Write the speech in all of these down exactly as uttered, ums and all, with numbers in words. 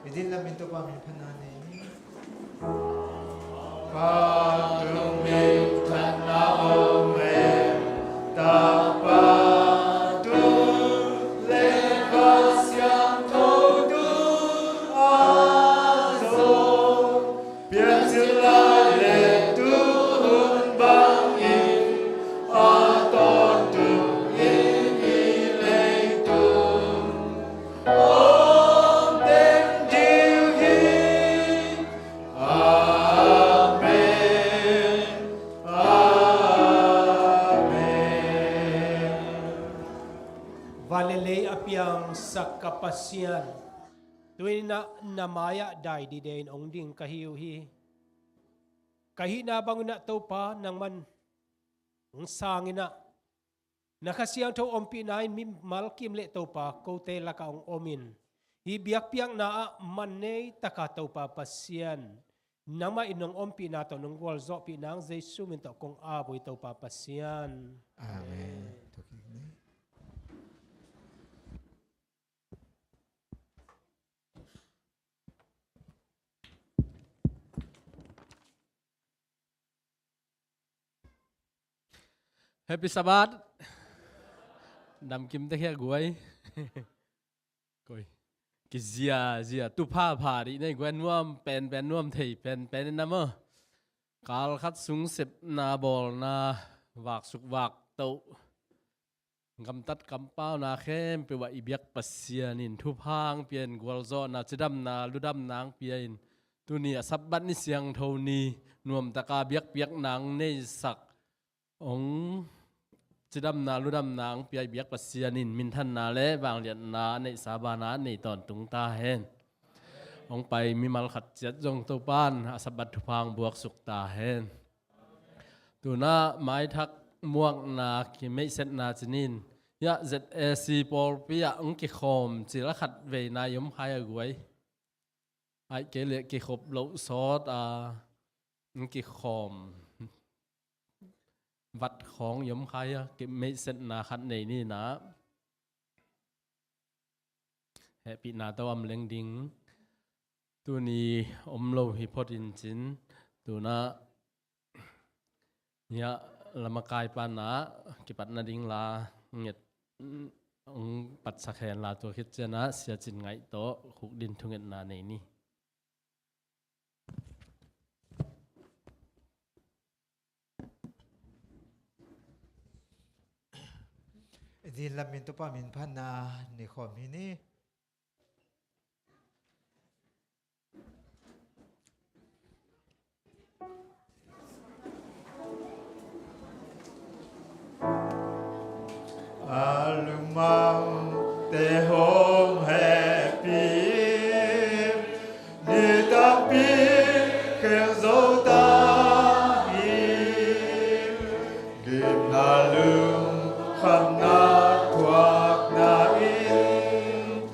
I din lamin Topa min phatna nei ni. Pa, tung minthanna om hen. Tapa, Tu le Kha Siangtho Tu a zong, piancil lai le tu hun bangin, a tawntung in i leitung om den ding hi. Amen. Amen. Van le lei a piangsak ka Pasian, tu-in ah na mai-ah dai dide-in hong ding ka hi uh hi. Ka hihna bangin ah Topa nangman hong sangin ah, na Kha Siangtho ompihna in mimal kim le Topa kote lakah hong omin, hih biakpiakna ah man nei taka Topa Pasian, nangmah in nong ompihna tawh nong gualzawhpih nang Jesu min tawh kong ap uh hi Topa Pasian. Amen. Happy Sabbath. Damkim tek hia guai. Koi. Kizia zia tu pha pha dih nei guai, nuam pen pen, nuam thei pen pen in na maw. Kal khat sung sepna bawlna, vaksuk vaktoh, gamtat kampauna khempeuh ah i biak Pasian in thupha hong pia in, gualzawhna, cidamna, ludamna hong pia in, tuni a Sabbath ni siangtho ni nuamtaka biakpiakna hong neisak, hong cidamna, ludamna hong pia i biak Pasian in minthanna le vangliatna a neihsa banah nei tawntung ta hen. Hong pai mimal khat ciat zong Topan a Sabbath thupha hong buaksuk ta hen. Tuna maithak muakna kimeihsetna cinin, ya Z A C pawlpi ah hong kikhawm cil a khat veina i om khai a guai. Aih kei leh kikhop loh sawt a hong kikhawm vat khawng i om khai a, kimeihsetna khat nei ni na. Hehpihna tawh am leng ding. Tuni om lo hi phot in cin, tuna hiah lamakai pana kipatna ding la nget, hong patsak hen la, tua khit cianah Sia Cin Ngaih tawh khukdin thungetna nei ni. Din lamin Topa min phatna nei khawm hi ni. A lungmangte hong hehpih, ni tampi khel zo ta hi. Gimna lungkhamna thuakna in,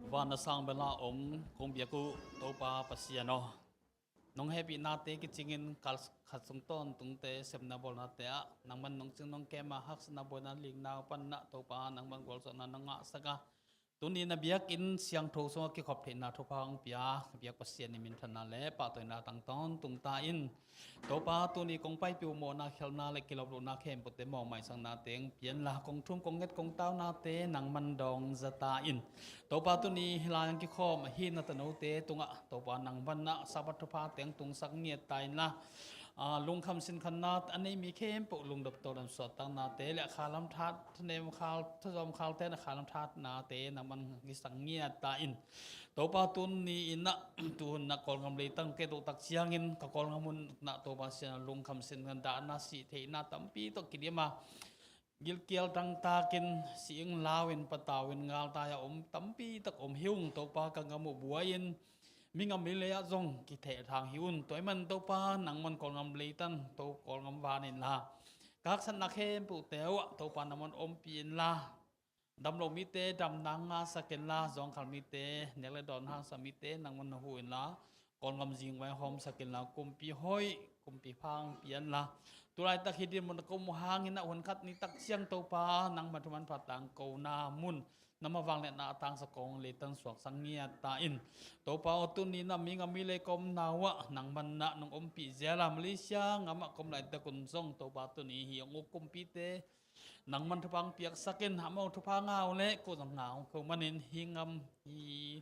Van a sang bela om kong biak uh Topa Pasian aw, nong hehpihnate kicingin kal khat sung tawntungte sepna bawlnate ah nangman nong cing nong kem a haksatna buaina likna uh panna Topa nangman gualzawhna nong ngahsak a, tuni na biakinn siangtho sungah kikhop theihna thupha hong pia, na biak Pasian i minthanna le pahtawina tang tawntung ta in. Topa tuni kong paipih uh mawhna khialhna le kilawp lohna khempeuhte mawh maisakna teng pianla kong thum kong nget kong taunate nangman dawng zata in. Topa tuni hih lai-ah kikhawm ahi na tanote tungah Topa nangman ah Sabbath thupha teng tungsak ngiat ta inla, aa, lungkham sinkhanna a nei mi khempeuh lungdop tawldam suahtaknate le a khalam that thanem khal thazawm khalte na khalam thatnate nangman hisak ngiat ta in. Topa tuni in ah tuhun ah Kawlgam leitang ke dohtak ciangin ka Kawlgam hun ah Topa sian lungkham sinkhan dahna sih theihna tampi tawh kidim a gilkial dangtakin sih in lau in patau in ngaltai a om tampi tak om hi ung. Topa ka gam uh buai in mi gam mi lei ah zong kitheh thang hi un. Tua ahih man Topa nangman Kawlgam leitan to Kawlgam van inla ka haksatna khempeuhte uh ah Topa nangman ompih inla damlo mite damna ngahsak inla zawngkhal mite nek le dawn hangsa mite nangman na huh inla Kawlgam zingvai hawmsak inla kumpi hoih kumpi phang pianla tulaitak hi din mun a ko mu hangin ah hun khat ni tak ciang Topa nangma thuman pha tangkona mun na mavang le na a tangsa kong leitan suaksak ngiat ta in. Topa aw tuni na mi gam mi lei ka omna uh ah nangman na nong ompih zel a Malaysia gam ah ka om laitak un zong Topa tuni hi hong uk kumpite nangman thupha hong piaksak in amau thupha ngah uh leh ko zong ngah hong ko manin hi gam hi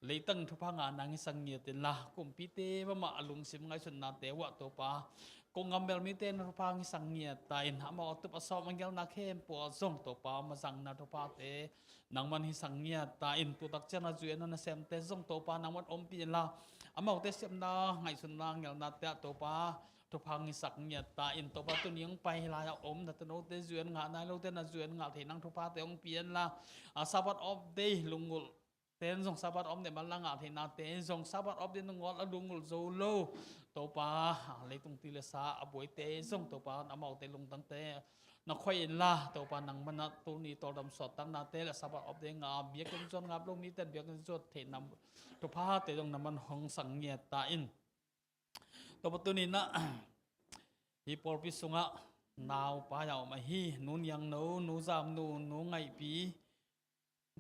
leitang thupha ngah nang hisak ngiat inla kumpite mahmah a lungsim ngaihsutnate uh ah Topa ko gam bel mite na thupha hong hisak ngiat ta in amau a tup a sawm a gelna khempeuh ah zong Topa mazangna thuphate nangman hisak ngiat ta in. Tutak ciang na zui a na nasemte zong Topa nangman ompih inla amaute siamna ngaihsutna gelnate ah Topa thupha hong hisak ngiat ta in. Topa tuni hong pai hi lai-ah om na tanote zuan ngah nai lote na zuan ngah thei nang thuphate hong pianla a Sabbath off day lunggulh ten zong Sabbath off day man la ngah theihnate zong Sabbath off day nungawt a lunggulh zo lo Topa leitung ti le sa a buaite zong Topa amaute lungtangte na khuai inla Topa nangman ah tuni tawldam suahtaknate le Sabbath off day ngah biakinn zuat ngap lo mite biakinn zuat theihna thuphate zong nangman hong sang ngiat ta in. Topa tuni na hi pawlpi sungah naupai a om ahi nu Niangno, nu Zamnu, nu Ngaihpi,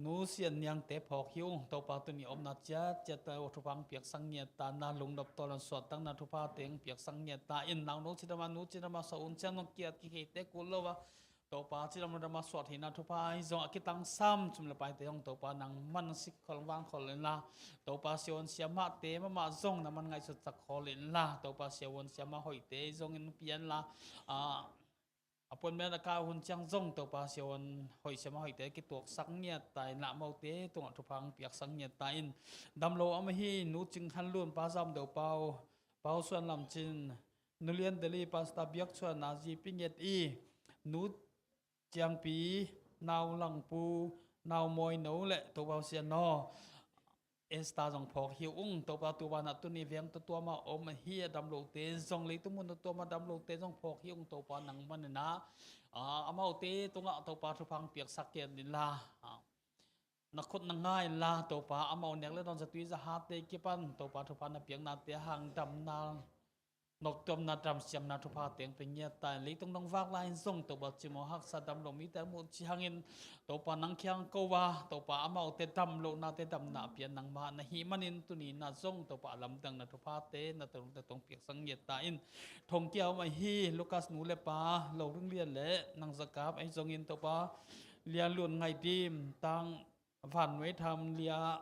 nu Sian Niangte phawk hi ung. Topa tuni omna ciatciat tawh thupha hong piaksak ngiat ta na lungdop tawldam suahtakna thupha teng piaksak ngiat ta in. Nauno cidama nu cidama sawh un ciang nong kiat kikheite kul lo a Topa cidam ludam a suah theihna thupha hi zong a kitangsam cum le paite hong Topa nangman sikkhol vangkhol inla Topa siavuan siamahte mahmah zong nangman ngaihsutsak khol inla Topa siavuan siamah hoihte zongin pianla a appointment a kah hun ciang zong Topa siavuan hoih siamah hoihte kituaksak ngiat ta inla amaute tungah thupha hong piaksak ngiat ta in. Damlo a om ahi nu Cing Khan Lun, Pa Zam Deu Pau, Pau Suan Lam Cin, nu Lian Deli, Pastor Biak Suan, na zi Pi Nget i, nu Ciangpi, nau Langpu, nau Mawi No le Topa Sian aw Esther zong phawk hi ung. Topa tu vanah tuni veng tuatuam a om ahi a damlote zong leitung mun tuatuam a damlote zong phawk hi ung. Topa nangman inla amaute tungah Topa thupha hong piaksak ngiat inla na khut na nga inla Topa amau nek le dawn zatui zahate kipan Topa thupha na piaknate hang damna noktuamna damsiamna thupha teng pe ngiat ta in. Leitung nong vak lai in zong Topa cimawh haksa damlo mite a muh ciangin Topa nang kiang ko a Topa amaute damlohnate damna pian nangmah na hih manin tuni na zong Topa a lamdang na thuphate na tawh piaksak ngiat ta in. Thongkia om ahi Lukas nu le pa Lo Ring Lian le Nang Zakap ahi zongin Topa Lian Lun Ngaih Dim, Tang Van Nuai Tham Lia,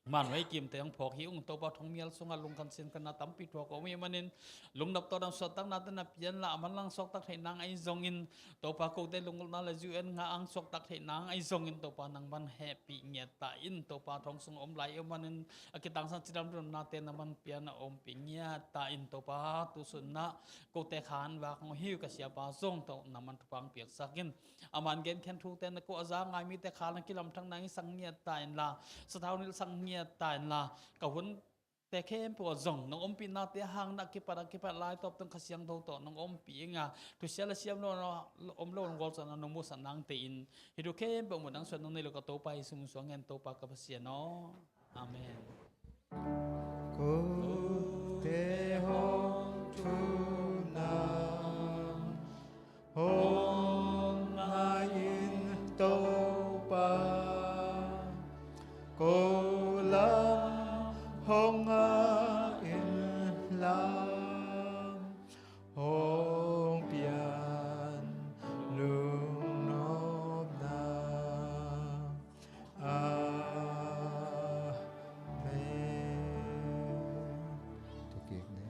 Manhuai kimte hong phawk hi ung. Topa, thong mial sungah lungkhan sinkhanna tampi thuak a om ahih manin, lungdam tawh dam suahtakna tawh na pia inla, a manlang suaktak theih nang ahi zongin, Topa, kote lunggulhna le U N nga ang suaktak theih nang ahi zongin, Topa, nangman hehpih ngiat ta in. Topa, thong sung a om lai ahih manin, a kitangsan cidam lungnate nangman pia na ompih ngiat ta in. Topa, tu sunah kote khan vak ngawh hi uh, ka siapa zong tawh nangman thupha hong piaksak in. Aman genkhen thute na ko a za ngai mite kha na kilamthak nang i sang ngiat ta inla, sathau nilh sang ngiat ta inla, ka hunte khempeuh ah zong nong ompihnate hang na kipat a kipat lai tawp tung Kha Siangtho tawh nong ompih inga, thusia le siam lo na om lo nong gualzawhna nong musak nangte in, hih thu khempeuh muh nang suan nong nei lo ka Topa Jesu min suang hen Topa ka Pasian aw. Amen. Kote hong thuna hong ngai in Topa, ko lam hong ngai in la, hong pian lungnopna. Amen. Tua kik ne.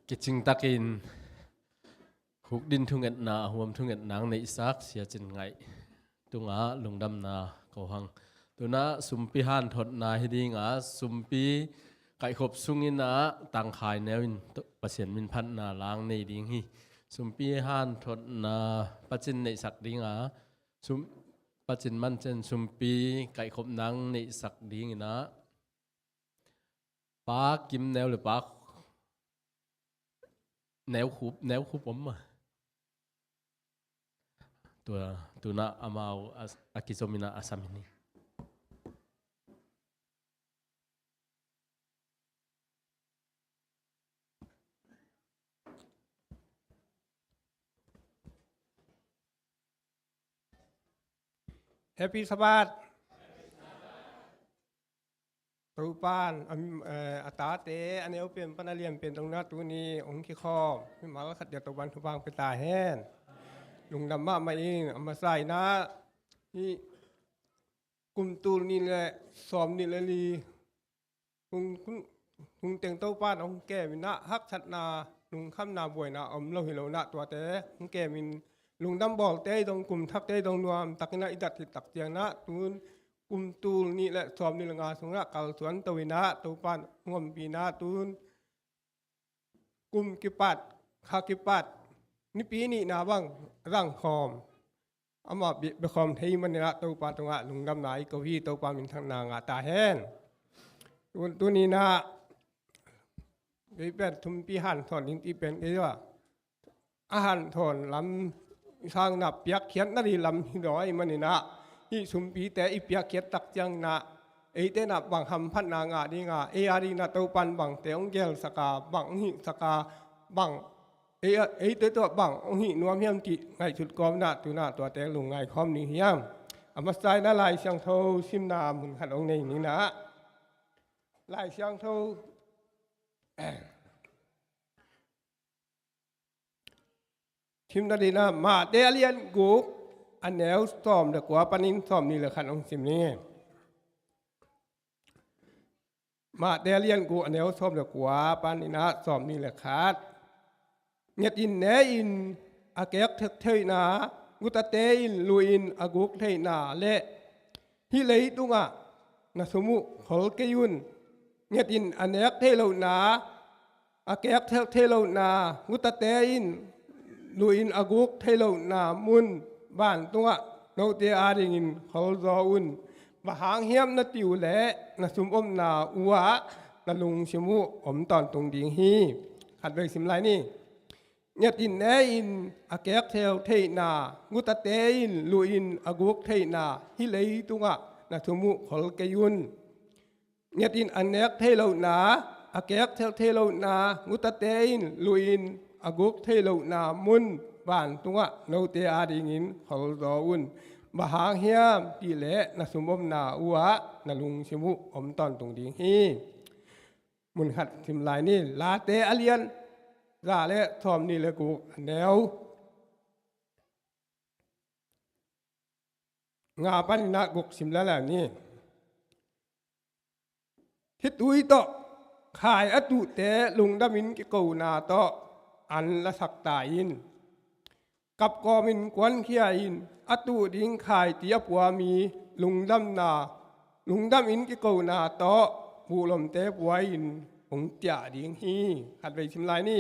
Kicing takin hukdin thungetna, a huam thungetna ang neihsak Sia Cin Ngaih tungah lungdamna ko hang. Tunah sumpi hanthotna hi dinga, sumpi kaihkhop sunginah tangkhai neu in Pasian minphatna la ang nei ding hi. Sumpi hanthotna pacin neihsak dinga, sum, pacin mancen sumpi kaihkhopna ang neihsak dinginah Pa Kim Neu le Pa Neu Khup, Neu Khup om mah. Tua, tunah amau a, a kizominah a sam hi ni. Happy Sabbath. Topan a, eh, a tate a neu pen pan a lian pen dongna tuni hong kikhawm mimal khat dia Topan thupha pia ta hen. Lungdam mahmah ing. A masa inah hih kum tul nih le sawm nih le li hung, hung, hung teng Topan hong keminah haksatna, lungkhamna, buaina om lo hi lonah tuate hong kemin lungdam bawlte dong, kum thakte dong nuamtakinah i dat hi tak cianginah tun kum tul nih le sawm nih le nga sungah kalsuan to inah Topan hong ompinah tun kum kipat, kha kipat, nipi nihna bang rangkhawm, amah bia, biakhawm thei maninah Topa tungah lungdamna i ko hi. Topa minthangna ngah ta hen. Tun, tuninah kei pen sumpi hanthawn in ti pen kei a, a hanthawn lam sangna piakkhiatna dih lam hi dawi maninah hih sumpite i piakkhiat tak cianginah eite nah bang hamphatna ngah dinga, ei a dinah Topan bangte hong gelsaka, bang hong hihsaka, bang ei, eite tuah bang hong hih nuam hiam cih ngaihsut kawminah tunah tuate lungngai khawm ni hiam. A masa inah Lai Siangtho simna mun khat hong nei ninah Lai Siangtho simna dinah Mate a lian guk a neu sawm le kua panin sawm nih le khat hong sim ni. Mate a lian guk a neu sawm le kua paninah sawm nih le khat. Nget in ne in a kek thektheihna, gutate in luh in a guk theihna le hih leitungah na sum uh khol kei un. Nget in a nek theih lohna, a kek thek theih lohna, gutate in luh in a guk theih lohna mun vantungah note adingin kholzaw un. Bang hang hiam na ti uh leh na sum omna uhah na lungsim uh om tawntung ding hi. Khatvei sim lai ni. Nget in ne in a kek theu theihna, gutate in luh in a guk theihna, hih leitungah na sum uh khol kei un. Nget in a nek theih lohna, a kek theu theih lohna, gutate in luh in a guk theih lohna mun vantungah note adingin kholzaw un. Bang hang hiam tihleh na sum omna uhah na lungsim uh om tawntung ding hi. Mun khat sim lai ni. Late a lian za le sawm nih le guk a neu nga panin ah guk sim lala ni. Khitui tawh khai a tuhte lungdamin kikona tawh an lasak ta in. Kapkawmin kuankhia in a tuh ding khaiti a pua mi lungdamna, lungdamin kikona tawh buhlomte pua in hong ciah ding hi. Khatvei sim lai ni.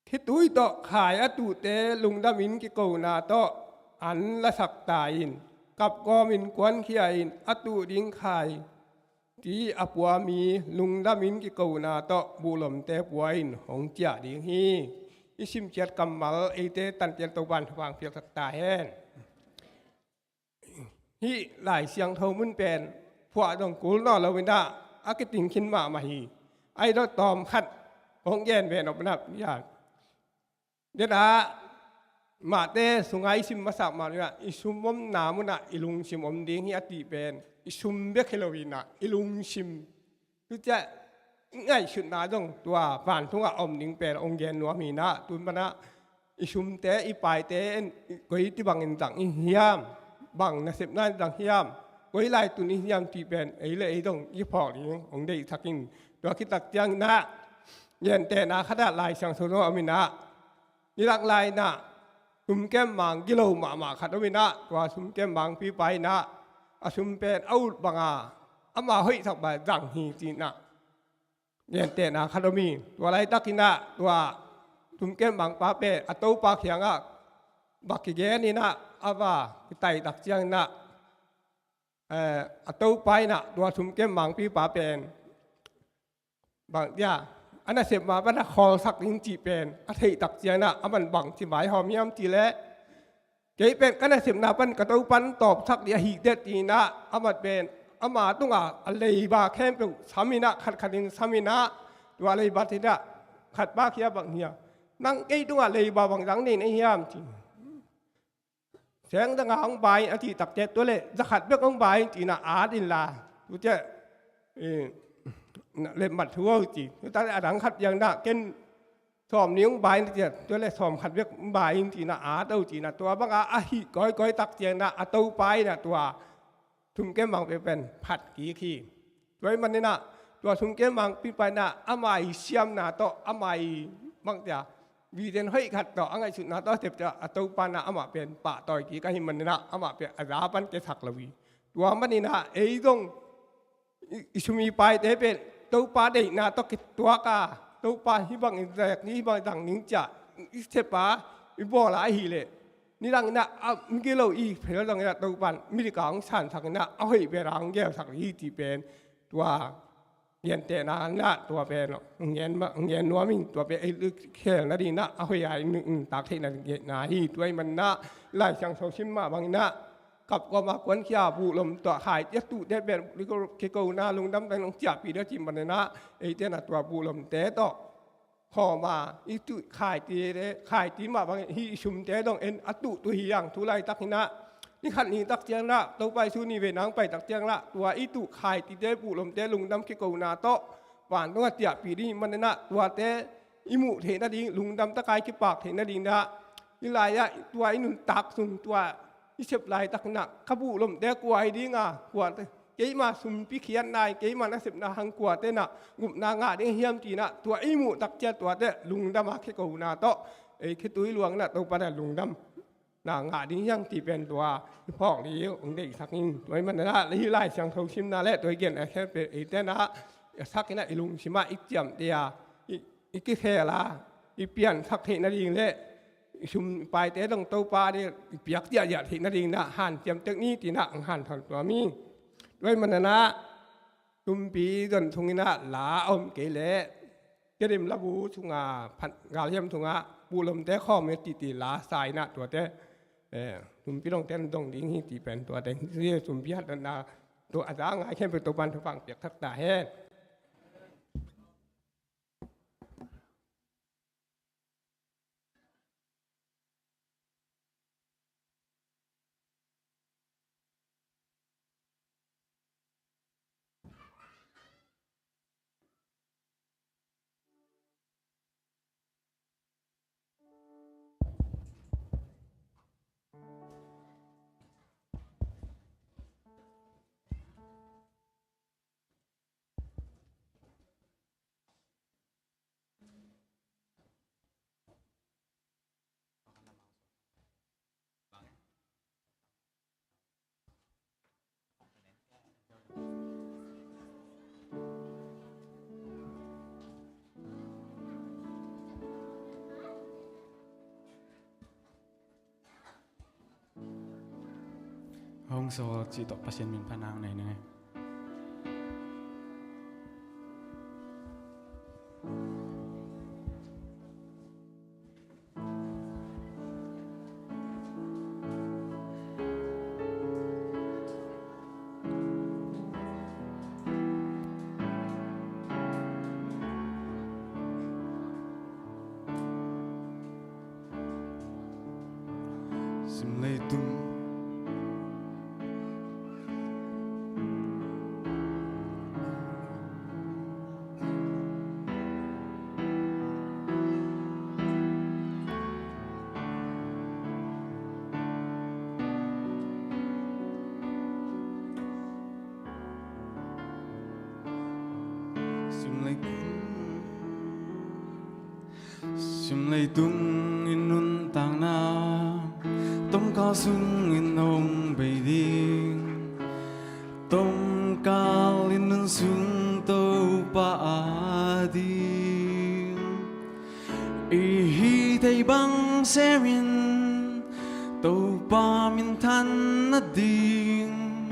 Khitui tawh khai a tuhte lungdamin kikona tawh an lasak ta in. Kapkawmin kuankhia in a tuh ding khaiti a pua mi lungdamin kikona tawh buhlomte pua in hong ciah ding hi. I simciat kammal eite tantial Topan thupha piaksak ta hen. Hih Lai Siangtho mun pen phuah zong kul nawn lo in ah a kiting khin mahmah hi. Ai dawh tawm khat hong gen ve nop nap hiam. Dena mahte sunga i sim masak mah in ah i sum omna munah i lungsim om ding hi a ti pen i sum bek hi lo in ah i lungsim. Tua ciah i ngaihsutna zong tua vantungah om ding pen hong gen nuam hi in ah, tu manah i sumte i paite in koi ti bangin zang i hiam, bang nasepna in zang hiam, koi lai tun i hiam ti pen ei le ei zong i phawk ding hong deihsak in. Tua khit tak ciangin ah gentehna khatah Lai Siangtho zong om in ah, nidang lai in ah sumkem mang gilo mahmah khat om in ah, tua sumkem mangpipa in ah a sum pen a ut banga ama hoihsak bang zang hi ci in ah gentehna khat om hi. Tua laitakin ah tua sumkem mangpa pen a topa kiangah va kigen in ah a va kitai tak ciangin ah, eh, a topa in ah tua sumkem mangpipa pen bang dia a nasep ma pan a khawlsak ding cih pen a theih tak ciangin ah aman bang ci vaihawm hiam cih leh, kei pen ka nasepna pan ka topan tawpsak ding ahi teh ci in ah aman pen ama tungah a leiba khempeuh sam in ah khatkhatin sam in ah tua leiba ci in ah khatpa kiang bang hiam, nang kei tungah leiba bang zang nei na hiam ci. Seng zanga hong bai in a cih tak ciang tua leh za khat bek hong bai in ci in ah at in la. Tua ciah, eh, lemmat thu aw ci. Tua ciah a dang khat ciang na ken sawm nih hong bai in ci a, tua leh sawm khat bek hong bai in ci in ah at aw ci in ah, tua banga a hih kawikawi tak ciang na a topa in ah tua sumkem mangpi pen phat kik hi. Tua ahih manin ah tua sumkem mangpipa in ah ama i siamna tawh ama i bang cia vision hoih khat tawh a ngaihsutna tawh a sep cia a topa in ah amah pen pahtawi kik ahih manin ah amah pen a za pan kiasak lo hi. Tua manin ah ei zong i, i sum i paite pen Topa deihna tawh kituak a, Topa hih bangin zek ni, hih bangin zang ning cia i sep a, i bawl a ahih leh nidang in ah a migilo i phel zong in ah Topa in midika hong sansak in ah a hoih bel a hong gelsak hi cih pen tua gentehna in ah tua pen hong gen ma, hong gen nuam in, tua pen ei khel nading in ah a hoih a i nuntak theih nading genna hi. Tua ahih manin ah Lai Siangtho sim mah bangin ah kapkawma kuankhia buhlom tawh khaiti a tuhte pen kikona lungdam tawh hong ciahpih ding a cih manin ah eite in ah tua buhlomte tawh khawma i tuh khaiti, khaiti mah bangin hih i sumte dong en a tuh tuh hi hang. Tu laitakin ah ni khat ni tak ciang na Topa Jesu ni ve nang pai tak ciang na tua i tuh khaitite buhlomte lungdam kikona tawh vantungah ciahpih ding ahih manin ah tuate i muh theih nading, lungdam takin kipak theih nading in ah hih lai-ah tua i nuntak sung, tua i sep laitakin ah ka buhlomte kua hi ding a, kuate, keima sumpi khiatna in, keima nasepna hang kuate in ah gupna ngah ding hiam ci in ah tua i muh tak ciang tuate lungdam a kikona tawh ei khitui luang in ah Topa in ah lungdamna ngah ding hi hang cih pen tua i phawk ding hong deihsak in. Tua ahih manin ah hih Lai Siangtho simna le tua i gen a khempeuh eite in ah a sak in ah i lungsim ah i ciamteh a, i, i kikhel a, i piansak theih nading le i sum i paite dong Topa ading i piak ziahziah theih nading in ah hanciam tek ni ci in ah hong hanthawn tuam hi. Tua ahih manin ah sumpi zon sung in ah la a om kei leh Tedim labu sungah, phat galhiam sungah buhlomte khawm hi a cih ci la sa in ah tuate, eh, sumpi dongte in dong ding hi cih pen tuate, sumpi hatna tua a za ngai khempeuh Topa in thupha piaksak ta hen. Hong sawl cih tawh Pasian min phatna nei ning ei. Sim leitung. Sim leitung. Sim leitung i nuntakna tomkal sungin hong bei ding, tomkal i nun sung Topa ading. I hih thei bang semin Topa minthan nading,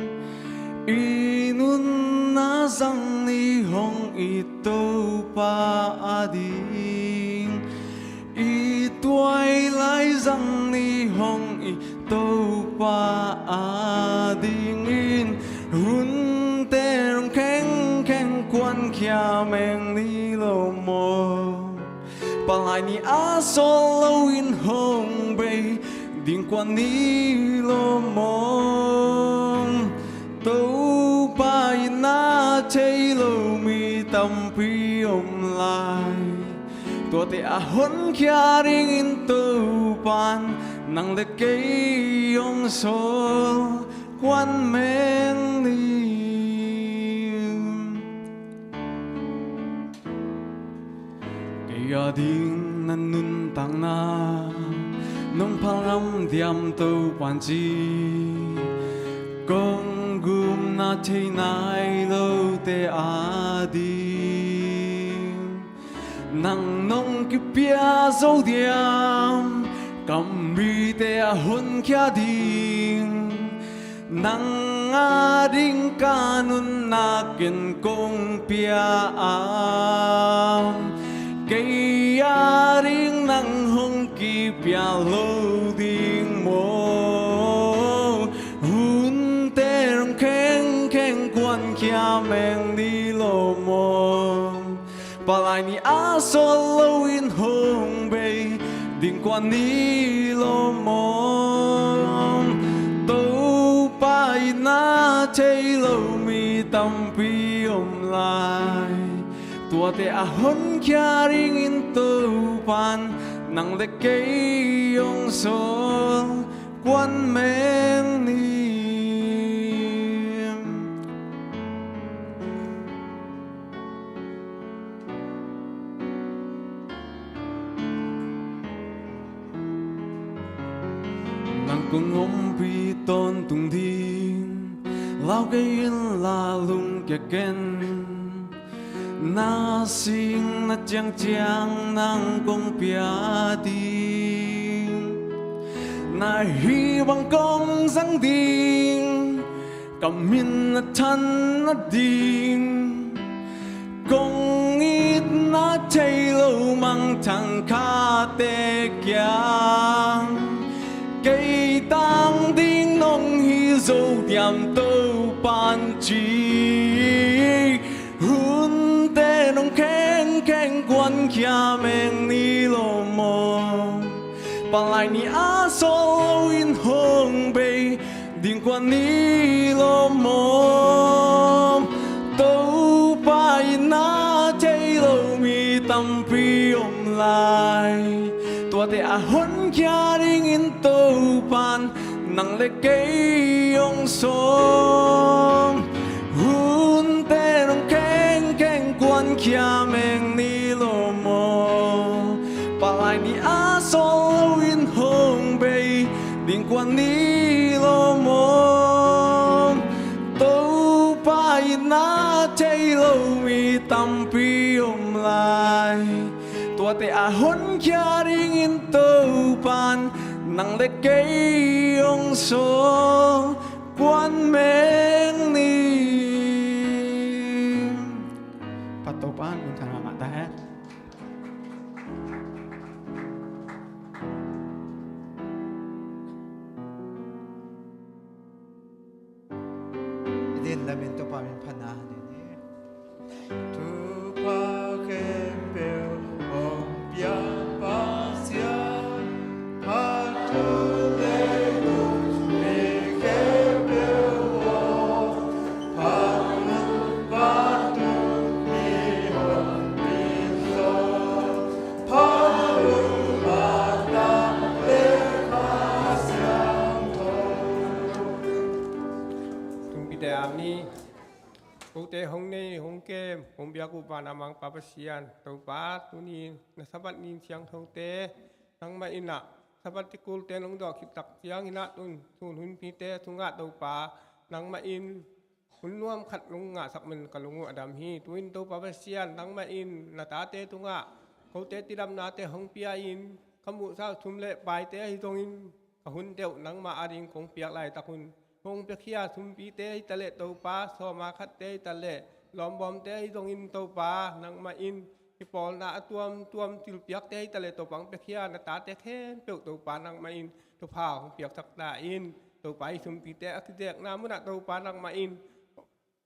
i nunna zang ni hong it Topa ading, i tuailai zang ni hong it Topa adingin, hunte dong khengkheng kuankhia meng ni lo maw? Palai ni a sawt loin hong bei ding kuan ni lo maw? Topa itna thei lo mi tampi om lai. Tuate a honkhia dingin Topan nang le kei hong sawl kuan meng ni. Kei ading na nuntakna nong phal ngam diam Topan ci, kong gupna thei nai lote ading. Nang nong kipia zo diam ka mite a honkhia ding? Nang ading ka nunna ken kong pia a, kei ading nang hong kipia lo ding maw? Hunte dong khengkheng kuankhia meng ni lo maw? Palai ni a sawt loin hong bei ding kuan ni lo maw? Topa itna thei lo mi tampi om lai. Tuate a honkhia dingin Topan nang le kei hong sawl kuan meng ni. Nang kong ompih tawntung ding, lau kei inla lungkia ken. Na singna ciangciang nang kong pia ding, na hih bang kong zang ding, ka min a than nading. Kong itna thei lo mangthang khate kiang, kei tang ding nong hi zo diam Topan ci. Hunte dong khengkheng kuankhia meng ni lo maw? Palai ni a sawt loin hong bei ding kuan ni lo maw? Topa itna thei lo mi tampi om lai. Tuate a honkhia dingin Topan nang le kei hong sawl. Hunte dong khengkheng kuankhia meng ni lo maw? Palai ni a sawt loin hong bei ding kuan ni lo maw? Topa itna thei lo mi tampi om lai. Tuate a honkhia dingin Topan nang le kei hong sawl Kuan meng ni. Pat Topa in minthanna ngah ta hen. I din lamin Topa min phatna ni. Thupha khempeuh hong pia Pasian, phat thu nei lut mi khempeuh aw, phat lut, phat lut mi hong pia Pasian, phat lut mah tak le Kha Siangtho. Tungpite amen. Kote hong nei, hong kem, hong biak uh vanah Mangpa Pasian, Topa, tuni na Sabbath ni siangthote nangmah in ah, Sabbath tikulte nong dawh khit tak ciangin ah tun, tun hunpite tungah Topa, nangmah in hun nuam khat nong ngahsak man ka lung uh a dam hi. Tu-in Topa Pasian, nangmah in na tate tungah kote cidamnate hong pia-in, ka muhsa uh sum le paite ahi zongin, ka hun deuh nangmah ading kong piak laitak un, hong piakhia sumpite hi taleh Topa, sawma khatte hi taleh lawmbawmte ahi zongin Topa, nangmah in i pawlna a tuamtuam thilpiakte hi taleh Topa hong piakhia na tate khempeuh Topa, nangmah in thupha hong piaksak ta in. Topa, i sumpite a kizekna munah Topa, nangmah in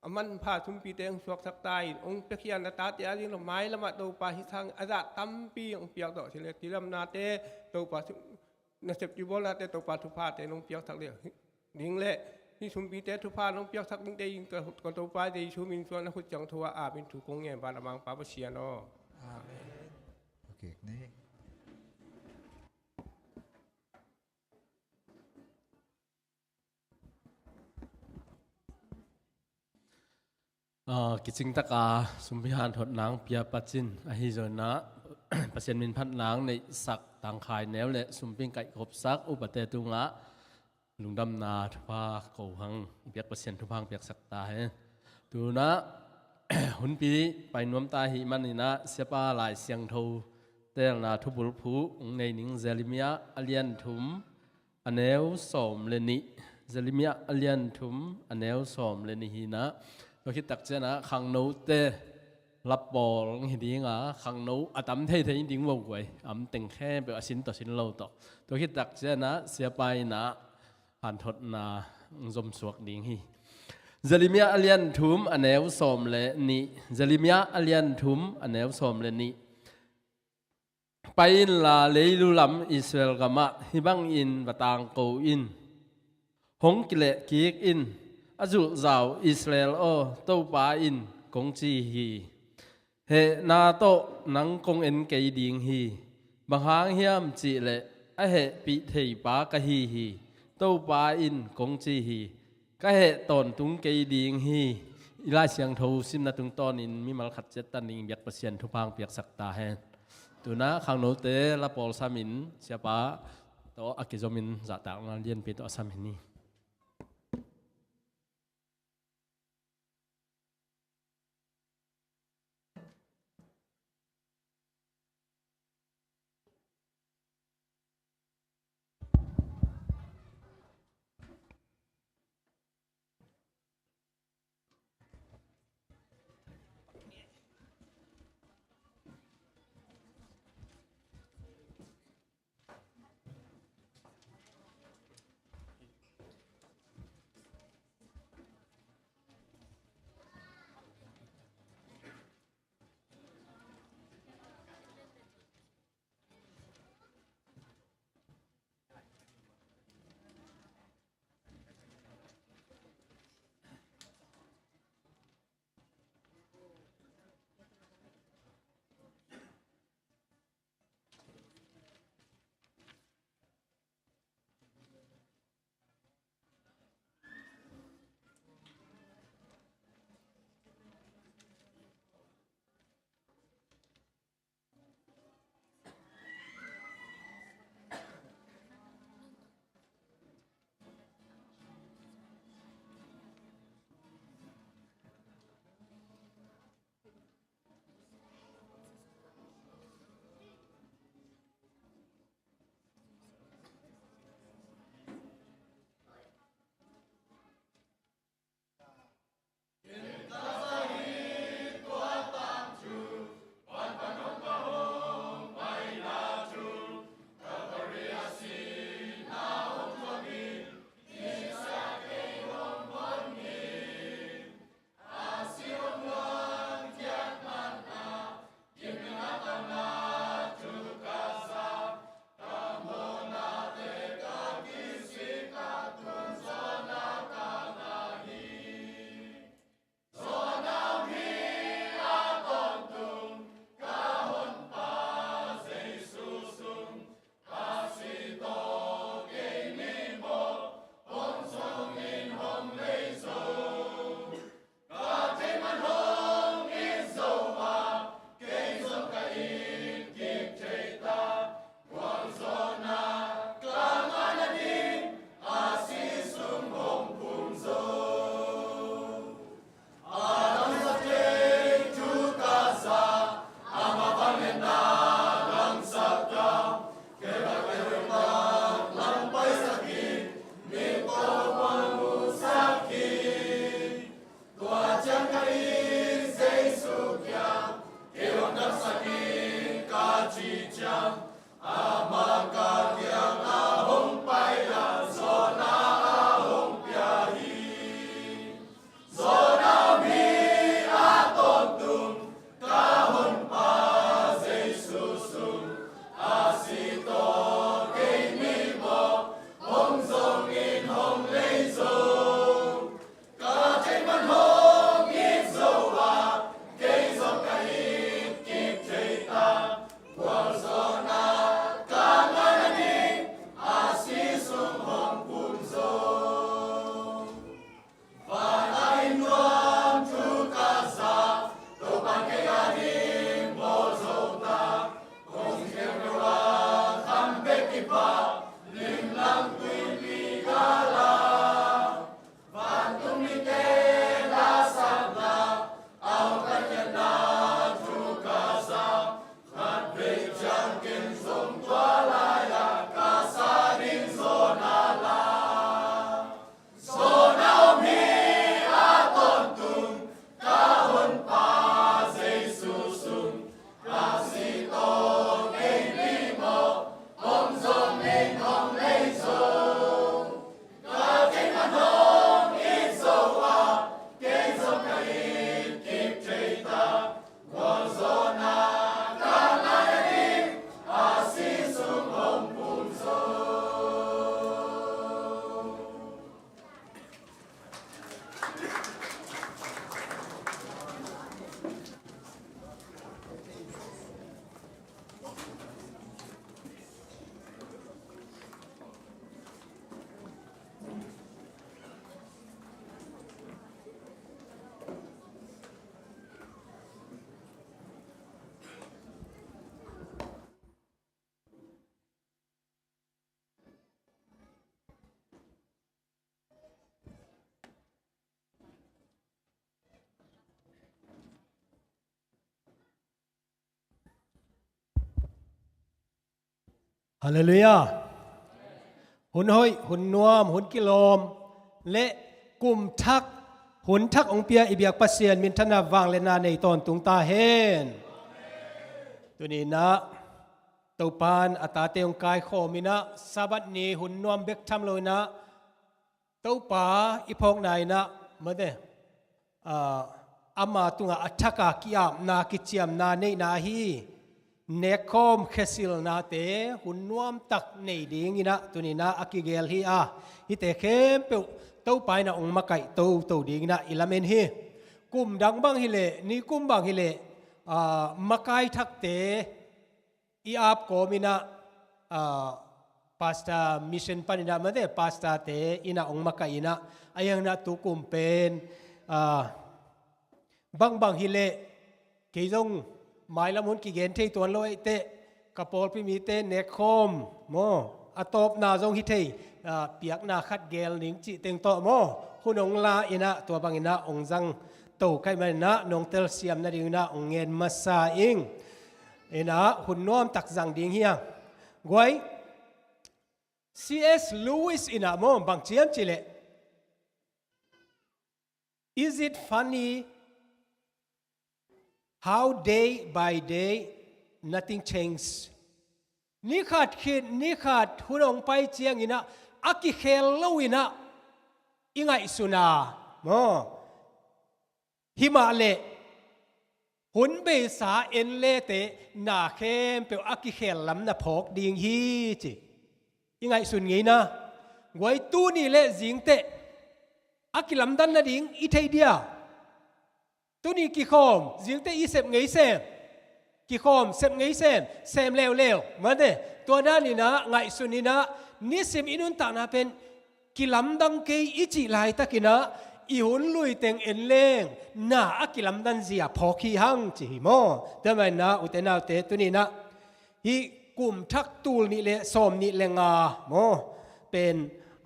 a manpha sumpite hong suaksak ta in, hong piakhia na tate ading lo mailamah Topa, hih sang a zah tampi hong piakdawh si le cidamnate Topa, nasep kibawlnate Topa, thuphate nong piaksak le ding le hih sumpite thupha nong piaksak dingte in ka, ka Topa Jesu min suang na khut ciangtho ah ap in thu kong ngen vanah Mangpa Pasian aw. Amen. Okay, ni. Ah, kicing taka sumpi hanthot nang pia pacin ahi zongin ah Pasian min phat nang neihsak tangkhai neu le sumpi kaihkhopsak upate tungah lungdamna thupha ko hang, biak Pasian thupha hang piaksak ta hen. Tunah hunpi pai nuam ta ahih manin ah Siapa Lai Siangtho telna thubulphuh hong nei ning, Jeremiah a lian thum a neu sawm le nih. Jeremiah a lian thum a neu sawm le nih hi-in ah, tua khit tak ciangin ah khangnote lapawl hong hi ding a, khangno a tam theithei ding vo guai, am teng khempeuh a sin tawh sin lo tawh. Tua khit tak ciangin ah Siapa in ah hanthotna hong zomsuak ding hi. Jeremiah a lian thum a neu sawm le nih. Jeremiah a lian thum a neu sawm le nih. Pai inla leilu lam Israel gamah hih bangin va tangko in, hong kileh kik in, a zulhzau Israel aw, Topa in kong ci hi. Hehna tawh nang kong en kei ding hi. Bang hang hiam cihleh a hehpih theipa ka hi hi, Topa in kong ci hi. Ka heh tawntung kei ding hi. I Lai Siangtho simna tungtawnin mimal khat ciat tan ding biak Pasian thupha hong piaksak ta hen. Tunah khangnote lapawl samin Siapa tawh a kizomin zahtakna lianpi tawh a sam hi ni. Halleluiah. Hun hoih, hun nuam, hun kilawm le kum thak, hun thak hong pia i biak Pasian minthanna vangliatna nei tawntung ta hen. Tuni-in ah Topa'n a tate hong kaikhawm in ah Sabbath ni hun nuam bek tham lo-in ah Topa i phawkna in ah, mate, ah, ama tungah a thak a ki-apna, kiciamna neihna ahi nekkhawm khesilnate hun nuamtak nei dingin ah tuni-in ah a kigel hi a, hihte khempeuh Topa in ah hong makaih toto dingin ah i lamen hi. Kum dang bang hileh, nikum bang hileh, ah, makai thakte i ap kawmin ah, ah, pastor mission panin ah, mate, pastorte in ah hong makaih in ah, a hiang in ah tu kum pen, ah, bangbang hileh, kei zong mailam hun kigen thei tuan lo ei teh, ka pawlpi mite nekkhawm maw, a tawpna zong hi thei, ah, piakna khat gel ning cih teng tawh maw, hun hong la in ah, tua bangin ah hong zang to ka hih manin ah nong telsiam nadingin ah hong ngen masa ing. In ah hun nuamtak zang ding hi hang. Guai, C S Lewis in ah maw, bang ci hiam cih leh, "Is it funny how day by day nothing change?" Ni khat khit ni khat hun hong pai ciangin ah a kikhel lo-in ah i ngaihsun a maw, himah leh hun beisa en lete na khempeuh a kikhel lam na phawk ding hi ci i ngaihsun ngei na. Guai, tuni le zingteh a kilamdan nading i thei dia? Tuni kikhawm, zingteh i sep ngei sem, kikhawm, sep ngei sem, sem leuleu, mate. Tua danin ah ngaihsun in ah nisim i nuntakna pen kilamdang kei i cih laitakin ah i hun lui teng en leng na a kilamdan zia phawk hi hang ci hi maw. Tua manin ah ute naute, tuni-in ah hih kum thak tul nih le sawm nih le nga maw, pen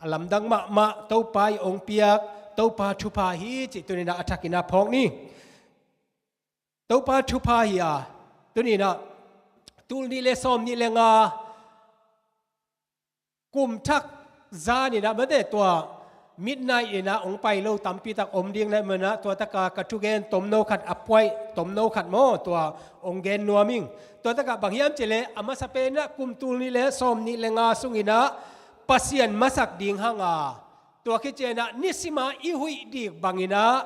a lamdang mahmah, Topa i hong piak Topa thupha hi cih tuni-in ah a thakin ah phawk ni. Topa thupha hi a, tuni-in ah tul nih le sawm nih le nga kum thak zan in ah, mate, tua midnight in ah hong pai lo tampi tak om ding na hih manin ah, tua taka ka thugen tomno khat a puai, tomno khat maw, tua hong gen nuam ing. Tua taka bang hiam cih leh, a masa pen ah kum tul nih le sawm nih le nga sungin ah Pasian masak ding hang a, tua khit ciangin ah nisima i huih dik bangin ah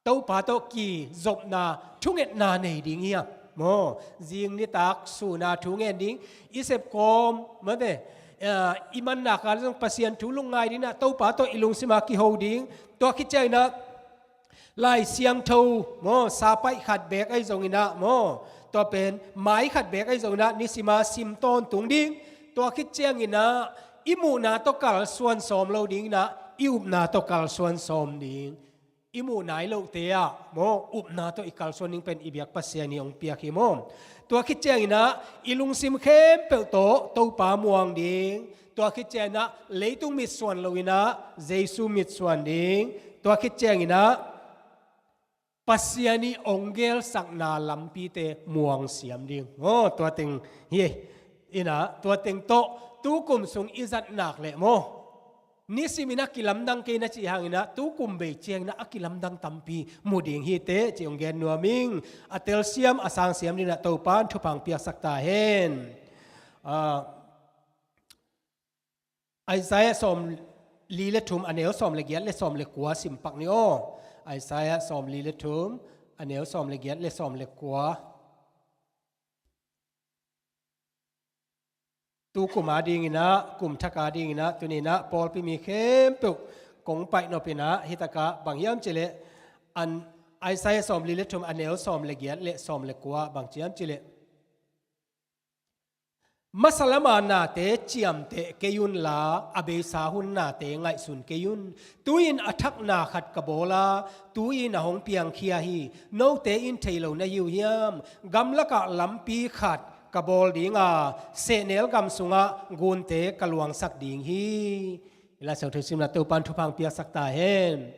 Topa tawh kizopna, thungetna nei ding hi hang maw. Zing nitak sun a thu ngen ding, i sep kawm, mate, eh, i manna kal zong Pasian thu lungngai ding in ah Topa tawh i lungsim a kiho ding. Tua khit ciangin ah Lai Siangtho maw, sapaih khat beek ahi zongin ah maw, tua pen mai khat beek ahi zongin ah nisima sim tawntung ding. Tua khit ciangin ah i muhna tawh kalsuan sawm lo dingin ah i upna tawh kalsuan sawm ding. i muh nai lohte ah maw, upna tawh i kalsuan ding pen i biak Pasian in hong piak hi maw. Tua khit ciangin ah i lungsim khempeuh tawh Topa muang ding, tua khit ciangin ah leitung mitsuan loin ah Jesu mitsuan ding, tua khit ciangin ah Pasian ii hong gelsakna lampite muang siam ding. Aw, tua teng hi. Inah, tua teng tawh tukum sung i zat nak leh maw, nisimin a kilamdang kei na cih hangin ah, tukum bei ciangin ah a kilamdang tampi mu ding hi teh, cih hong gen nuam ing. A telsiam, a sangsiam dingin ah Topa'n thupha hong piaksak ta hen. Ah, Isaiah sawmli le thum, a neu sawm le giat le sawm le kua sim pak ni aw. Isaiah sawmli le thum, a neu sawm le giat le sawm le kua. Tukum a dingin ah, kum thak a dingin ah, tuni-in ah pawlpi mi khempeuh kong paih nopin ah, hi tak ah bang hiam cih leh, an, Isaiah sawmli le thum, a neu sawm le giat le sawm le kua, bang ci hiam cih leh, masa lama nate ciamteh kei unla, a beisa hun nate ngaihsun kei un. Tu-in a thakna khat ka bawl a, tu-in a hong piangkhia hi. Note in thei lo na hi uh hiam? Gamlakah lampi khat ka bawl ding a, sehnel gam sungah gunte ka luangsak ding hi. I Lai Siangtho simna Topa'n thupha hong piaksak ta hen.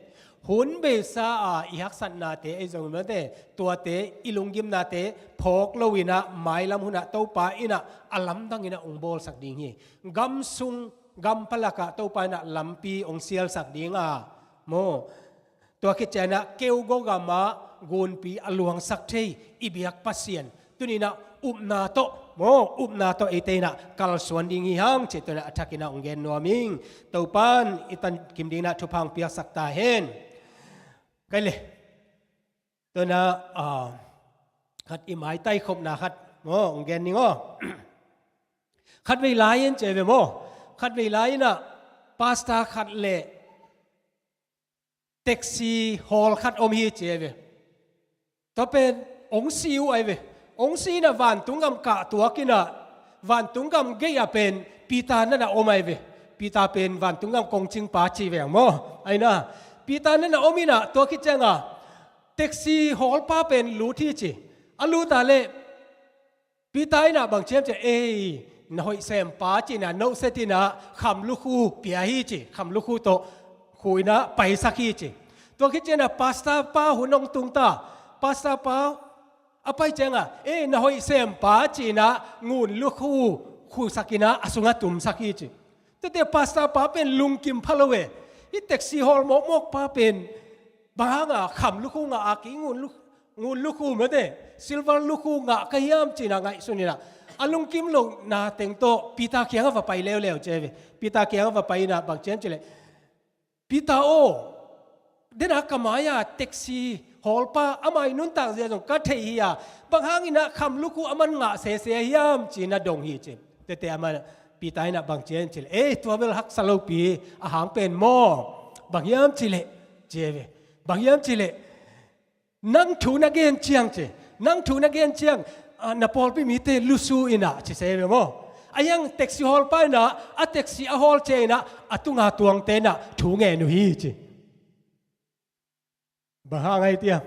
Hun beisa a i haksatnate, ei zong mate, tuate, i lunggimnate phawk loin ah, mailam hun ah Topa in ah a lamdang in ah hong bawlsak ding hi. Gam sung, gam palak ah Topa in ah lampi hong sialsak ding a, maw. Tua khit ciangin ah keugaw gam ah gunpi a luangsak thei i biak Pasian, tuni-in ah upna tawh, maw, upna tawh eite in ah kalsuan ding hi hang, cih tuni-in ah a thakin ah hong gen nuam ing. Topa'n i tankim dingin ah thupha hong piaksak ta hen. Kai le. Tuni-in ah, ah, khat i maitai khopna khat, maw, hong gen ning aw. Khatvei lai-in ci ve maw. Khatvei lai-in ah pastor khat le taxi hawl khat om hi ci ahi ve. Tua pen hong si uh ahi ve. Hong si in ah vantung gam kah tuak in ah, vantung gam gei ah pen Peter na na om ahi ve. Peter pen vantung gam kongcingpa ci ve maw. Ahi na, Peter na na om in ah, tua khit ciang a taxi hawlpa pen lut hi ci. A lut a leh Peter in ah bang ci hiam cih leh, "Ei, na hoih sempa," ci-in ah, nohset in ah kham lukhu pia hi ci, kham lukhu tawh khu in ah paisak hi ci. Tua khit ciang ah pastor pa hun hong tung ta, pastor pa a pai ciang a, "Ei, na hoih sempa," ci-in ah ngun lukhu khusak in ah a sungah tumsak hi ci. Tuate pastor pa pen lungkim pha lo e. Hih taxi hawl mawkmawk pa pen bang hang a kham lukhu ngah a, kei ngun luk-, ngun lukhu mate, silver lukhu ngah ka hiam ci-in ah ngaihsun in ah, a lungkim lohna teng tawh Peter kiangah va pai leuleu ci ahi ve. Peter kiangah va pai in ah bang ci hiam cih leh, "Peter aw, den a ka mai-a taxi hawlpa, a mai nuntak zia zong ka thei hi a, bang hangin ah kham lukhu aman ngah sese hiam?" ci-in ah dong hi ci. Tuate amah, Peter in ah bang ci hiam cih leh, "Ei, tua bel haksa lopi, a hang pen maw, bang hiam cih leh," ci ahi ve. "Bang hiam cih leh, nang thu na gen ciang," ci, "nang thu na gen ciang, ah, na pawlpi mite lusu in ah," ci se ve maw. A hiang taxi hawlpa in ah, a taxi a hawl ciang in ah, a tunga tuangte in ah thu ngen uh hi ci. Bang hang ahi tiam?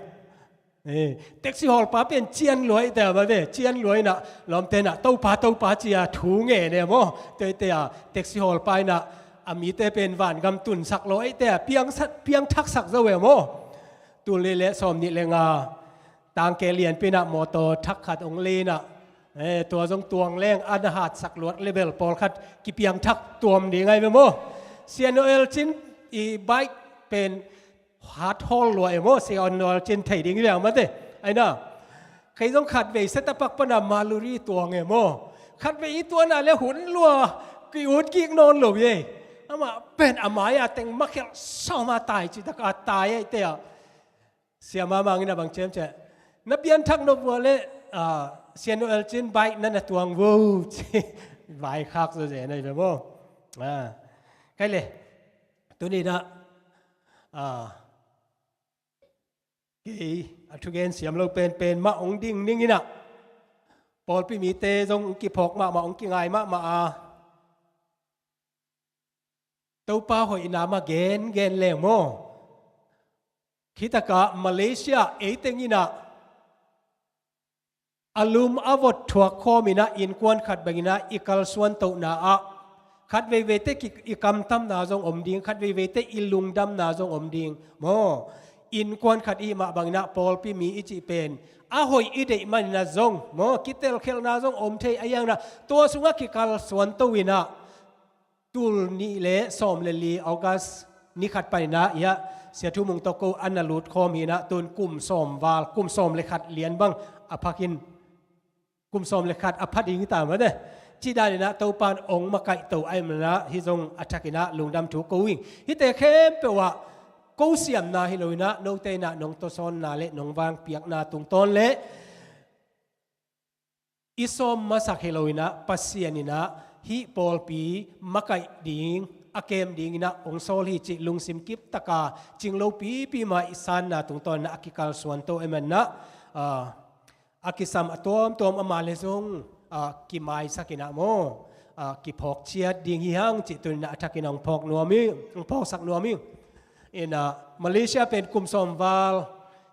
Eh, taxi hawlpa pen cian lua ahi teh, ba ve, cian lua in ah, lawmte in ah, "Topa, Topa," ci-a thu ngen e maw. Tuate a, taxi hawlpa in ah, a mite pen vangam tunsak lo ahi teh, piangsak, piangthaksak zo e maw. Tul nih le sawmnih le nga, tangke lianpi in ah mawtaw thak khat hong lei in ah, eh, tua zong tuang leng a na hatsak luat leh bel pawlkhat kipiangthak tuam ding ahi ve maw. Sia Noel Cin i bike pen hat hawl lua e maw, Sia Noel Cin thei ding hi ve mate. Ahi na, kei zong khatvei setapak pan a Maluri tuang e maw. Khatvei i tuan a leh hun lua, ki-ut kik nawn lo e. Amah pen a mai-a teng makhelh sawm a tai, citak a tai ahi teh a. Sia Mamang in ah bang ci hiam cih leh, "Na pianthak nop uh a leh, ah, Sia Noel Cin bike na na tuang vo," ci. Vaikhak zawzen ahi ve maw. Ah, kai le. Tuni-in ah, ah, kei a thugen siam lo penpen mah hong ding ning in ah, pawlpi mite zong hong kiphawk mahmah, hong kingai mahmah a, Topa hoihna mah gengen leng maw, Khitakah Malaysia ei teng inah a lum a vot thuak khawm inah innkuan khat bang inah i kalsuan tohna ah khat veiveite ki-, i kamtamna zong om ding, khat veiveite i lungdamna zong om ding maw. Innkuan khat i hih mah bang inah pawlpi mi i cih pen a hoih i deih man inah zong maw, kitelkhelhna zong om thei a, hiang inah tua sungah kikalsuan to inah tul nih le sawm le li August ni khat pan inah hiah Sia Thu Mung tawh ko a na lut khawm hi inah tun kum sawm val, kum sawm le khat lian bang a phakin, kum sawm le khat a pha ding hi ta mate. Cih dan inah Topan ong makaih to ahih man inah hih zong a thak inah lungdam thu ko ing. Hihte khempeuh ah ko siamna hi lo inah note inah nong tawsawnna le nong vangpiakna tungtawn le i sawm masak hi lo inah Pasian inah hih pawlpi makaih ding, a kem ding inah ong sawl hi cih lungsim kiptaka cing lo pipi mah i sanna tungtawn inah a kikalsuan to ahih man inah, ah, a kisam a tuamtuam ama le zong, ah, kimaisak inah maw, ah, kiphawk ciat ding hi hang cih tuni inah a thak inah ong phawk nuam hi, ong phawksak nuam hi. Inah Malaysia pen kum sawm val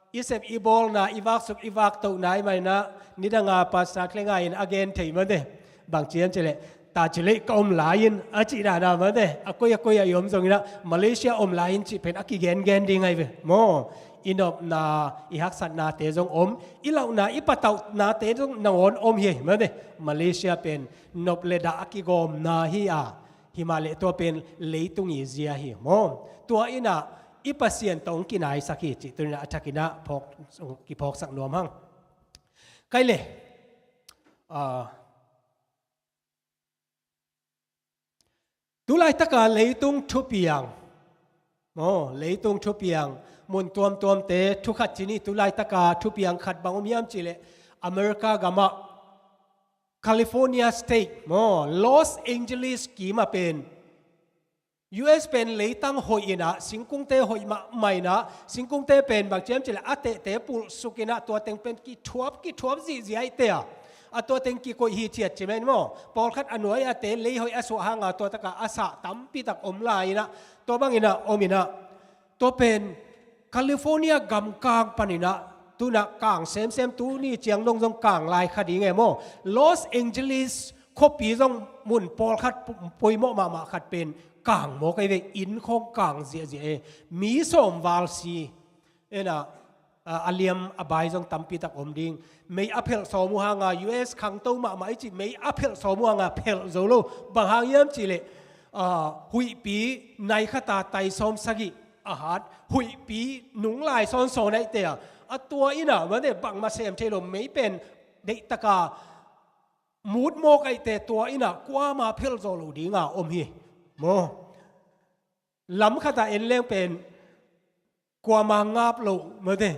i sep i bawlna, i vaksuk i vaktohna ahih man inah nidanga Pastor Klenga in a gen thei mate. Bang ci hiam cih leh, ta ci leh ka om lai in a cih dan a mate, a koi a koi ah i om zong inah Malaysia om lai in cih pen a kigengen ding ahi ve maw. I nopna, i haksatnate zong om, i lauhna, i patauhnate zong nangawn om hi mate. Malaysia pen nop le dah a kigawmna hi a, himah leh tua pen leitung i zia hi maw. Tua inah i Pasian tawh ong kinaisak hi cih tuni inah a thak inah phawk, kiphawksak nuam hang. Kai le, ah, tu laitaka leitung thupiang maw, leitung thupiang mun tuamtuamte thu khat ci ni. Tu laitaka thupiang khat bang om hiam cih leh America gamah California State maw, Los Angeles kim ah pen, U S pen leitang hoih inah, singkungte hoih mahmah inah, singkungte pen bang ci hiam cih leh a tehte pulhsuk inah tua teng pen kithuap, kithuap zihziah ahih teh a, a tua teng kikoih hithiat ci mai ni maw. Pawlkhat a nuai a te lei hoih a suah hanga tua takah a sah tampi tak om lai inah, tua bang inah om inah, tua pen California gamkang pan inah tu inah kang semsem, tuni ciang dong zong kang lai kha ding e maw. Los Angeles khuapi zong mun pawlkhat pu-, poimawh mahmah khat pen kang mawk ahi ve, inn khawng kang ziahziah e. Mi sawm val si inah, a, a liam a bai zong tampi tak om ding. Mei a phelh sawm uh hanga U S khangto mahmah i cih, mei a phelh sawm uh hanga phelh zo lo. Bang hang hiam cih leh, a, huihpi nai khata tai sawm sagih a hat, huihpi nunglai sawnsawn ahih teh a, a tua inah mate bangmah sem thei lo, mei pen deihtaka mut mawk ahih teh tua inah kuama phelh zawh lo dinga om hi maw. Lam khatah en leng pen kuama ngap lo mate.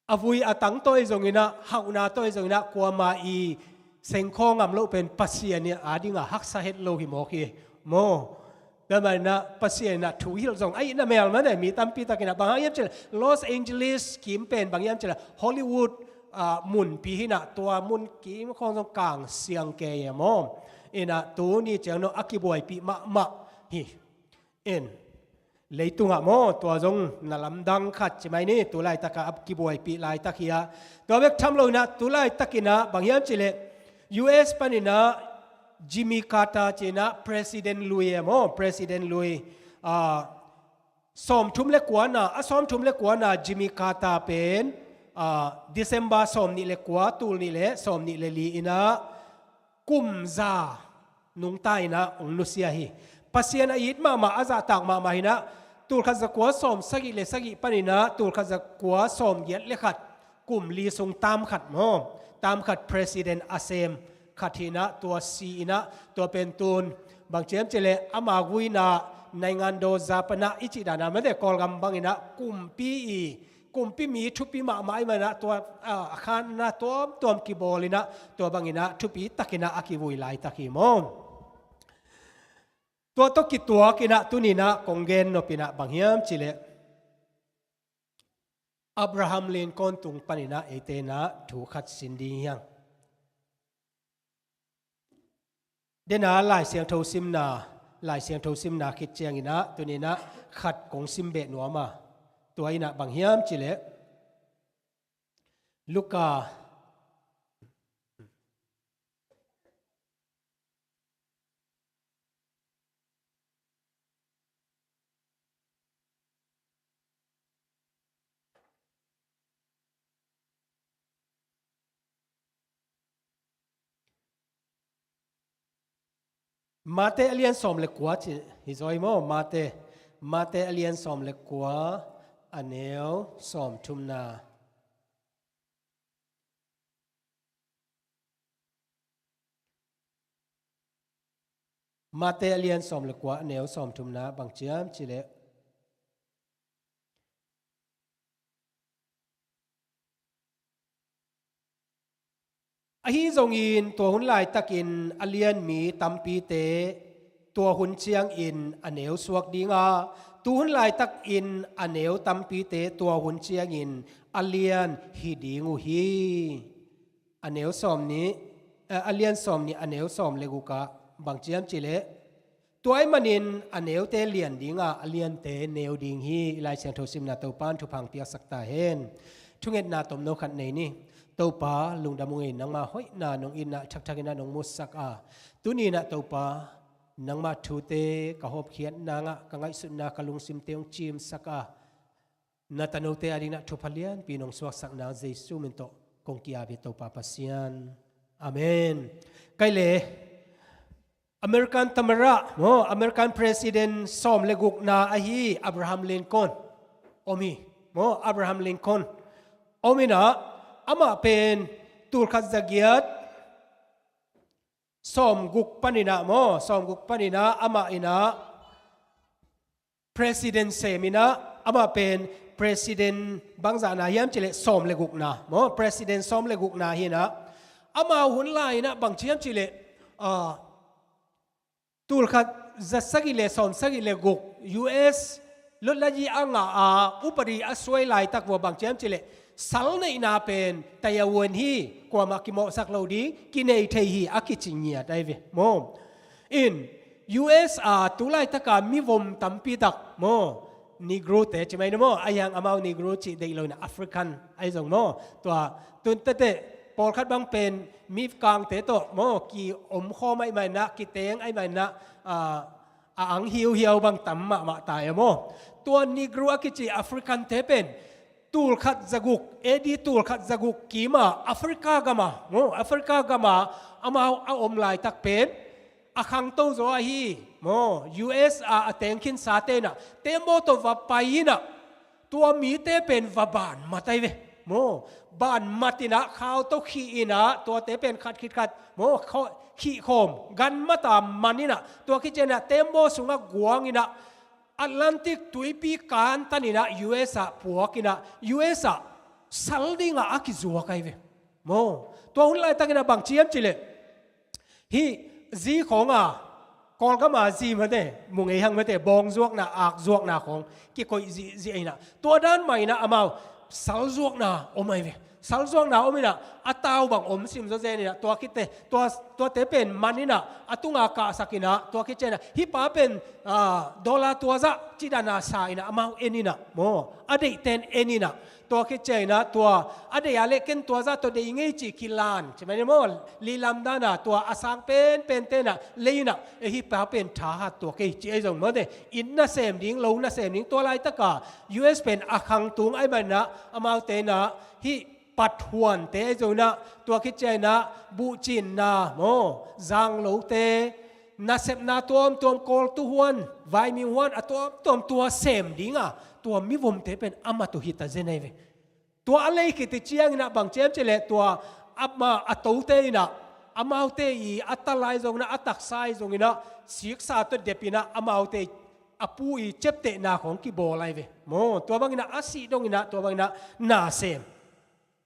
A vui a tang tawh ahi zong inah, hauhna tawh ahi zong inah, kuama i sengkhawng ngam loh pen Pasian in a dingah haksa het lo hi mawk hi maw. Tua man inah Pasian inah thu hilh zong ahih na mel mate, mi tampi tak inah bang hang hiam cih leh Los Angeles kim pen bang hiam cih leh Hollywood, ah, munpi hi inah, tua mun kim khawng zong kang siang kei e maw. Inah tuni ciang dong a kibuaipih mahmah hi. In, leitungah maw, tua zong na lamdang khat ci mai ni, tu laitakah a kibuaipih laitak hi a. Tua bek tham lo inah, tu laitak inah bang hiam cih leh U S pan inah Jimmy Carter ci inah President lui e maw, President lui, ah, sawmthum le kuana, a sawmthum le kuana Jimmy Carter pen, ah, December sawmnih le kua, tul nih le sawmnih le li inah kum za nungta inah ong nusia hi. Pasian a it mahmah, a zahtak mahmah hi inah, tul khat za kua sawm sagih le sagih pan inah tul khat za kua sawm giat le khat, kum li sung tam khat maw, tam khat president a sem khat hi inah, tua si inah, tua pen tun bang ci hiam cih leh ama guina naingan daw za panah i cih dan a mate, Kawlgam bang inah kumpi i, kumpi mi thupi mahmah ahih man inah tua, ah, a khanna tuamtuam kibawl inah, tua bang inah thupi tak inah a kivui laitak hi maw. Tua tawh kituak inah tuni inah kong gen nop inah bang hiam cih leh Abraham Lincoln tung pan inah eite inah thu khat sin ding hi hang. Dena Lai Siangtho simna, Lai Siangtho simna khit ciang inah tuni inah khat kong sim beh nuam a. Tua in ah bang hiam cih leh Luka Mate a lian sawm le kua cih hi zaw hi maw? Mate, Mate a lian sawm le kua, a neu sawm thumna. Mate a lian sawm le kua, a neu sawm thumna bang ci hiam cih leh, ahi zongin tua hun laitakin a lian mi tampite tua hun ciangin a neu suak ding a, tu hun laitakin a neu tampite tua hun ciangin a lian hi ding uh hi. A neu sawm nih, eh, a lian sawm nih, a neu sawm le guk ah bang ci hiam cih leh, tua ahih manin a neute lian ding a, a liante neu ding hi. I Lai Siangtho simna Topa'n thupha piaksak ta hen. Thungetna tomno khat nei ni. Topa, lungdam ung ei, nangma hoihna nong itna thakthak in ah nong musak a, tuni in ah Topa, nangma thute ka hawmkhiat nang ah ka ngaihsutna, ka lungsimte hong cimsak a, na tanote adingin ah thupha lianpi nong suaksak nang Jesu min tawh kong ki-ap hi, Topa Pasian. Amen. Kei le American tamara maw, American President sawm le gukna ahi Abraham Lincoln om hi maw. Abraham Lincoln om in ah, amah pen tulkhat zagiat sawm guk panin ah maw, sawm guk panin ah amah in ah President sem in ah, amah pen President bangzahna hiam cih leh sawm le gukna maw, President sawm le gukna hi in ah, amau hun lai in ah bang ci hiam cih leh, ah, tulkhat za sagih le sawm sagih le guk U S lotlayi a ngah a, upadi a suai laitak uh ah bang ci hiam cih leh, sal neihna pen tayawen hi, kuamah kimawhsak lo ding, kinei thei hi a kici ngiat ahi ve maw. In U S a tu laitaka mivom tampi tak maw, Negro te ci mai ni maw, ahi hang amau Negro cih deih lo in ah African ahi zong maw. Tua tun teteh pawlkhat bang pen mi kangte tawh maw, ki-om khawm ahih manin ah, kiteng ahih manin ah, a, a ang hiuhiau bang tam mahmah ta e maw. Tua Negro a kici African te pen tulkhat zaguk, A D tulkhat zaguk kim a Africa gam a maw, Africa gam a amau a om laitak pen a khangto zaw ahi maw. U S a a teng khinsate in ah tembaw tawh va pai in ah, tua mite pen va banmat ahi ve maw. Banmat in ah khau tawh khih in ah, tuate pen khat khit khat maw, khaw-, khih khawm, ganmat a man in ah, tua khit ciang in ah tembaw sungah guang in ah, Atlantic tuipi kantan in ah U S ah puak in ah, U S ah sal ding a a kizuak ahi ve maw. Tua hun laitakin ah bang ci hiam cih leh, hih zi khawng a, Kawlgam a zi mate, mu ngei hang mate, bawng zuakna, ak zuakna khawng kikoih zihzih ahi in ah, tua dan mah in ah amau sal zuakna om ahi ve. Sal zuakna om in ah, a tau bang om sim zawzen in ah, tua khit teh, tua, tuate pen man in ah, a tunga kahsak in ah, tua khit ciang in ah, hih pa pen, ah, dollar tua zah ci dan a sa in ah, amau en in ah maw, a deihten en in ah, tua khit ciang in ah, tua a deih a leh ken tua zah tawh deih ngei ci kilan ci mai ni maw. Lilam dan a tua a sang penpente in ah lei in ah, e, hih pa pen thahat tuak ei ci ahi zong maw, te inn nasem ding, lo nasem ding, tua laitaka U S pen a khang tung ahih manin ah, amaute in ah hih pathuante ahi zong in ah, tua khit ciang in ah buhcinna maw, zanglote, nasepna tuamtuam, kawltu huan, vaimim huan, a tuamtuam tua sem ding a, tua mivomte pen amah tawh hi ta zen ahi ve. Tua a lei khit ciang in ah bang ci hiam cih leh, tua amah a tote in ah, amaute i a ta lai zong in ah, a taksa ahi zong in ah, siksa tawh dep in ah, amaute a pu i ciaptehna khawng kibawl ahi ve maw. Tua bang in ah a sih dong in ah, tua bang in ah na sem.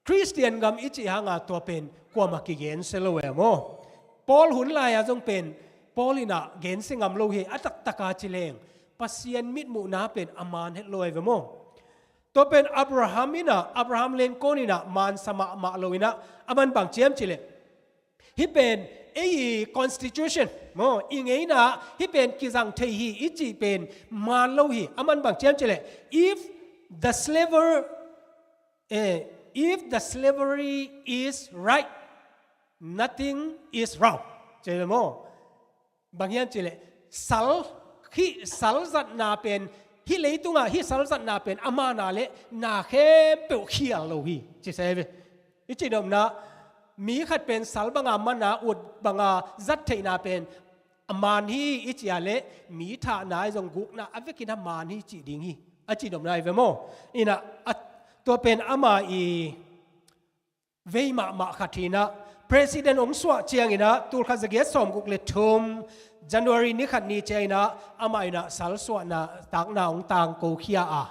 Khristian gam i cih hang a, tua pen kuamah kigensia lo e maw. Paul hun lai a zong pen Paul in ah gensia ngam lo hi, a taktak a ci leng Pasian mitmuhna pen a man het lo ahi ve maw. Tua pen Abraham in ah, Abraham Lincoln in ah mansa mahmah lo in ah, aman bang ci hiam cih leh, hih pen ei i constitution maw, i ngeina, hih pen kizang thei hi i cih pen man lo hi. Aman bang ci hiam cih leh, if The slavery, eh, if the slavery is right, nothing is wrong. Ci ve maw? Bang hiam cih leh, sal, hih sal zatna pen, hih leitungah hih sal zatna pen a man a leh na khempeuh khial lo hi, ci se ve. I cih nopna, mi khat pen sal banga man a, ut banga zat theihna pen a man hi i cih a leh, mi thahna ahi zong gukna a vekin a man hi cih ding hi, a cih nopna ahi ve maw? Inah, a, tua pen ama i vei mahmah khat hi inah, President hong suah ciang inah, tulkhat zagiat sawmguk le thum, January ni khat ni ciang inah, amah inah sal suahna takna hong tangko khia a.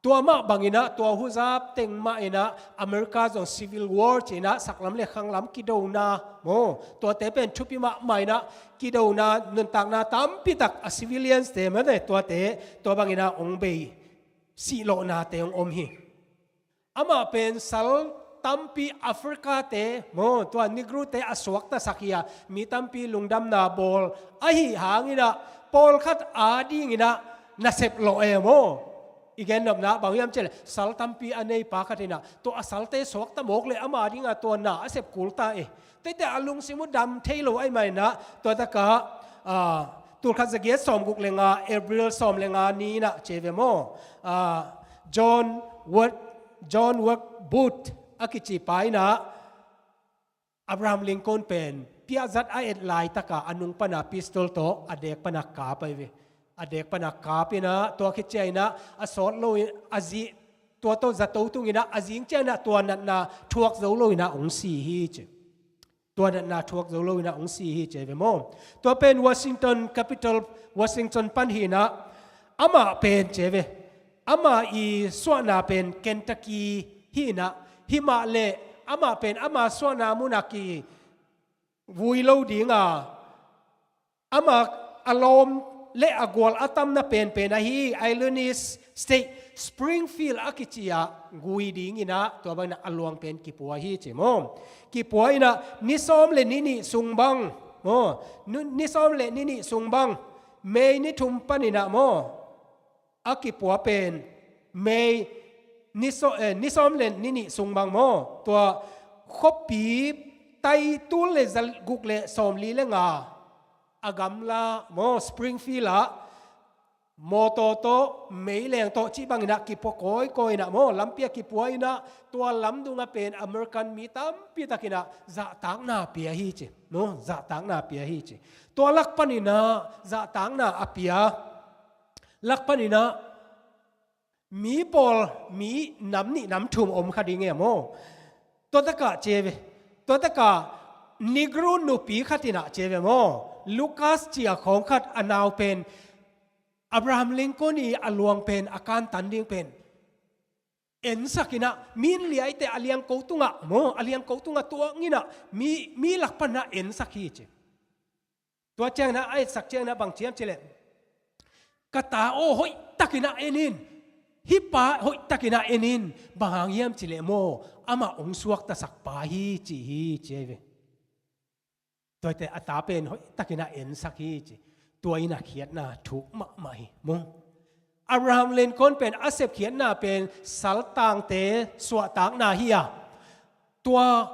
Tua mah bang inah, tua huzap teng mah inah, America zong Civil War ci inah, saklam le khanglam kidona maw? Tuate pen thupi mahmah inah, kidona, nuntakna tampi tak a civilians te mah te, tuate, tua bang inah hong bei sihlawhnate hong om hi. Amah pen sal tampi Africa te maw, tua Negro te a suaktasak hi a, mi tampi lungdamna bawl ahi hang inah, pawlkhat ading inah nasep lawh e maw? I gen nopna bang hiam cih leh, sal tampi a neipa khat inah, tua a salte suakta mawk leh ama dingah tua na a sep kul ta e. Teitei a lungsim uh dam thei lo ahih man inah, tua takah, ah, tulkhat zagiat sawmguk le nga, April sawm le nga ni inah ci ve maw? Ah, John Worth, John Worth Booth a kici pa inah, Abraham Lincoln pen piahzat a et laitakah a nung pana pistol tawh a dek pana kap ahi ve. A dek pana kap inah, tua khit ciang inah a sawt lo in, a zi, tua tawh zato tung inah, a zing ciang inah tua natna thuak zo lo inah hong si hi ci. Tua natna thuak zo lo inah hong si hi ci ve maw? Tua pen Washington, capital Washington pan hi inah, amah pen ci ve, ama i suahna pen Kentucky hi inah, himah leh amah pen ama suahna munah kivui lo dinga, ama a lawm le a gual a tamna penpen ahi Illinois State, Springfield a kici ah gui ding inah, tua bang inah a luang pen kipua hi ci maw? Kipua inah ni sawm le ni nih sung bang maw? Nu-, ni sawm le ni nih sung bang, May ni thum pan inah maw? A kipua pen May ni saw-, eh, ni sawm le ni nih sung bang maw? Tua khuapi tai tul le zaguk le sawmli le nga a gamla maw, Springfield ah mawtaw tawh, meileng tawh cih bang inah kipua kawikawi inah maw, lampi ah kipua inah, tua lamdung ah pen American mi tampi tak inah zahtakna pia hi ci maw? Zahtakna pia hi ci. Tua lak pan inah zahtakna a pia lak pan inah mi pawl, mi nam nih nam thum om kha ding e maw? Tua takah ci ve, tua takah Negro nupi khat inah ci ve maw? Lucas ci a khawng khat, a nau pen Abraham Lincoln i a luang pen, a kantan ding pen ensak inah, min liaite a liangko tungah maw, a liangko tungah tuang inah, mi, mi lak pan inah ensak hi ci. Tua ciang inah a etsak ciang inah bang ci hiam cih leh, ka ta aw, hoihtak inah en in. Hih pa hoihtak inah en in. Bang hang hiam cih leh maw, amah hong suaktasak pa hi ci hi ci ahi ve. Tuate a ta pen hoihtak inah ensak hi ci. Tua inah khiatna thuk mahmah hi maw? Abraham Lincoln pen a sepkhiatna pen saltangte suahtakna hi a, tua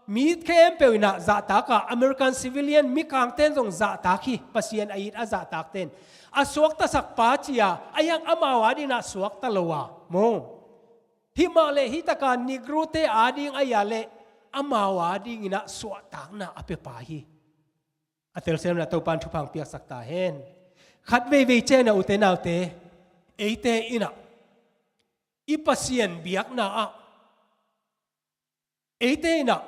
mi khempeuh inah zahtak a, American civilian mikangten zong zahtak hi, Pasian a it a zahtakten. A suaktasak pa ci a, a hiang amau ading inah suakta lo a maw? Himah leh hih taka Negro te ading a hia leh amau ading inah suahtakna a pia pa hi. A telsiamna Topan thupha hong piaksak ta hen. Khat veivei ciang inah ute naute, eite inah i Pasian biakna ah, eite inah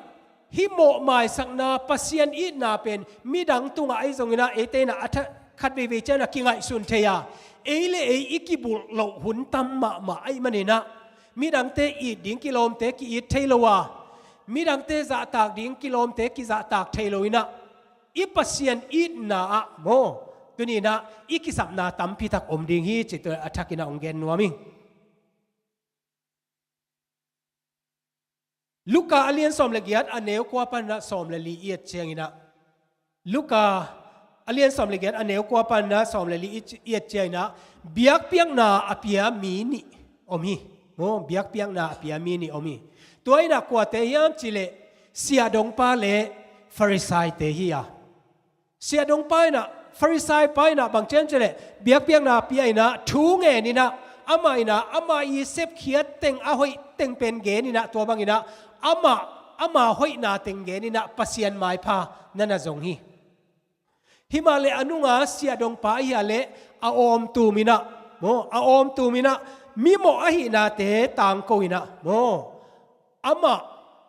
hih mawhmaisakna, Pasian itna pen midang tungah ahi zong inah, eite inah a tha-, khat veivei ciang inah kingaihsun thei a, ei le ei i kibulh loh hun tam mahmah ahih man inah, midangte it ding kilawmte ki-it thei lo a, midangte zahtak ding kilawmte kizahtak thei lo inah, i Pasian itna ah maw, tuni inah i kisapna tampi tak om ding hi ci, tua a thak inah hong gen nuam ing. Luka a lian sawm le giat a neu kua pan inah sawm le li i et ciang inah, Luka a lian sawm le giat a neu kua pan inah sawm le li i et ciang inah, biakpiakna a pia mi nih om hi. Maw, biakpiakna a pia mi nih om hi. Tua in ah kuate hiam cih leh siahdongpa le Farisaite hi a. Siahdongpa in ah, Farisai pa in ah bang ci hiam cih leh biakpiakna pia in ah, thu ngen in ah, amah in ah ama i sepkhiat teng a hoih teng pen gen in ah, tua bang in ah ama, ama hoihna teng gen in ah Pasian maipha na na zong hi. Himah leh a nunga siahdongpa ahih leh a awm tum in ah, maw, a awm tum in ah, mimawh ahihnate tangko in ah, maw, amah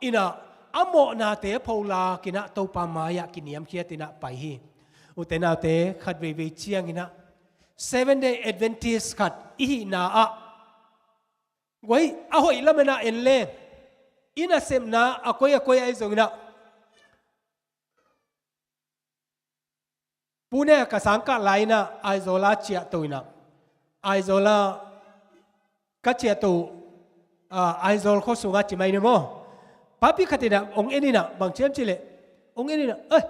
in ah a mawhnate pholak in ah Topa mai-ah kiniamkhiat in ah pai hi. Ute naute, khat veivei ciang in ah Seven Day Adventist khat i hihna ah, guai, a hoih lam in ah en leng, i nasepna a koi a koi ahi zong in ah, Pune ah ka sangkah lai in ah Aizawl ah ciah to in ah, Aizawl ah ka ciah to, ah, Aizawl khua sungah ci mai ni maw. Papi khat in ah hong en in ah, bang ci hiam cih leh, hong en in ah, "Eh,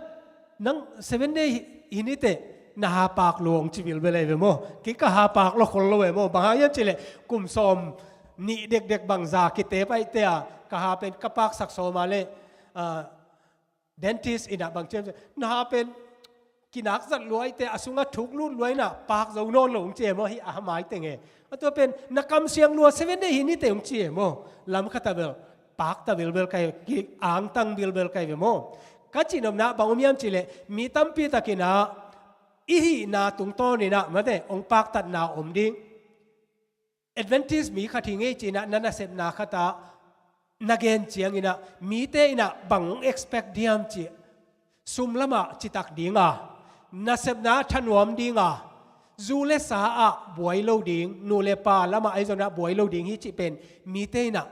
nang Seven Day hi, hi ni teh, na ha pak lua," hong ci bilbel ahi ve maw. Kei ka ha pak lo khol lo ve maw. Bang hang hiam cih leh kum sawmnih dekdek bang za kitep ahih teh a, ka ha pen ka paksak sawm a leh, ah, dentist in ah bang ci hiam cih leh, "Na ha pen kinak zat lua ahih teh, a sungah thuk lut lua in ah pak zo nawn lo," hong ci e maw, hih a ha mai teng e. A tua pen, "Na kam siang lua, Seven Day hi ni teh," hong ci e maw. Lam khat ah bel pak ta bilbel ka hi, ki-angtang bilbel ka hi ve maw. Ka cihnopna bang om hiam cih leh, mi tampi tak in ah i hihna tungtawn in ah, mate, hong paktatna om ding. Adventist mi khat hi ing ei ci in ah na nasepna khat ah na gen ciang in ah, mite in ah bang hong expect diam cih, sum lamah citak ding a, nasepna thanuam ding a, zu le sa ah buai lo ding, nu le pa lamah ahi zong in ah buai lo ding hi cih pen mite in ah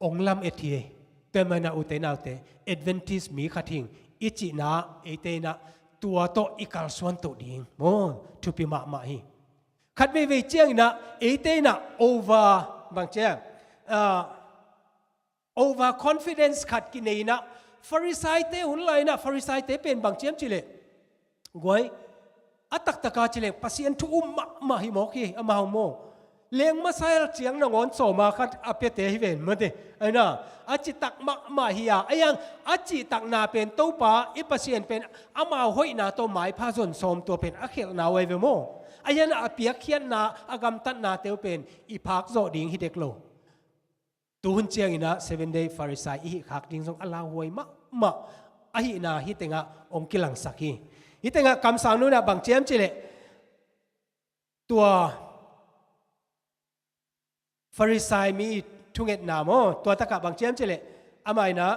hong lamet hi. Tua ahih manin ah, ute naute, Adventist mi khat hi ing i cihna, eite in ah tua tawh i kalsuan to ding maw, thupi mahmah hi. Khat veivei ciang in ah, eite in ah over, bang ci hiam, ah, over confidence khat kinei in ah, Farisaite hun lai in ah, Farisaite pen bang ci hiam cih leh, guai, a taktak a ci leng Pasian thu um mahmah hi mawk hi, amau maw. Leng masa el ciang nangawn sawma khat a piate hi ven, mate. Ahi na, a citak mahmah hi a, ahi hang a cihtakna pen Topa i Pasian pen amau hoihna tawh maipha zon sawm, tua pen a khelhna uh ahi ve maw. Ahi hang a piakkhiatna, a gamtatnate uh pen i phak zawh ding hi dek lo. Tuhun ciang in ah Seven Day Pharisee i hih khak ding zong a lauhuai mahmah ahihna hih tengah hong kilangsak hi. Hih tengah kamsang nu in ah bang ci hiam cih leh, tua Pharisee mi thungetna maw, tua takah bang ci hiam cih leh, amah in ah,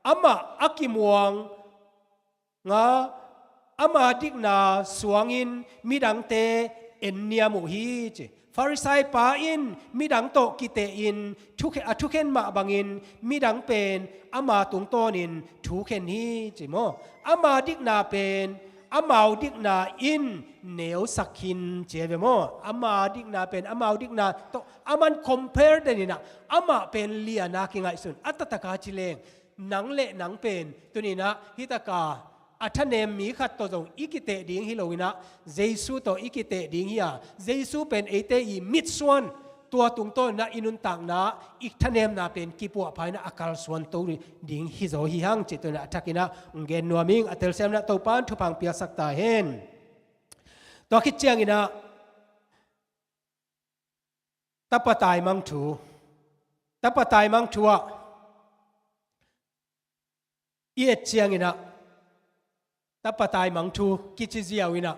amah a kimuang nga, ama dikna suangin midangte enniam uh hi, ci. Pharisee pa in midang tawh kitehin thukhe-, a thukhen mah bangin midang pen ama tungtawnin thukhen hi, ci maw. Ama dikna pen amau dikna in neusak khin, ci hi ve maw. Ama dikna pen amau dikna tawh aman compare den in ah, amah pen lian a kingaihsun. A taktak a ci leng, nang le nang pen tuni in ah hih takah a thanem mi khat tawh zong i kiteh ding hi lo in ah, Jesu tawh i kiteh ding hi a, Jesu pen eite i mitsuan, tua tungtawn in ah i nuntakna, i thanemna pen kipuahpha in ah a kalsuan to ding hi zaw hi hang, cih tu in ah a thak in ah hong gen nuam ing. A telsiam in ah Topa'n thupha hong piaksak ta hen. Tua khit ciang in ah tapa taimang thu, tapa taimang thu ah i et ciang in ah, tapa taimang thu kici ziau in ah,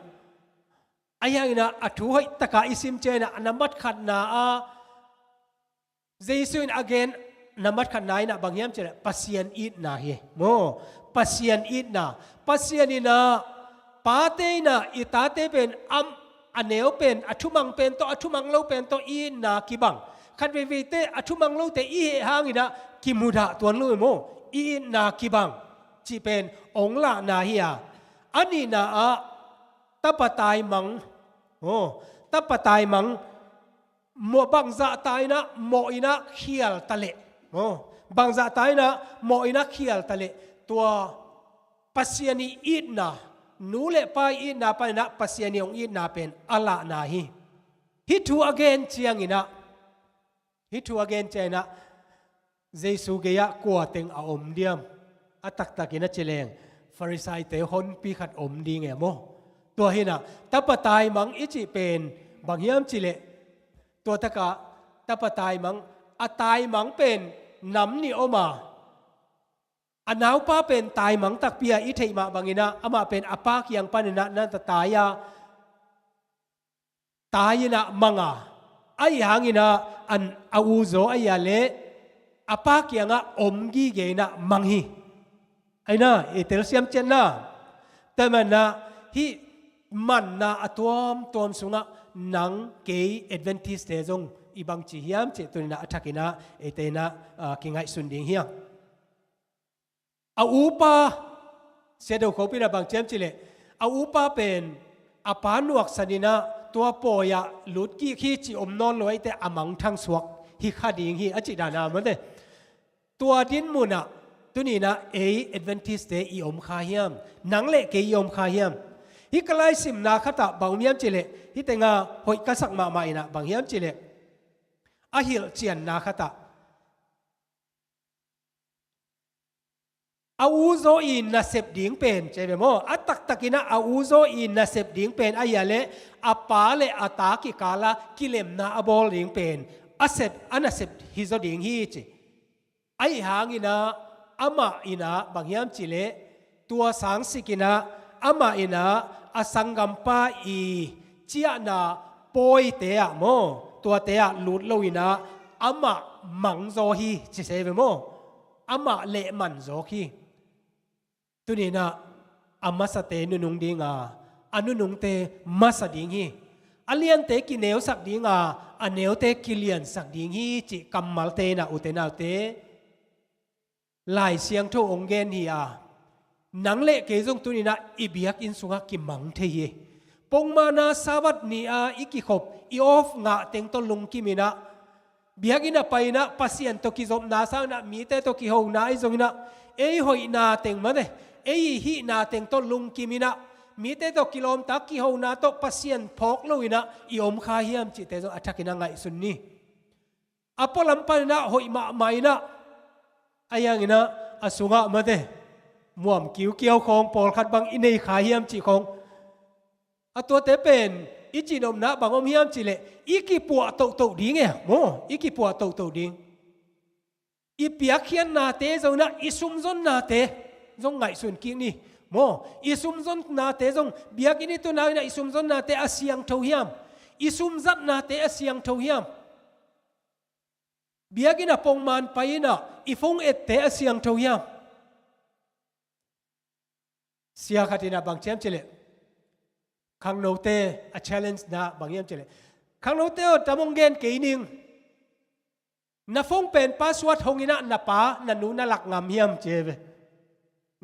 ahi hang in ah a thu hoih takah i sim ciang in ah, a nambat khatna ah Jesu in a gen nambat khatna in ah bang hiam cih leh, Pasian itna hi maw. Pasian itna. Pasian in ah, pate in ah i tate pen am, a neu pen, a thumang pen tawh, a thumang lo pen tawh i itna kibang. Khat veiveite a thumang lote i hih hang in ah kimudah tuan lo hi maw. I itna kibang cih pen hong lahna hi a. A nihna ah tapa taimang, oh, tapa taimang, mawh, bangzah ta in ah mawh in ah khial ta leh, oh, bangzah ta in ah mawh in ah khial ta leh, tua Pasian i itna, nu le pa i itna pan in ah Pasian i hong itna pen a lahna hi. Hih thu a gen ciang in ah, Hih thu a gen ciangin ah Jesu gei-ah kua teng a om diam? A taktakin a ci leng Farisaite honpi khat om ding e maw? Tua hi-in ah tapa taimang i cih pen bang hiam cih leh, tua takah tapa taimang, a taimang pen nam nih om a, a naupa pen taimang takpi a i theih mah bangin ah amah pen a pa kiang panin ah na tai a, tai-in ah mang a, ahih hangin ah a uzaw ahih leh a pa kiangah om gige-in ah mang hi. Ahi na, i telsiam ciat na. Tua manin ah hih manna a tuamtuam sungah nang kei Adventist-te zong i bangci hiam cih tuni-in ah a thakin ah eite in ah, ah, kingaihsun ding hi hang. A upa, Sia Do Khop in ah bang ci hiam cih leh, a upa pen a pa nuaksanin ah tua pawi-ah lutkik hi cih om nawn lo ahih teh a mangthang suak hi kha ding hi a cih dan a mate. Tua dinmun ah tuni-in ah ei Adventist-te i om kha hiam? Nang le kei i om kha hiam? Hih ka laisimna khatah bang om hiam cih leh, hih tengah hoih ka sak mahmah in ah bang hiam cih leh, a hilhcianna khatah a uzaw i nasep ding pen, ci ve maw? A taktakin ah a uzaw i nasep ding pen ahih leh a pa le a ta kikal ah kilemna a bawl ding pen a sep, a nasep hi zaw ding hi ci. Ahih hangin ah amah in ah bang hiam cih leh, tua sangsikin ah amah in ah a sanggampa i ciahna pawite ah maw, tuate ah lut lo-in ah amah mangzaw hi ci se ve maw? Amah lehman zawk hi. Tuni-in ah a masate nunung ding a, a nunungte masa ding hi. A liante kineusak ding a, a neute kiliansak ding hi cih kammalte in ah, ute naute, Lai Siangtho hong gen hi a, nang le kei zong tuni-in ah i biakinn sungah kimang thei hi. Pongmana Sabbath ni-a i kikhop, i off ngah teng tawh lungkimin ah, biakinn ah pai-in ah Pasian tawh kizopna sangin ah mite tawh kihona ahi zongin ah, ei hoihna teng mate, ei i hihna teng tawh lungkimin ah, mite tawh kilawmta kihona tawh Pasian phawk lo-in ah i om kha hiam cihte zong a thakin ah ngaihsun ni. A pualam panin ah hoih mahmah in ah, ahih hangin ah a sungah mate, muam kiukiau khawng pawlkhat bang i nei kha hiam cih khawng, a tuate pen i cihnopna bang om hiam cih leh, i kipuah tohtoh ding e maw? I kipuah tohtoh ding. I piakkhiatnate zong in ah i sumzonnate zong ngaihsun kik ni maw? I sumzonnate zong, biakinn i tuna-in ah i sumzonnate a siangtho hiam? I sumzatnate a siangtho hiam? Biakinn ah pongman pai-in ah i phone ette a siangtho hiam? Sia khat in ah bang ci hiam cih leh, khangnote a challenge-na bang hiam cih leh, khangnote aw, tam hong gen kei ning. Na phone pen password hong in ah na pa na nu na lak ngam hiam ci ve.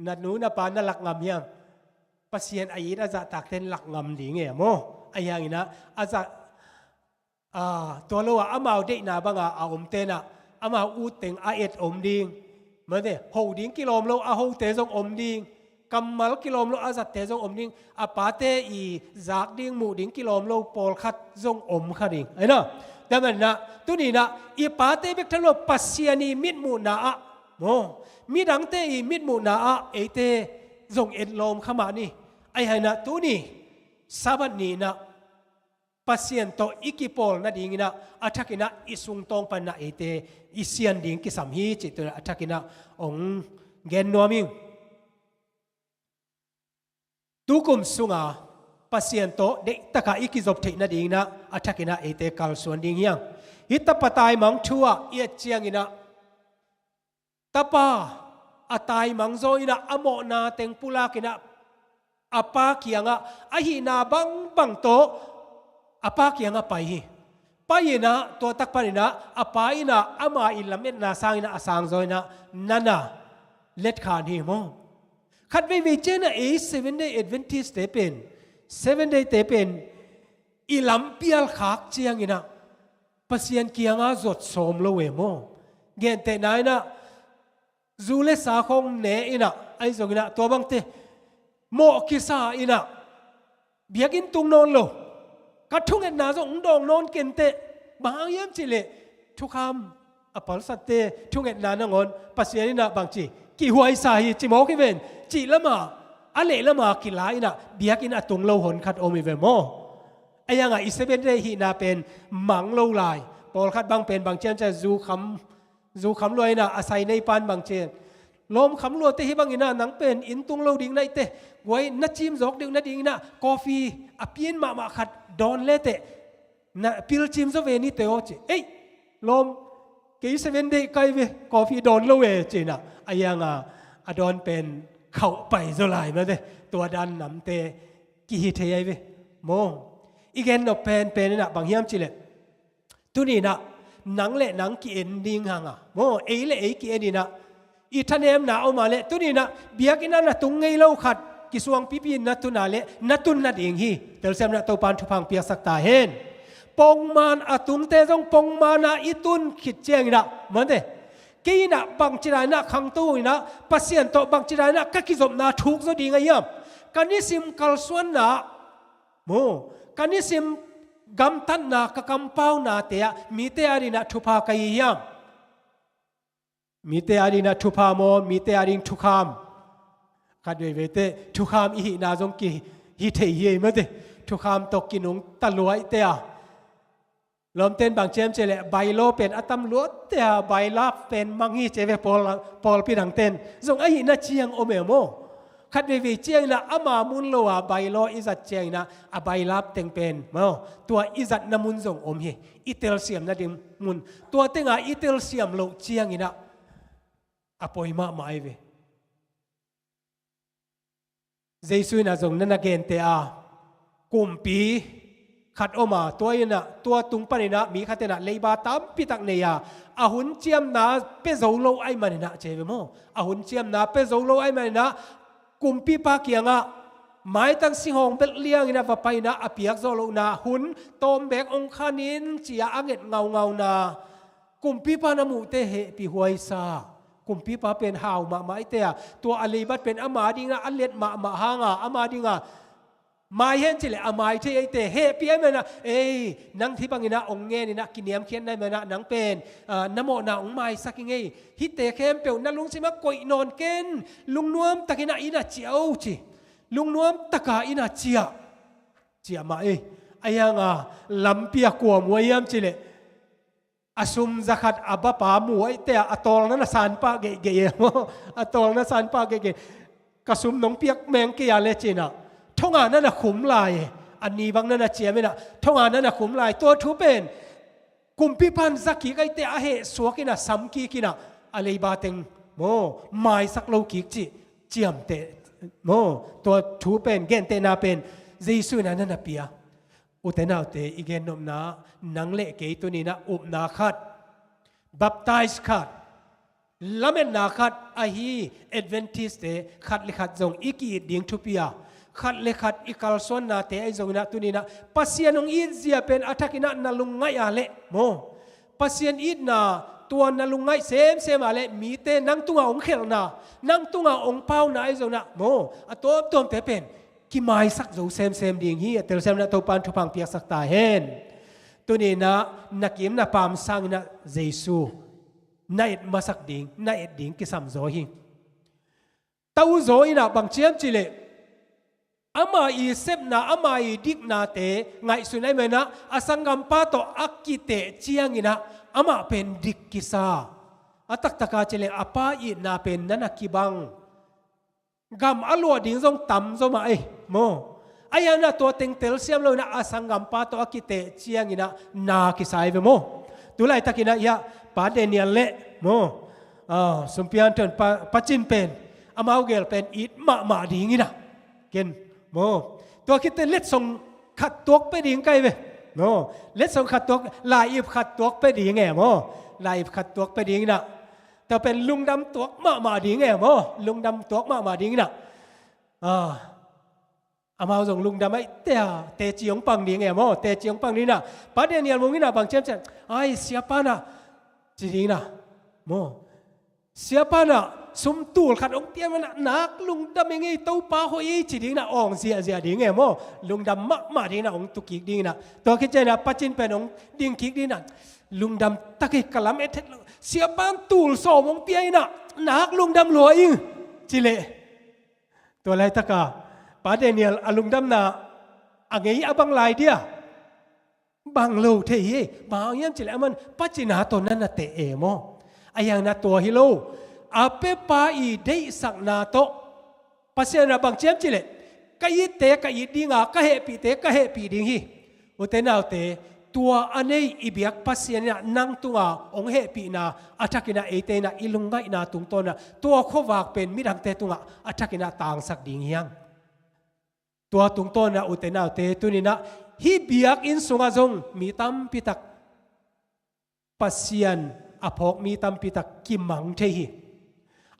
Na nu na pa na lak ngam hiam? Pasian a it a zahtakte in lak ngam ding e maw? Ahih hangin ah a zah, a, tua lo-a amau deihna banga a omte in ah amau utteng a et om ding. Mate, ho ding kilawm lo a hote zong om ding. Kammal kilawm lo a zatte zong om ding. A pate i zak ding, muh ding kilawm lo pawlkhat zong om kha ding. Ahi na, tua manin ah tuni-in ah i pate bek tham lo, Pasian i mitmuhna ah maw, midangte i mitmuhna ah eite zong etlawm kha mah ni. Ahih hangin ah tuni Sabbath ni-in ah Pasian tawh i kipawl nadingin ah a thakin ah i sungtawng panin ah eite i sian ding kisam hi cih tuni-in ah a thakin ah hong gen nuam ing. Tukum sunga Pasian tawh deihtakah i kizop theih nadingin ah a thakin ah eite kalsuan ding hi hang. Hih tapa taimang thu ah i et ciangin ah, tapa a taimang zaw-in ah a mawhna teng pulakin ah a pa kiangah a hihna bangbang tawh a pa kiangah pai hi. Pai-in ah tua tak panin ah a pa in ah ama i lametna sangin ah a sangzaw-in ah na na letkhan hi maw? Khat veivei ciangin ah ei Seven Day Adventist-te pen, Seven Day-te pen i lampial khak ciangin ah Pasian kiangah zot sawm lo e maw? Gentehna-in ah zu le sa khawng ne-in ah, ahi zongin ah tua bangte mawh kisa-in ah, biakinn tung nawn lo, ka thungetna zong hong dawng nawn kenteh. Bang hang hiam cih leh thukham a palsatte thungetna nangawn Pasian in ah bangci kihhuaisa hi ci mawk hi ven. Cih lamah a leh lamah kila in ah biakinn a tung lo hon khat om hi ve maw? A yangah i Seventh Day hihna pen mang lo lai. Pawlkhat bang pen bang ciancian zu kham zu kham lua in ah a sai nei pan bang cian, lawmkham luate hi bang in ah nang pen inn tung lo ding naite, guai na cim zawk deuh nading in ah coffee a pian mahmah khat dawn leteh na pil cim zaw ve nite aw ci. Ei, lawm, kei Seventh Day kai ve, coffee dawn lo e ci in ah a yangah a dawn pen khauh pai zaw lai mate. Tua dan namte kihi thei ai ve maw? I gen nop penpen in ah bang hiam cih leh, tuni in ah nang le nang ki-en ding hang a maw, ei le ei ki-en in ah i thanemna om a leh tuni in ah biakinn ah na tung ngei lo khat kisuang pipi in na tun a leh na tun nading hi. Telsiam in ah Topan thupha piaksak ta hen. Pongman a tungte zong pongman a i tun khit ciang in ah mate, kei in ah bangci dan in ah khangto in ah Pasian tawh bangci dan in ah ka kizopna thuk zaw ding a hiam? Ka nisim kalsuanna maw, ka nisim gamtatna, ka kampaunate ah mite ading in ah thupha ka hi hiam? Mite ading in ah thupha maw, mite ading thukham? Khat veiveite thukham i hihna zong kihi thei hi ei mate. Thukham tawh kinungta luaite a, lawmten bang ciam ciah leh bylaw pen a tam luatte a, bylaw pen mang hi ci ve. Pawl, pawlpi dangten zong ahihna ciang om e maw? Khat veivei ciang in ah ama mun lo a bylaw i zat ciang in ah a bylaw teng pen maw, tua i zatna mun zong om hi. I telsiam nading mun, tua teng a i telsiam loh ciang in ah a poi mahmah ai ve. Jesu in ah zong na na gente a, kumpi khat om a, tua in ah, tua tung pan in ah mi khat in ah leiba tampi tak nei a, a hun ciamna pia zo lo ai man in ah ci ve maw? A hun ciamna pia zo lo ai man in ah kumpipa kiangah maitang singhawng belh liang in ah va pai in ah a piak zawh lohna hun tawm beek ong khan in ci a a nget ngaungauna kumpipa na muhte hehpih huaisa. Kumpipa pen hau mahmah ite a, tua a leibat pen ama ding ah a let mahmah hang a, ama ding ah mai hen ci leh a mai thei eite. Hehpih ai man in ah, ei, nang hi bang in ah ong ngen in ah kiniamkhiat nai man in ah nang pen, ah, na mawhna ong maisak ing ei. Hihte khempeuh na lungsim ah koih nawn ken, lungnuam tak in ah in ah ciah o ci. Lungnuam tak a in ah ciah, ciah mah ei. A yangah lampi a kua mu a hiam ci leh, a sum za khat a bapa mu a ite a, a tawlna na sanpah geihgeih e maw? A tawlna sanpah geihgeih. Ka sum nong piak meng kei a le ci in ah thonga na na khum lai e. A ni bang na na ciam in ah thonga na na khum lai. Tua thu pen kumpipan za kik a ite a heh suak in ah sam kik in ah a leiba teng maw, maisak lo kik cih ciamteh maw? Tua thu pen, gentehna pen Jesu in ah na na pia. Ute naute, i gennopna, nang le kei tuni in ah upna khat, baptize khat, lametna khat ahi Adventist-te khat le khat zong i ki-it ding thupi a, khat le khat i kalsuannate ahi zongin ah tuni in ah Pasian hong it zia pen a thak in ah na lungngaih a leh maw, Pasian itna tua na lungngaih semsem a leh mite nang tungah hong khelhna, nang tungah hong pauna ahi zongin ah maw, a tuamtuamte pen kimaisak zo semsem ding hi. A telsiam in ah Topan thupha piaksak ta hen. Tuni in ah na kim na pam sangin ah Jesu na et masak ding, na et ding kisam zaw hi. Tau zaw in ah bang ciam ci leh, ama i sepna, ama i diknate ngaihsun ai man in ah a sanggampa tawh a kiteh ciangin ah amah pen dik kisa. A taktak a ci leh a pa itna pen na na kibang. Gam a luah ding zong tam zaw mah ei maw. A hian ah tua teng telsiam lo in ah a sanggampa tawh a kiteh ciangin ah na kisai ve maw. Tu laitakin ah hiah Pa Daniel le maw, ah, sumpian thon pa, Pa Cin pen amau gel pen it mahmah ding in ah ken maw. Tua khit teh letsong khat tuak pia ding kai ve maw. Letsong khat tuak, lai-ip khat tuak pia ding e maw. Lai-ip khat tuak pia ding in ah Tua pen lungdam tuak mahmah ding e maw? Lungdam tuak mahmah ding in ah. Ah, amau zong lungdam ai tea, teci hong pang ding e maw? Teci hong pang ding in ah. Pa Daniel mung in ah bang ciamciam, ai, siapa in ah ci ding in ah maw? Siapa in ah sum tul khat hong piak in ah, nak lungdam ing ei, Topa hoih ei ci ding in ah, awng ziahziah ding e maw? Lungdam mahmah ding in ah, hong tu kik ding in ah. Tua khit ciang in ah Pa Cin pen hong ding kik ding in ah. Lungdam tak hi, ka lam et het lo. Siapa'n tul sawm hong pia in ah, nak lungdam lua ing, ci leh. Tua laitaka Pa Daniel a lungdamna a ngei a bang lai dia? Bang lo thei hi. Bang hang hiam ci leh aman pacina tawh na na teh e maw. Ahih hangin ah tua hi lo, a pepa i deihsakna tawh Pasian in ah bang ci hiam ci leh, ka itte ka it ding a, ka hehpihte ka hehpih ding hi. Ute naute, tua a nei i biak Pasian in ah nang tungah hong hehpihna a thakin ah eite in ah i lungngaihna tungtawn ah tua khuavak pen midangte tungah a thakin ah tangsak ding hi hang. Tua tungtawn ah ute naute, tuni-in ah hih biakinn sungah zong mi tampi tak, Pasian a phawk mi tampi tak kimang thei hi.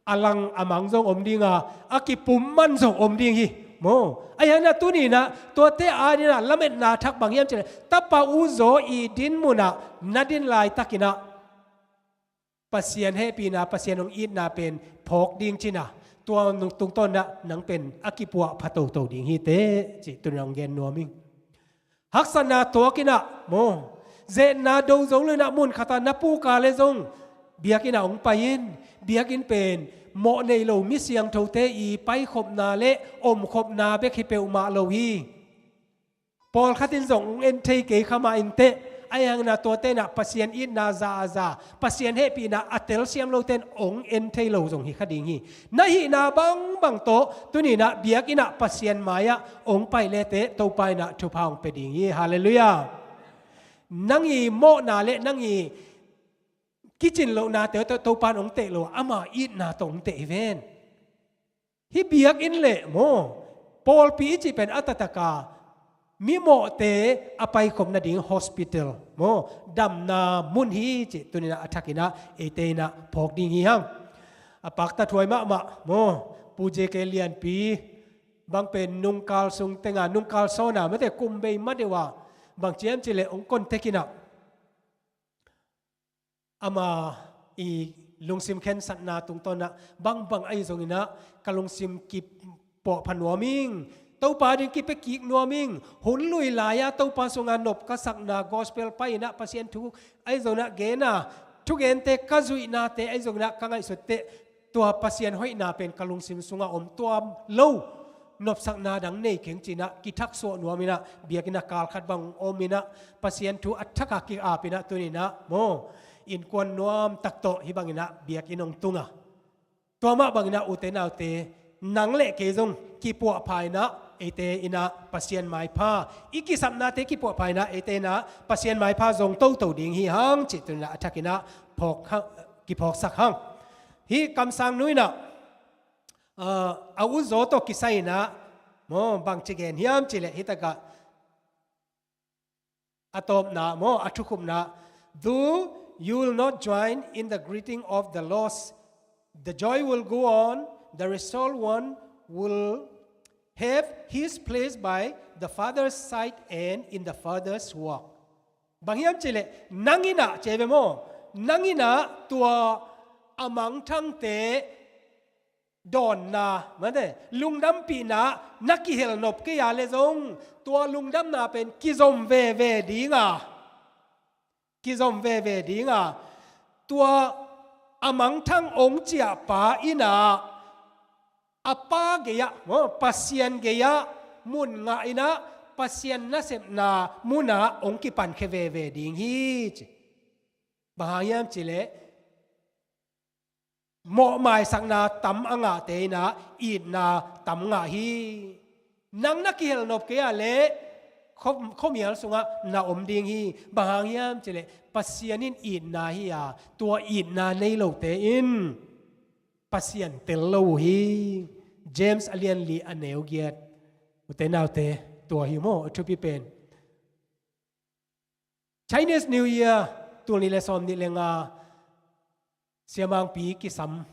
A lang a mang zong om ding a, a kipum man zong om ding hi. Maw, ahih hangin ah tuni-in ah tuate adingin ah lametna thak bang hiam ci leh, Tapa uzaw i din munah na din laitakin ah Pasian hehpihna, Pasian hong itna pen phawk ding ci-in ah, tua tungtawn ah nang pen a kipuahpha toto ding hi teh ci tuni-in ah hong gen nuam ing. Haksatna tuak in ah maw, zetna do zo lo-in ah mun khat ah na puk a leh zong biakinn ah hong pai in. Biakinn pen mawh nei lo mi siangthote i paikhopna leh omkhopna bek hi peuhmah lo hi. Pawlkhat in zong hong en thei kei kha mah inteh. Ahih hangin ah tuate in ah Pasian itna za a za, Pasian hehpihna a telsiam lote in hong en thei lo zong hi kha ding hi. Na hihna bangbang tawh tuni-in ah biakinn ah Pasian mai-ah hong pai le teh Topa in ah thupha hong pia ding hi. Halleluiah. Nang i mawhna leh nang i kicin lohnate tawh Topa in hong teh lo, ama itna tawh hong teh hi ven. Hih biakinn leh maw, pawlpi i cih pen a taktak a mi mawhte a paikhop nading hospital maw, damna mun hi cih tuni-in ah a thakin ah eite in ah phawk ding hi hang. A paktathuai mahmah maw, Pu J K Lianpi bang pen nungkal sung teng a, nungkal sawn a, mate kum bei ma deuh a, bang ci hiam ci leh hong contact in ah, ama i lungsim khensatna tungtawn ah bangbang ahi zongin ah ka lungsim kipuahpha nuam ing. Topa ading kipia kik nuam ing. Hun lui lai-a Topa sungah nop ka sakna, gospel pai-in ah Pasian thu ahi zongin ah gen a, thugente ka zuihnate ahi zongin ah ka ngaihsut teh tua Pasian hoihna pen ka lungsim sungah om, tua lo nopsakna dang nei keng ci-in ah kithaksuah nuam in ah, biakinn ah kal khat bang om in ah, Pasian thu a thak a ki-ap in ah, tuni-in ah maw, innkuan nuam tak tawh hih bangin ah biakinn hong tung a, tua mah bangin ah ute naute, nang leh kei zong kipuahpha in ah eite in ah Pasian maipha, i kisapnate kipuahpha in ah eite in ah Pasian maipha zong toto ding hi hang cih tuni-in ah a thakin ah phawk hang, kiphawksak hang. Hih kamsangnu in ah, ah, a uzaw tawh kisai in ah maw, bang ci gen hiam ci leh hih takah a tawpna maw, a thukhupna, "Though you will not join in the greeting of the lost, the joy will go on. The restored one will have his place by the Father's side and in the Father's work." Bang hiam ci leh, nang in ah, ci ve maw, nang in ah tua a mangthangte dawnna, mate, lungdampihna na kihel nop kei a leh zong, tua lungdamna pen kizom veve ding a, kizom veve ding a, tua a mangthang hong ciahpa in ah, a Pa gei-ah maw, Pasian gei-ah mun ngah in ah, Pasian nasepna munah hong kipankhia veve ding hi ci. Bang hang hiam ci leh, mawhmaisakna tam a ngahte in ah itna tam ngah hi. Nang na kihel nop kei a leh khuamial sungah na om ding hi. Bang hang hiam ci leh, Pasian in itna hi a, tua itna nei lote in Pasian tel lo uh hi. James a lian li a neu giat. Ute naute, tua hi maw a thupi pen. Chinese New Year tul nih leh sawm nih leh nga siamangpi kisam,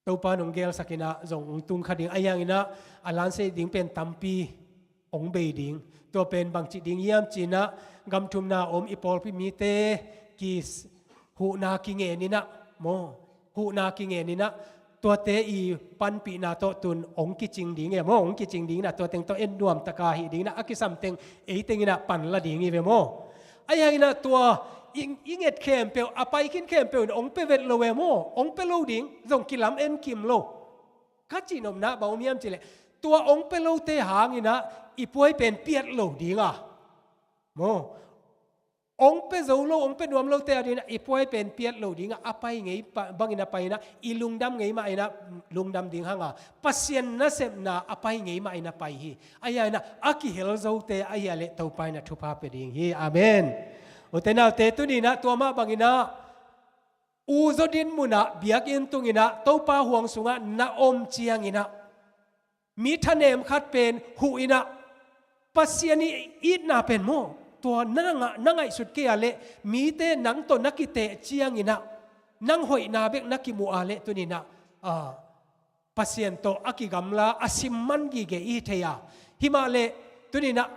Topa in hong gelsak in ah zong hong tung kha ding. Ahih hangin ah a lansei ding pen tampi hong bei ding. Tua pen bangci ding hiam ci-in ah, gam thumna om i pawlpi mite kihuhna kingen in ah maw, huhna kingen in ah, tuate i panpihna tawh tun hong kicing ding e maw, hong kicing ding in ah, tua teng tawh en nuam taka hih ding in ah, a kisam teng ei teng in ah pan la ding hi ve maw. Ahi hanginah tua i, i nget khempeuh, a pai khin khempeuh in hong pia vet lo e maw, hong pia lo ding, zong kilam en kim lo. Ka cihnopna bang om hiam cihleh, tua hong pia lote hanginah i puai pen piat lo dinga maw, hong pia zo lo, hong pia nuam lote a dinginah i puai pen piat lo dinga, a pai ngei pa, bangin a pai inah, i lungdam ngei mah inah lungdam ding hanga, Pasian nasepna a pai ngei mah inah pai hi. Ahi hanginah a kihel zote ahi a leh Topa inah thupha pia ding hi. Amen. Ute naute, tuninah tua mah banginah u zaw din munah, biakinn tunginah, Topa huang sungah na om cianginah, mi thanem khat pen huh inah, Pasian i itna pen maw, tua na ngah, na ngaihsut kei a leh mite nang tawh na kiteh cianginah, nang hoihna bek na kimuh a leh tuninah, a, Pasian tawh a kigamla a simman gige i hi thei a. Himahleh tuninah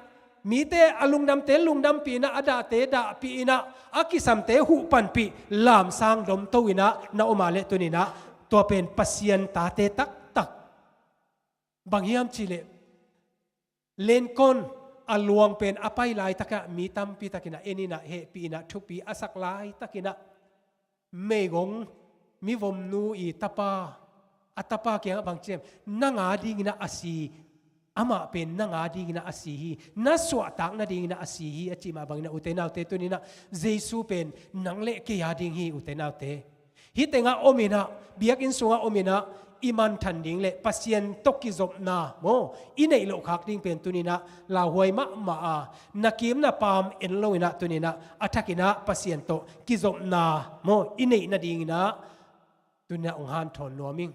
mite a lungdamte lungdampih inah, a dahte dahpih inah, a kisamte huh panpih, lamsang domto inah na om a leh tuninah tua pen Pasian tate taktak. Bang hiam cihleh, Lincoln a luang pen a pai laitakinah mi tampi takinah en inah, hehpih inah, thupi a sak laitakinah, meigong, mivomnu i tapa, a tapa kiangah bang ci hiam, nang a dinginah a si, amah pen nang a dinginah a si hi, na suahtak nadinginah a si hi, a cih mah banginah ute naute, tuninah Jesu pen nang le kei a ding hi, ute naute. Hih tengah om inah, biakinn sungah om inah, i manthan ding le Pasian tawh kizopna maw, i neih loh khak ding pen tuninah lauhuai mahmah a, na kim na paam en lo inah tuninah a thakinah Pasian tawh kizopna maw, i neih nadinginah tuninah hong hanthawn nuam ing.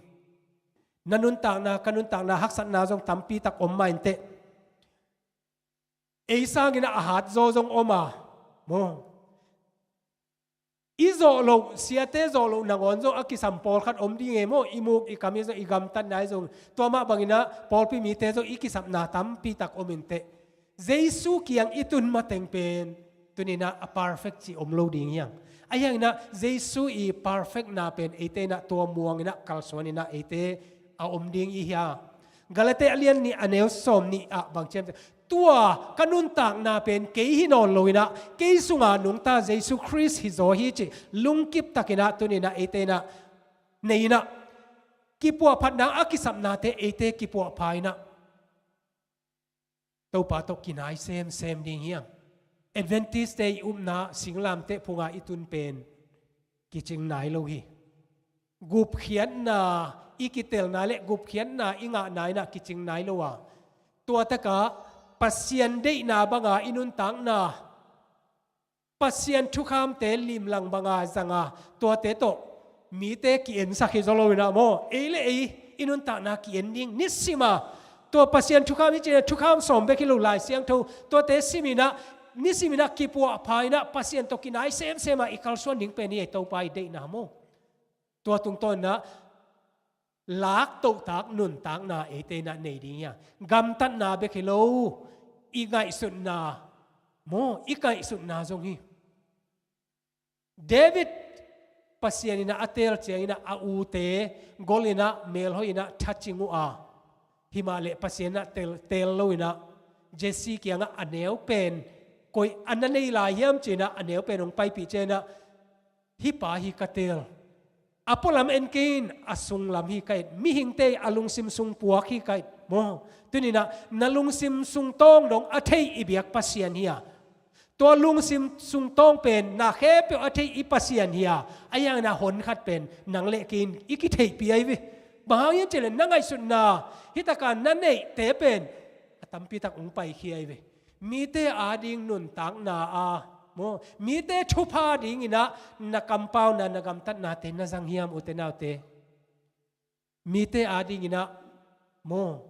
Na nuntakna, ka nuntakna haksatna zong tampi tak om mah inteh. Ei sanginah a hat zaw zong om a maw, i zawh loh, siate zawh loh nangawn zong a kisam pawlkhat om ding e maw, i muk i kam i zong, i gamtatna i zong, tua mah banginah pawlpi mite zong i kisapna tampi tak om inteh. Jesu kiang i tun mateng pen tuninah a perfect cih om lo ding hiang. Ahi hanginah Jesu i perfectna pen eite inah tua muanginah kalsuaninah eite a om ding i hia. Galati a lian nih a neu sawm nih ah bang ci hiam, tua ka nuntakna pen kei hi nawn lo inah, kei sunga nungta Jesu Khrist hi zaw hi cih lungkip takinah tuninah eite inah nei inah, kipuahphatna a kisapnate eite kipuahpha inah Topa tawh kinai semsem ding hiam. Adventist te i upna singlamteh phunga i tun pen kicing nai lo hi. Gupkhiatna i kitelna le gupkhiatna i ngahna inah kicing nai lo a, tua takah Pasian deihna banga i nuntakna, Pasian thukhamte limlang banga zanga, tuate tawh mite ki-ensak hi zaw lo inah maw, ei le ei i nuntakna ki-en ding, nisima tua Pasian thukham hi cinah, thukham sawm bek hi lo, Lai Siangtho tuate siminah, nisiminah kipuahpha inah Pasian tawh kinai semsema i kalsuan ding pen hi ei, Topa i deihna maw. Tua tungtawninah laktohtak nuntakna eite inah nei ding hi a, gamtatna bek hi lo, i ngaihsutna maw, i ngaihsutna zong hi. David, Pasian inah a teel cianginah a ute gol inah melhoih inah thacing uh a, himahleh Pasian inah teel, teel lo inah Jesse kiangah a neu pen koi a na nei lai hiam cinah a neu pen hong paipih cianginah, hih pa hi ka teel. A pualam en kei in, a sunglam hi ka et. Mihingte a lungsim sung puak hi ka et maw. Tuninah na lungsim sung tawng dong a thei i biak Pasian hi a, tua lungsim sung tawng pen na khempeuh a thei i Pasian hi a, ahi hanginah honkhat pen nang le kei in i kitheihpih ahi ve. Bang hang hiam cihleh na ngaihsutna, hih taka na neihte pen a tampi tak hong paikhia ahi ve. Mite ading nuntakna a maw, mite thupha dinginah na kampauna, na gamtatnate na zang hiam, ute naute? Mite adinginah maw,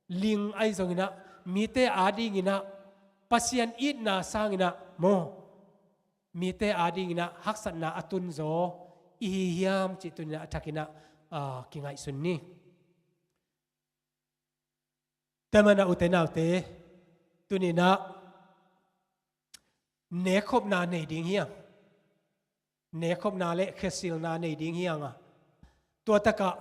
ling ahi zonginah, mite adinginah Pasian itna sanginah maw, mite adinginah haksatna a tunzaw i hi hiam cih tuninah a thakinah, ah, kingaihsun ni. Tua manin ah, ute naute, tuninah nekkhopna nei ding hiang. Nekkhopna le khesilna nei ding hiang a, tua takah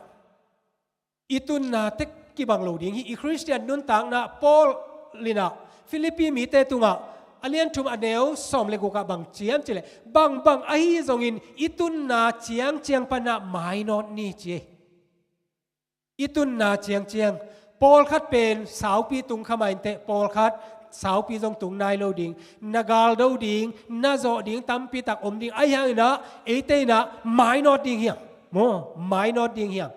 i tunna tek kibang lo ding hi. I Khristian nuntakna, Paul inah Philippi mite tungah a lian thum a neu sawm le guk ah bang ci hiam cih leh, bangbang ahi zongin i tunna ciangciang panah mainawt ni ci hi. I tunna ciangciang, pawlkhat pen saupi tung kha mah inteh, pawlkhat saupi zong tung nai lo ding, na galdo ding, na zawh ding tampi tak om ding, ahi hangin ah eite in ah mainawt ding hi hang. Maw, mainawt ding hi hang.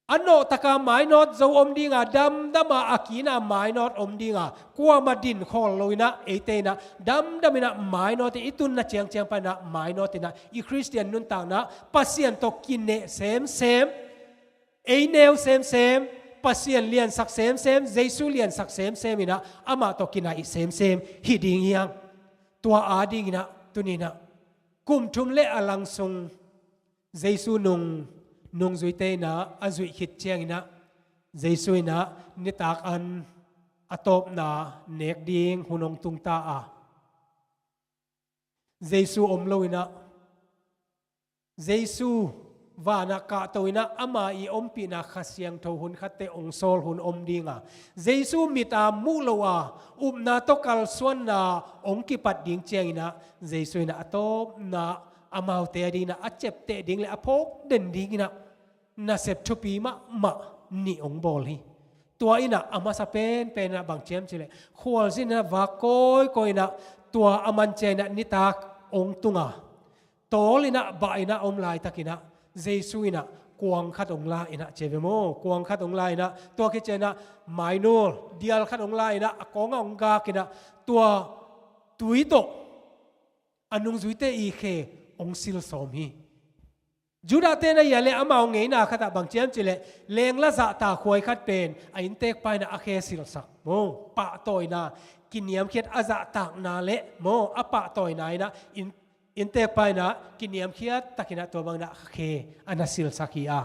A nawhtaka mainawt zo om ding a, damdama a kina mainawt om ding a, kuamah din khawl lo in ah eite in ah damdam in ah mainawt in, i tunna ciangciang panah mainawt in ah i Khristian nuntakna Pasian tawh kineh semsem, ei neu semsem, Pasian liansak semsem, Jesu liansak semsem in ah amah tawh kinaih semsem hi ding hi hang. Tua ading in ah tuni in ah kum thum le a lang sung Jesu nung, nungzuite in ah a zuih khit ciangin ah Jesu in ah nitak an a tawpna nek ding hun hong tung ta a, Jesu om lo in ah, Jesu vanah kahto in ah ama i ompihna Kha Siangtho hun khatte hong sawl hun om ding a, Jesu mit a muh lo a, upna tawh kalsuanna hong kipat ding ciangin ah Jesu in ah a tawpna amaute ading in ah a ciapteh ding le a phawk den ding in ah nasep thupi mahmah nih hong bawl hi. Tua in ah a masa penpen in ah bang ci hiam cih leh, khualzin in ah vak kawikawi in ah tua a man ciang in ah nitak hong tung a, tawl in ah bah in ah om laitakin ah Jesu in ah kuang khat hong la in ah ci ve maw, kuang khat hong la in ah, tua khit ciang in ah mainul dial khat hong la in ah a kawng ah hong gak in ah tua tui tawh a nungzuite i khe hong sil sawm hi. Judahte na hia le amau ngeina khatah bang ci hiam cih leh, lengla zahtakhuai khat pen a inntekpa in ah a khe silsak maw, pahtawina, kiniamkhiat a zahtakna le maw, a pahtawina in ah inn, inntekpa in ah kiniamkhiat takin ah tua bangin ah a khe a na silsak hi a.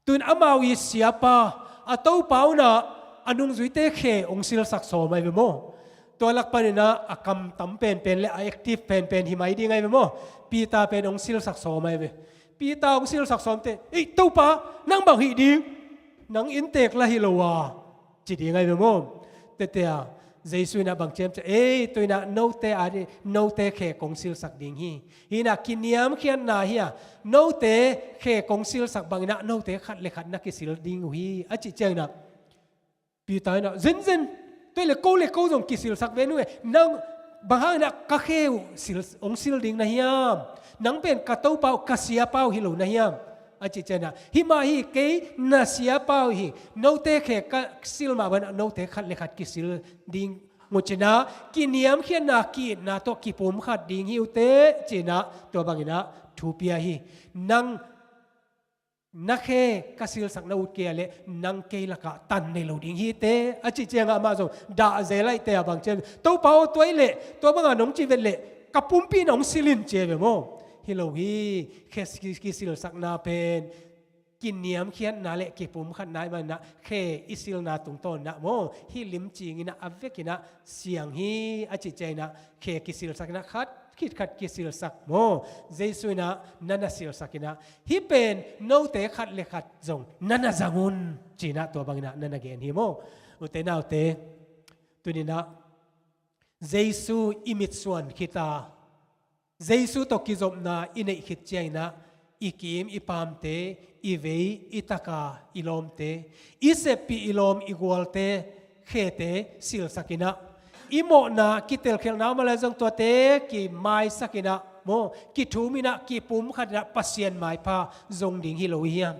Tu-in amau i siapa, a Topa un ah a nungzuite khe hong silsak sawm ahi ve maw. Tua lak panin ah a kam tam penpen le a active penpen hi mai ding ahi ve maw. Peter pen hong silsak sawm ahi ve. Peter hong silsak sawm teh, "Ei, Topa, nang bang hih ding? Nang inntek la hi lo a," ci ding ahi ve maw. Tete a, Jesu in ah bang ci hiam cih leh, "Ei, tu-in ah note a di, note khe kong silsak ding hi. Hih in ah kiniamkhiatna hi a, note khe kong silsak bangin ah note khat le khat na kisil ding uh hi," a cih ciangin ah Peter in ah, "Zenzen, tua hi leh ko le ko zong kisilsak ve nu e, nang bang hangin ah ka khe uh sil, hong sil ding na hiam? Nang pen ka Topa uh, ka siapa uh hi lo na hiam?" a cih ciangin ah, "Hi mah hi, kei na siapa uh hi, note khe ka sil mah bangin ah note khat le khat kisil ding uh ci-in ah, kiniamkhiatna, ki-itna tawh kipumkhat ding hi uh teh," ci-in ah tua bangin ah thu pia hi. "Nang na khe ka silsak na ut kei a leh nang kei lakah tan nei lo ding hi teh," a cih ciangah amah zong dah zel ahih teh a bang ci hiam, "Topa aw, tua hi leh, tua banga nong cih vet leh ka pumpi in hong sil in," ci hi ve maw. Hi lo hi, khe ki, kisilsakna pen kiniamkhiatna le kipumkhatna ahih manin ah khe i silna tungtawn in ah maw, hih lim cingin ah a vekin ah siang hi, a cih ciangin ah khe kisilsak in ah khat khit khat kisilsak maw. Jesu in ah na na silsak in ah, "Hih pen note khat le khat zong na na zang un," ci-in ah tua bangin ah na na gen hi maw. Ute naute, tuni-in ah Jesu i mitsuan khit a, Jesu tawh kizopna i neih khit ciangin ah, i kim i paamte, i vei i taka i lawmte, i seppih i lawm i gualte khete silsak in ah, i mawhna kitelkhialhna om a leh zong tuate kimaisak in ah maw, kithum in ah, kipumkhat in ah Pasian maipha zong ding hi lo hi hiam?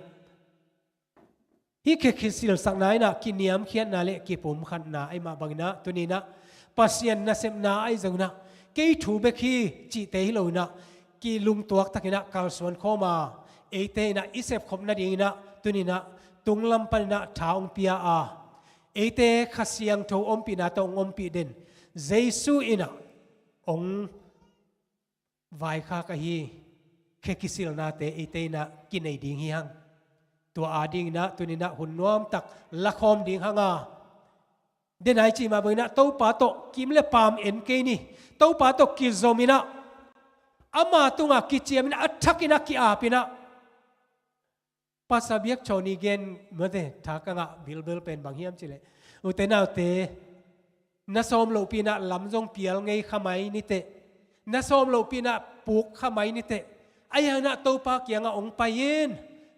Hih khe kisilsakna in ah kiniamkhiatna le kipumkhatna ahih mah bangin ah, tuni-in ah Pasian nasepna ahi zongin ah, "Kei thu bek hi," cihte hi lo-in ah, kilungtuak takin ah kalsuan khawm a, eite in ah i sepkhop nadingin ah tuni-in ah tunglam panin ah tha hong pia a, eite Kha Siangtho ompihna tawh hong ompih den Jesu in ah hong vaikhak ahi khe kisilnate eite in ah kinei ding hi hang. Tua adingin ah tuni-in ah hun nuamtak lakhawm ding hang a, den a i cih mah bangin ah Topa tawh kim le paam en kei ni. Topa tawh kizom in ah, ama tungah kiciam in ah, a thak in ah ki-ap in ah, Pastor Biak Chawni gen mate, tha ka ngah bilbel pen bang hiam cih leh, ute naute, Na sawm lohpi inah lam zong pial ngei kha mai niteh. Na sawm lohpi inah puk kha mai niteh. Ahi hangin ah Topa kiangah hong pai in.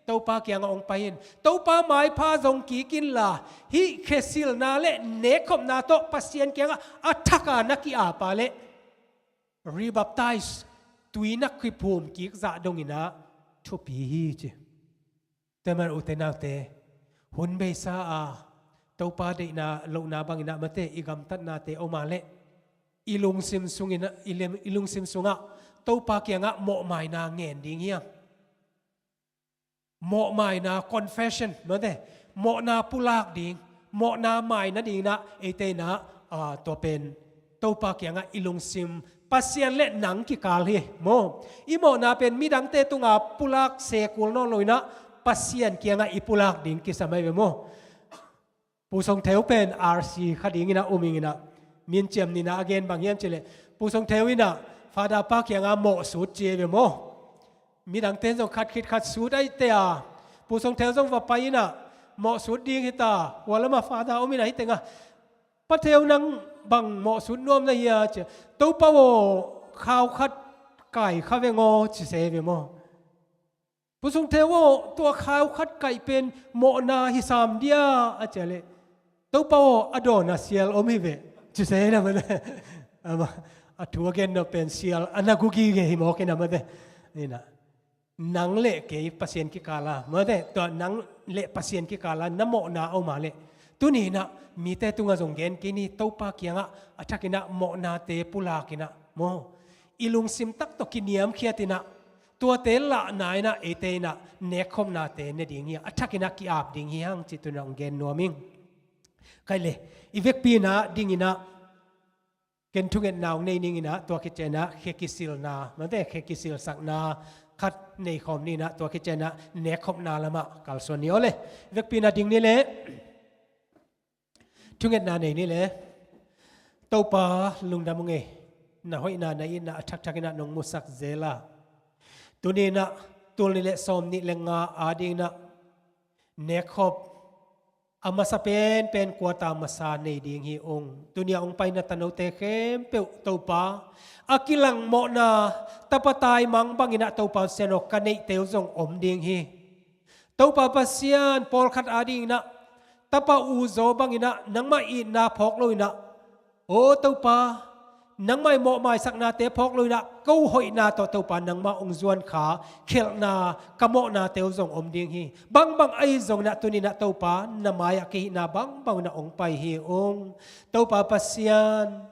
Topa kiangah hong pai in. Topa maipha zong kik inla, hih khesilna le nekkhopna tawh Pasian kiangah a thak a na ki-ap a leh rebaptize, tui na kiphum kik zah dong inah thupi hi ci. Tua ahih manin ute naute, hun beisa a Topa deihna lohna bang inah mate i gamtatnate om a leh i lungsim sungin, i lem-, i lungsim sungah Topa kiangah mawhmaina ngen ding hi hang. Mawhmaina, confession, mate, mawhna pulak ding, mawhna mai nading inah eite inah, ah, tua pen Topa kiangah i lungsim, Pasian le nang kikal hi maw. I mawhna pen midangte tunga pulak se kul nawn lo inah Pasian kiangah i pulak ding kisam ahi ve maw. Pu Song Theu pen R C kha ding inah um ing inah, min ciam nihna a gen bang hiam cih leh, Pu Song Theu inah Father pa kiangah mawhsut ci ahi ve maw. Midangte zong khat khit khat sut ahi te a, Pu Song Theu zong va pai inah mawhsut ding hi ta, hua lamah Father om inah hi tengah, Pa Theu, nang bang mawhsut nuam na hia ci a, Topa aw, khau khat kai kha veng aw ci se ve maw. Pu Song Theu aw, tua khau khat kai pen mawhna hi sam dia a ci a leh, Topa aw, a dawn a sial om hi ve ci se na mate. Amah a thu a gen nop pen sial a na gu gige hi mawk inah mate. Inah nang le kei Pasian kikal a, mate, tua nang le Pasian kikal a na mawhna a om a leh, tuni inah mite tungah zong gen kei ni, Topa kiangah a thak inah mawhnate pulak inah maw, i lungsim tak tawh kiniamkhiat inah, tuate lahna inah eite inah nekkhopnate ne ding hi a, a thak inah ki-ap ding hi hang cih tuni inah hong gen nuam ing. Kei le, i vekpi inah ding inah ken thungetna hong nei ning inah, tua khit ciang inah khe kisilna, mate, khe kisilsakna khat nei khawm ni inah, tua khit ciang inah nekkhopna lamah kalsuan ni aw le. Vekpi inah ding ni le, thungetna nei ni le. Topa, lungdam ung ei, na hoihna, na itna a thakthak inah nong musak zel a, tuni inah tul nih le sawm nih le nga ading inah nekkhop a masa penpen kuata masa nei ding hi ung. Tuni a hong pai na tanote khempeuh Topa, a kilang mawhna tapa taimang bang inah Topa Pasian aw, ka neihte uh zong om ding hi. Topa Pasian, pawlkhat ading inah tapa uzaw bang inah nangmah itna phawk lo inah, aw Topa, nangmah i mawhmaisaknate phawk lo inah ko hoihna tawh Topa nangmah hong zuan kha, khelhna, ka mawhnate uh zong om ding hi. Bangbang ahi zong inah tuni inah Topa, na mai-ah kei hihna bangbang inah hong pai hi ung. Topa Pasian,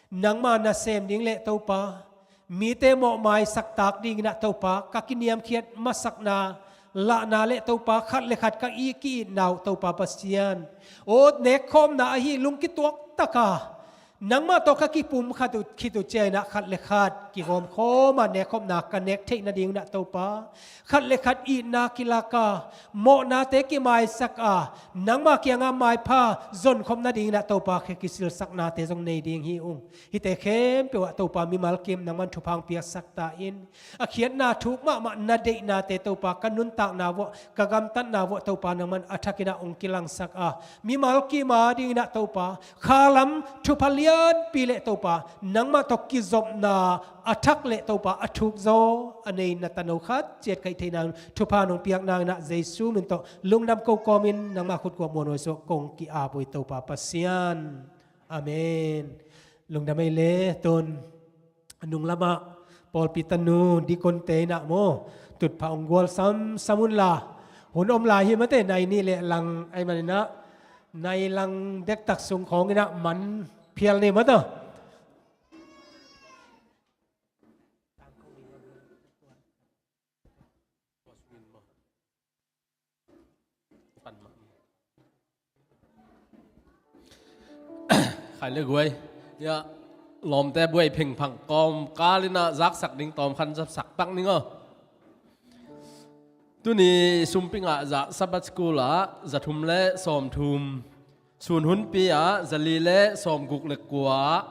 nangmah nasem ding le Topa, mite mawhmaisak tak ding inah Topa, ka kiniamkhiat masakna lahna le Topa, khat le khat ka i ki-itna uh Topa Pasian, aw, nekkhawmna ahi lungkituak taka nangmah tawh ka kipum khat uh, khit uh ciang inah khat le khat kigawm khawm a nekkhopna ka nek theih nading inah Topa, khat le khat itna kilak a, mawhnate kimaisak a, nangmah kiangah maipha zonkhop nading inah Topa, khe kisilsaknate zong nei ding hi ung. Hihte khempeuh ah Topa, mimal kim nangman thupha hong piaksak ta in. A khiatna thuk mahmah na deihnate Topa, ka nuntakna vuah, ka gamtatna vuah Topa, nangman a thak inah hong kilangsak a, mimal kim ading inah Topa, khalam thupha lianpi le Topa, nangmah tawh kizopna a thak le Topa, a thuk zaw a nei na tano khat ciat ka hih theihna thupha nong piak nang inah Jesu min tawh lungdam ko kawmin nangmah khut kuah muanhuai suah kong ki-ap uh hi Topa Pasian. Amen. Lungdam ei le, tun nung lamah pawlpi tanu dikonte inah maw, tutphah hong gual samsam unla, hun om lai hi mate, nai nih le lang ahih man inah, nai lang dektak sung khawng inah man phial ni mate. Khai le guai. Ya, lawmte buai phengphang kawmkal inah zaksak ding tawmkhat zapsak pak ning aw. Tuni sumpingah zah Sabbath School ah za thum le sawm thum, sun hunpi ah za li le sawm guk le kua,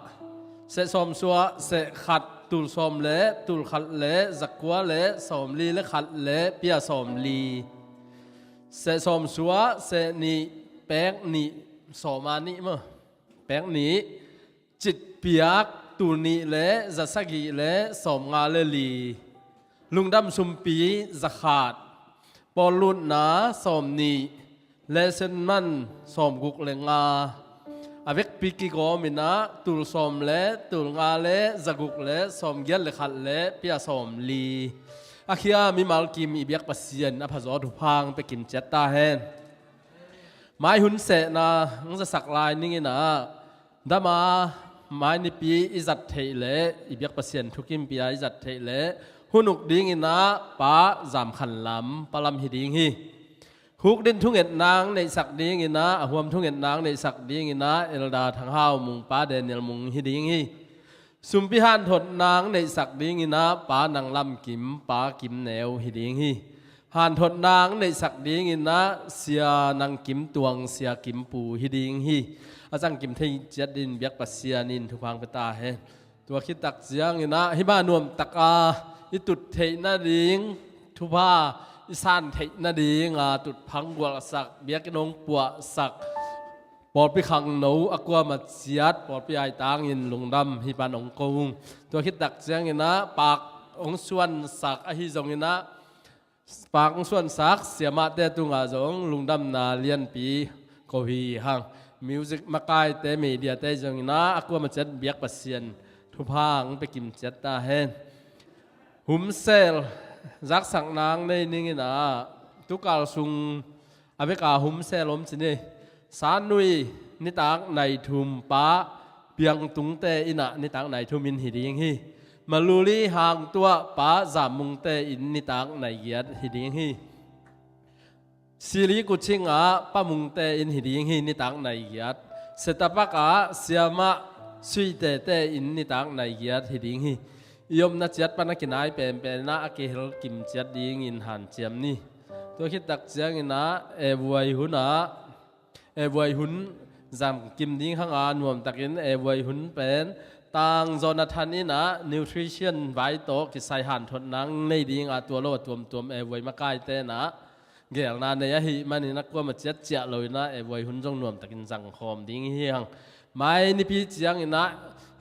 seh sawm suah, seh khat, tul sawm le tul khat le za kua le sawm li le khat le pia sawm li, seh sawm suah, seh nih, pek nih, sawm a nih maw. pek nih, citpiak tul nih le za sagih le sawmnga le li, lungdam sumpi za khat, pawllutna sawmnih, le senman sawmguk le nga, a vekpi kigawm in ah tul sawm le tul nga le zaguk le sawmgiat le khat le pia sawmli, a khia mimal kim i biak Pasian a phazaw thupha hong pia kim ciat ta hen. Mai hun sehna hong zasak lai ning in ah, dama mai nipi i zat theih le i biak Pasian thukimpi a i zat theih le hun uk ding in ah Pa Zam Khan Lam, Pa Lam hi ding hi. Huk din thungetna hong neihsak ding in ah, a huam thungetna hong neihsak ding in ah Elder Thang Hau Mung, Pa Daniel Mung hi ding hi. Sumpi hanthotna hong neihsak ding in ah Pa Nang Lam Kim, Pa Kim Neu hi ding hi. Hanthotna hong neihsak ding in ah Sia Nang Kim Tuang, Sia Kim Pu hi ding hi. A cangkim thei ciat din biak Pasian in thupha hong pia ta hen. Tua khit tak ciang in ah hih bang nuam tak a i tut theih nading, thupha i san theih nading a tutphah hong gualsak, biakinn hong puahsak pawlpi khangno a kuamah ciat, pawlpi aitang in lungdam hih pan hong ko ung. Tua khit tak ciang in ah pak hong suansak ahi zong in ah, pak hong suansak siamahte tungah zong lungdamna lianpi ko hi hang. Music makaite, mediate zong in ah a kuamah ciat biak Pasian thupha hong pia kim ciat ta hen. Humsel zaksakna hong nei ning in ah, tukal sung a vek a humsel om ci ni. Sanui nitak nai thum Pa Piang Tung te in ah nitak nai thum in hi ding hi. Maluli Hang Tuah, Pa Zam Mung te in nitak nai giat hi ding hi. Sili Kuching ah Pa Mung te in hi ding hi, nitak nai giat. Setapak ah Siamah Sui Te te in nitak nai giat hi ding hi. I omna ciat pan a kinai penpen ah a kihel kim ciat ding in hanciam ni. Tua khit tak ciang in ah, e vuai hun ah, e vuai hun zang kim ding hang a, nuam takin e vuai hun pen Tang Jonathan in ah nutrition vai tawh kisai hanthotna hong nei ding a, tua lo a tuamtuam e vuai makaite in ah gelna nei ahih manin a kuamah ciat ciah lo in ah e vuai hun zong nuam takin zang khawm ding hi hang. Mai nipi ciang in ah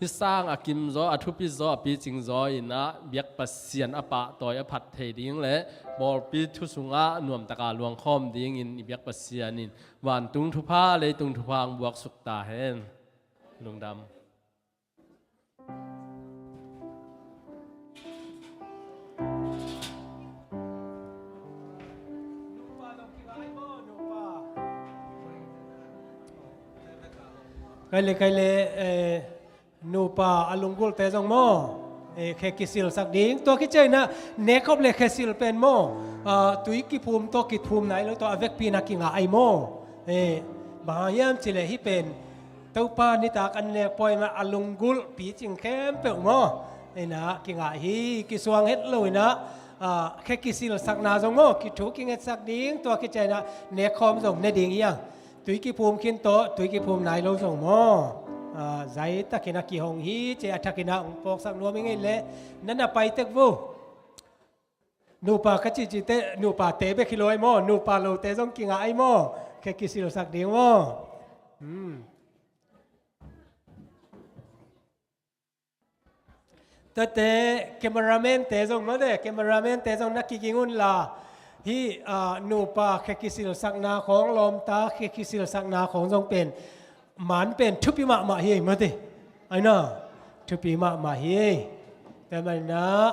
hih sang a kim zaw, a thupi zaw, a picing zaw in ah biak Pasian a pahtawi a phat thei ding le pawlpi thu sungah nuam tak a luang khawm ding in i biak Pasian in vantung thupha, leitung thupha hong buaksuk ta hen. Lungdam. Kai le, kai le, eh, nupa a lunggulhte zong maw, eh, khe kisilsak ding. Tua khit ciang in ah, nekkhop le khesil pen maw, ah, tui kiphum tawh kiphum nai lo tawh a vekpi in ah kingah ai maw. Eh, bang hang hiam cih leh hih pen Topa nitak an nek pawimah a lunggulh picing khempeuh maw, in ah kingah hi. Kisuang het lo in ah, ah, khe kisilsakna zong maw, kithu kingetsak ding. Tua khit ciang in ah nekkhawm zong ne ding hi hang. Tui kiphum khin tawh, tui kiphum nai lo zong maw, ah, zai takin a kihong hi ci a, a thakin ah hong phawksak nuam ing ei leh, na na pai tek vo. Nupa ka cihcih teh, nupate bek hi lo ai maw, nupa lote zong kingah ai maw, khe kisilsak ding maw. Hmm. Tate, cameraman te zong mate, cameraman te zong na kiging un la. Hih, ah, nupa khe kisilsakna khawng, lawmta khe kisilsakna khawng zong pen, man pen thupi mahmah hi ei mate. Ai na, thupi mahmah hi ei. Tua manin ah,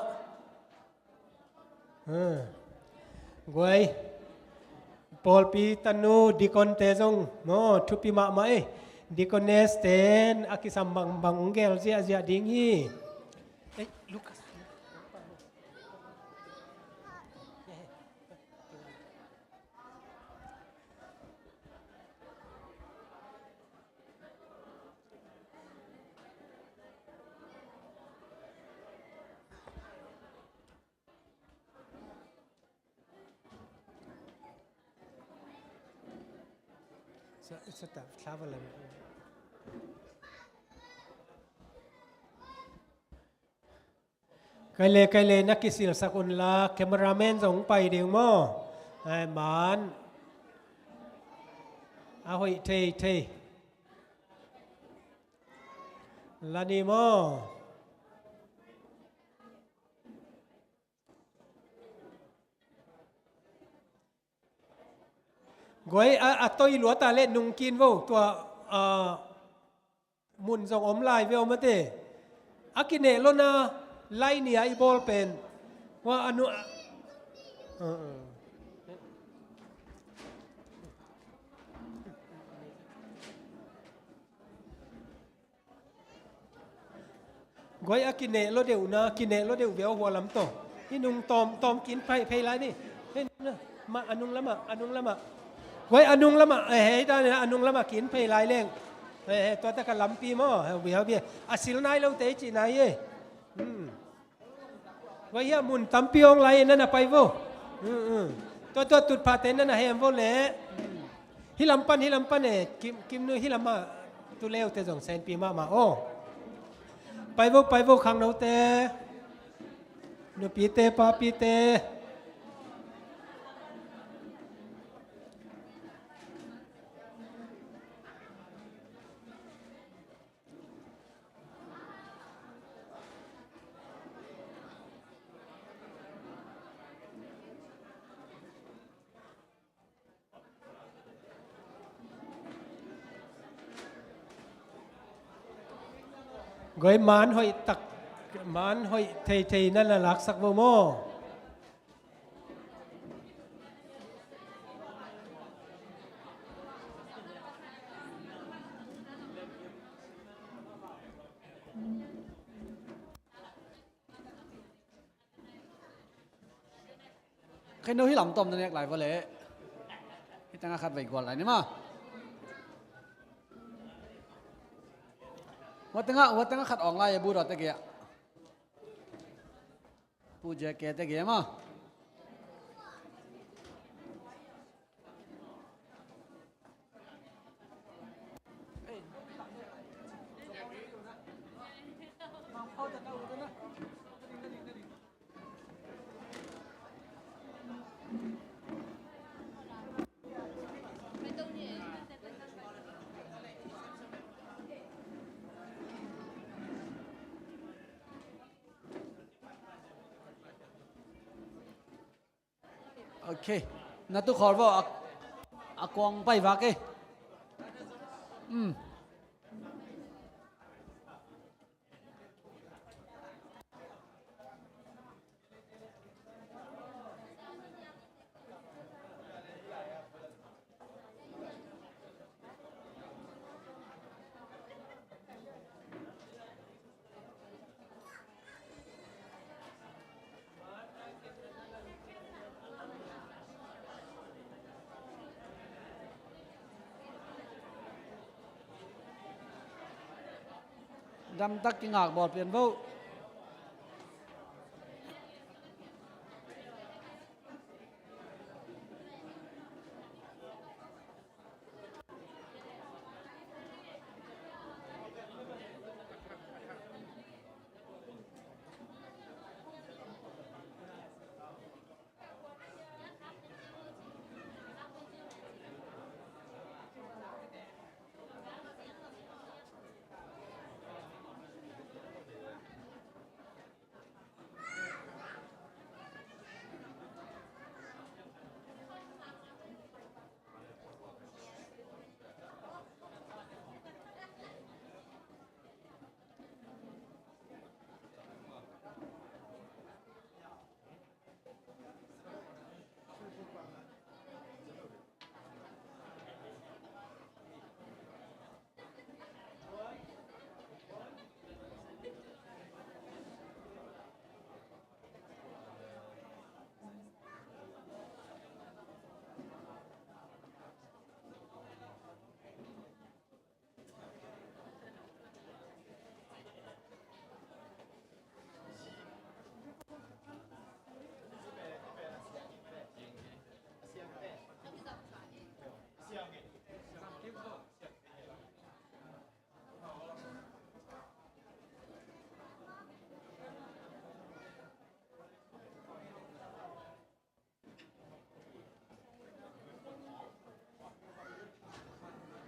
Hmm. Guai. Pawlpi tanu, deacon te zong maw, thupi mahmah ei. Deaconess ten a kisam bangbang hong gel ziahziah ding hi. Ei, Lucas. Kai le, kai le, na kisilsak un la, cameraman zong pai ding maw. Ai man. A hoih thei thei. La ni maw? Guai a, a toi luat a leh nung kin vo, tua, a, mun zong om lai ve om a te. A kineh lona lai ni a i bawl pen. Hua a nu, a, a, a. Guai a kineh lo deuh na, kineh lo deuh ve aw hua lam tawh. Hih nung tawm, tawm kin phei, phei lai ni. Hei, na, mah, a nung lamah, a nung lamah. Guai a nung lamah, eh, hei, ta ni na, a nung lamah kin phei lai leng. Eh, eh, tua ta ka lampi maw, hei, bia, hei, bia. A sil nai lo te i cih nai e. Hmm. Guai hiah mun tampi hong lai e, na na pai vo. Hmm, hmm. Tua, tua tutphahte na na hem vo leh. Hmm. Hih lam pan, hih lam pan e, Kim, Kim nu hih lamah tu leute zong senpi mahmah aw. Pai vo, pai vo khangnote, nupite, papite. Guai man hoih tak, man hoih theithei na na laksak vo maw? Khen no hih lam tawm na nek lai vua leh. Hih tengah khat vei gual lai ni maw. Hua tengah, hua tengah khat awng lai e, bu dawh te gei ah. Pu J K te gei maw. Ok. Na tu khawl vo, a, a kuang pai vak e. Um. Damtak kingak bawl pian vo.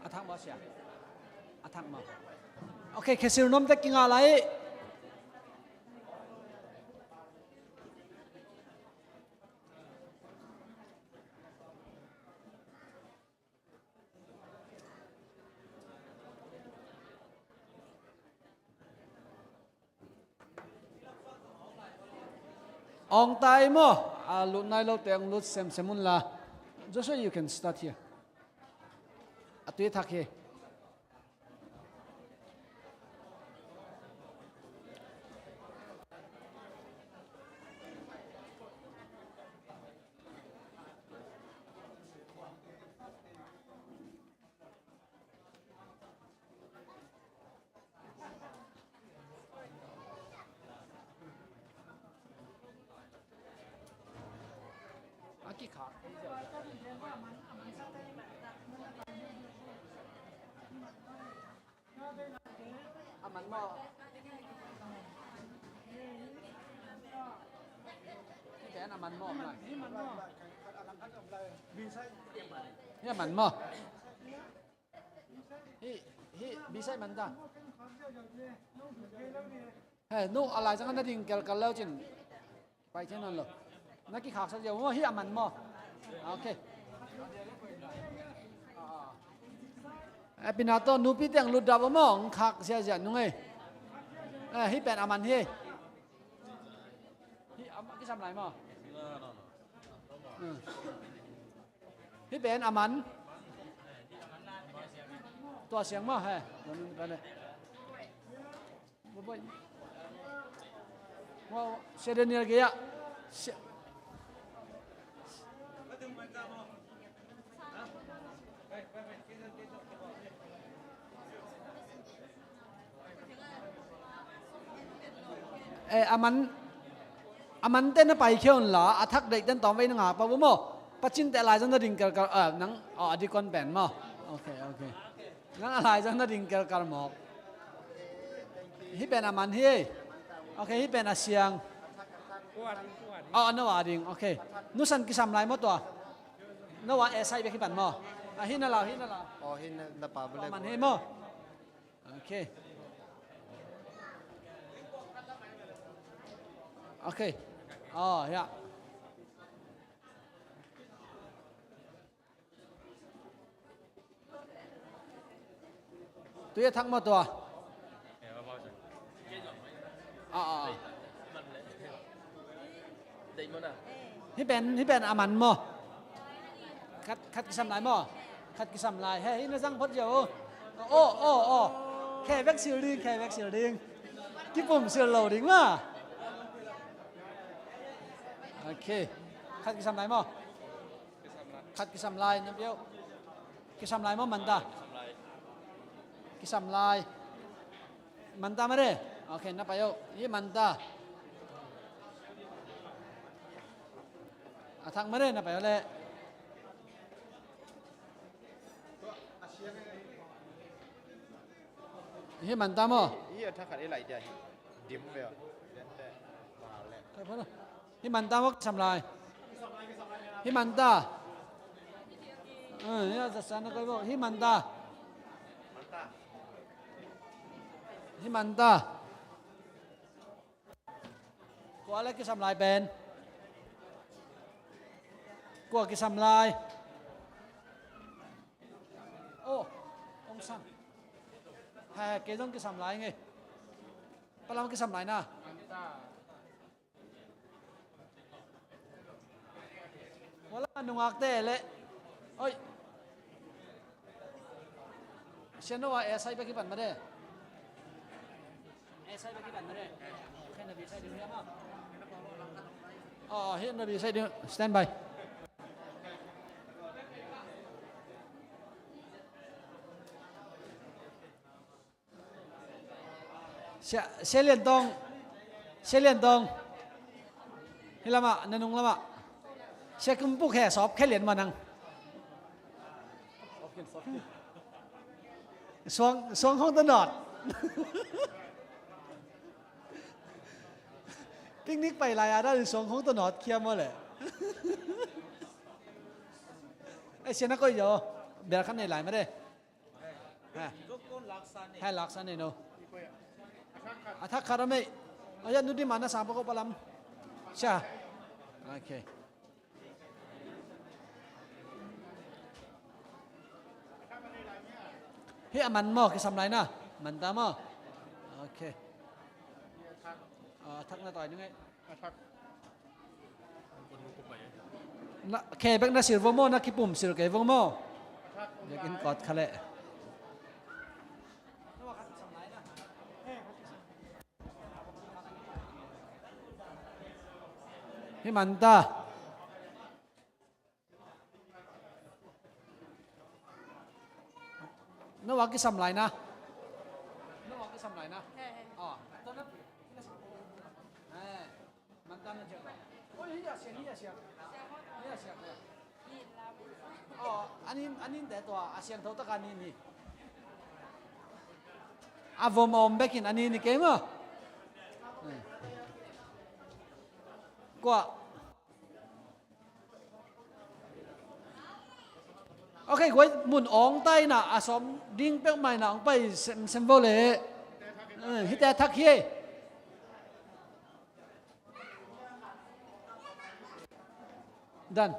A thak maw sia? A thak maw? Ok, khesil nuamte kingah lai. Awng tai maw? A lut nai lote hong lut semsem unla. Joshua, you can start here. A tui thak hi. A kikhak. A man maw? Hih pen a man maw? Hih a man maw? Hih, hih, bisai man ta. He, no, a laizang na ding kelkal leu cin. Pai thei nawn lo. Na kikhaksak ziau maw, hih a man maw? Ok. Eh, pinato, nupi teng lut dap maw, hong khak ziazia nung ei. Eh, hih pen a man hi. Hih a man kisam lai maw? Hmm. Hih pen a man. Tua siang maw, he. Tua nun pen e. Sia Daniel gei ah. Sia. Eh, a man, a mante na paikhia unla, a thak deihte tawm vei na ngak pah uh maw? Pacinte a laizang na ding kelkal, ah, nang, oh, a dikon pen maw? Ok, ok. Nang a laizang na ding kelkal mawk. Hih pen a man hi. Ok, hih pen a siang. Oh, no a ding. Ok. Nusan kisam lai maw tua? No a esai bek hi pan maw? Ah, hih na lau, hih na lau. Oh, hih na, na pa bule. A man hi maw? Ok. Ok. Oh, ya. Tui a thak maw tua? Ah, ah. Hih pen, hih pen a man maw? Khat, khat kisam lai maw? Khat kisam lai. He, hih na zang phot ziau. Oh, oh, oh. Khe vek sil ding, khe vek sil ding. Kipum sil lo ding maw. Ok. Khat kisam lai maw? Khat kisam lai, na peuh. Kisam lai maw, man ta? Kisam lai. Man ta mare? Ok, na pai uh. Hih man ta. A thak mare, na pai uh le. Hih man ta maw? Hih a thak khat i lai dia hi. Dim ve aw. Hih man ta maw, kisam lai? Hih man ta. Eh, hih a zatsa na koi maw. Hih man ta. Hih man ta. Kua le kisam lai pen? Kua kisam lai? Oh, ong sang. He, kei zong kisam lai ngei. Palam kisam lai na. Wala nungakte le. Oi. Sian no wa esai bek kipan made. Esai bek kipan made. Khen na bi sai ding ya ma. Oh, hi na bi sai ding. Stand by. Sia, Sia Lian Tong. Sia Lian Tong. Hih lamah, na nung lamah. Sia Kum Puk he, sawp khe lian mah nang. Suang, suang hong ta nawt. Picnic pai lai a dan suang hong ta nawt khiam maw le. Ai, sia na koih zaw. Bel khan nei lai mah de. Ha. Hai laksa nei no. A thak khat a mei. A ya nu di mana sang pa ko palam. Cha. Okay. Hi a man maw, kisam lai na. Man ta maw. Okay. A thak na tawi ni ngai. Na, khe bek na sil vo maw, na kipum sil kei vo maw? Biakinn kawt kha leh. Hi man ta. No wa kisam lai na. No wa kisam lai na. He, he. Oh, to na. Eh, man ta na je. Oi, hi ya siang, hi ya siang. Hi ya siang. Oh, anin, anin te tua, a siangtho taka anin hi. A vom a om bekin anin hi kei maw. Eh. Kua. Ok, guai mun awng ta ina a sawm ding peuhmah ina hong pai sem, sem vo le. Eh, hite thak hi. Dan.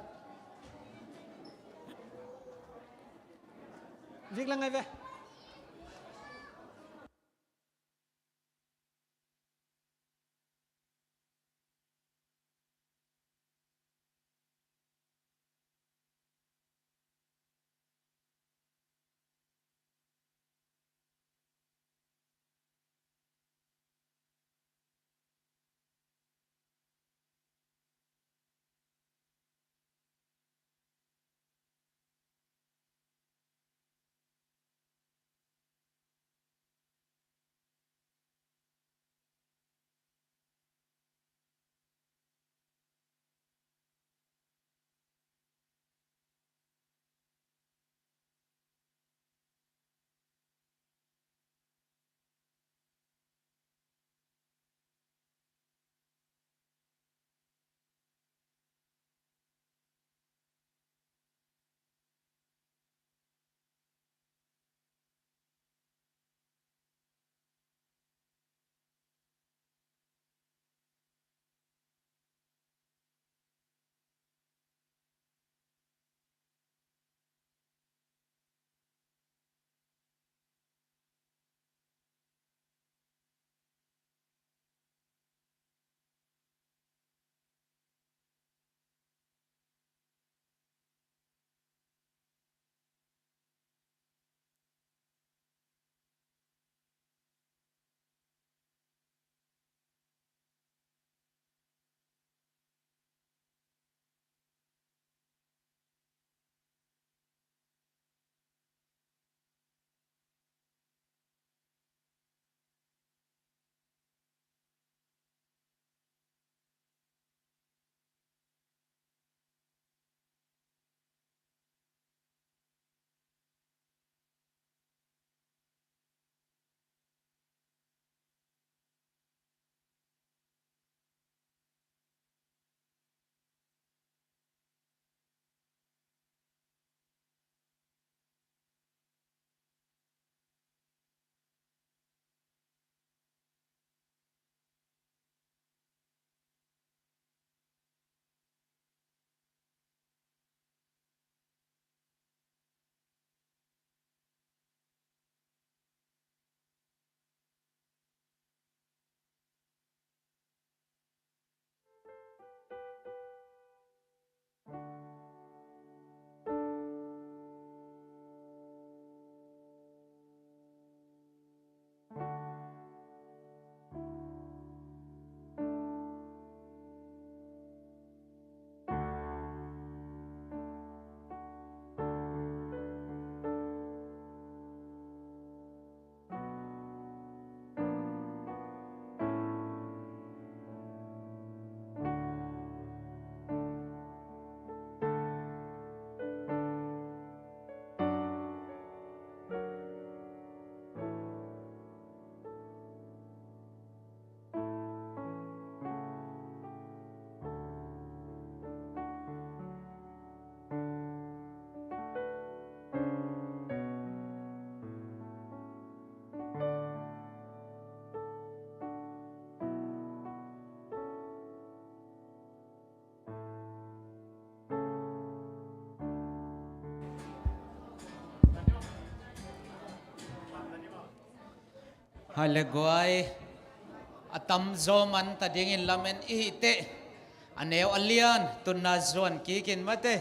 Vik la ngai ve. Hai le guai, a tamzaw man ta dingin lamen i hih teh, a neu a lian tutna zuan kikin mate.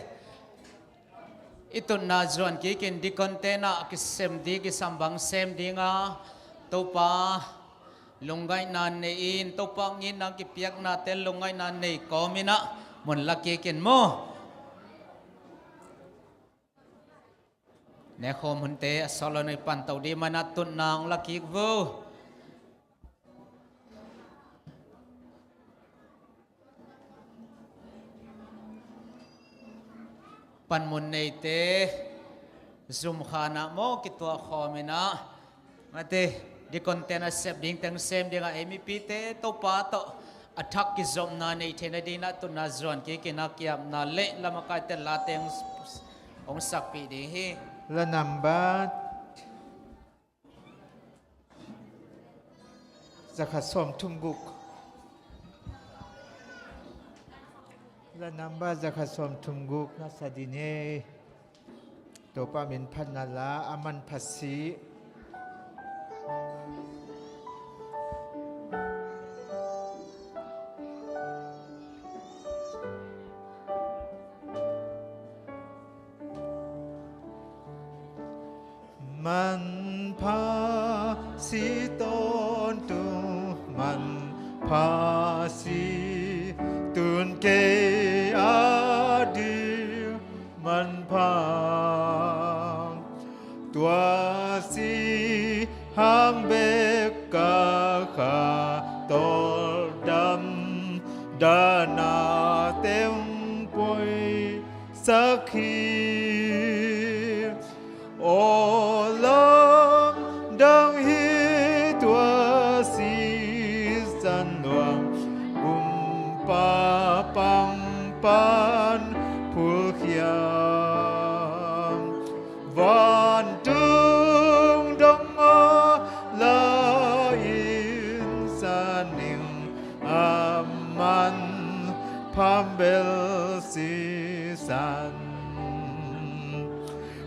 I tutna zuan kikin deacon tenah a kisem ding, kisam bang sem dinga, Topa lungngaihna nei in, Topa ngitna kipiaknate lungngaihna nei kawminah mun la kikin maw. Nekhawm hunte a sawt lo nei pan to dih manah tutna hong la kik vo. Panmun neite zumkhanah maw kituah khawminah. Mate, deacon ten a sep ding teng sem dingah ei mipite Topa tawh a thak kizopna nei theina dinah tutna zuan kikin a kiapna le lamakaite la teng hong sakpih ding hi. La number zakhat sawm thum guk. La number zakhat sawm thum guk na sa ding hi. Topa min phatna la a manpha si. Manpha si tawntung, manpha si tun kei a ding manpha. Tua si hang bek ka kha tawldam, dana teng puai sak hi. Aw lamdang hi tua sisan luang, gumpa pang pan phulkhiam. Vantung dong aw la in sa ning, a manpha bel sisan.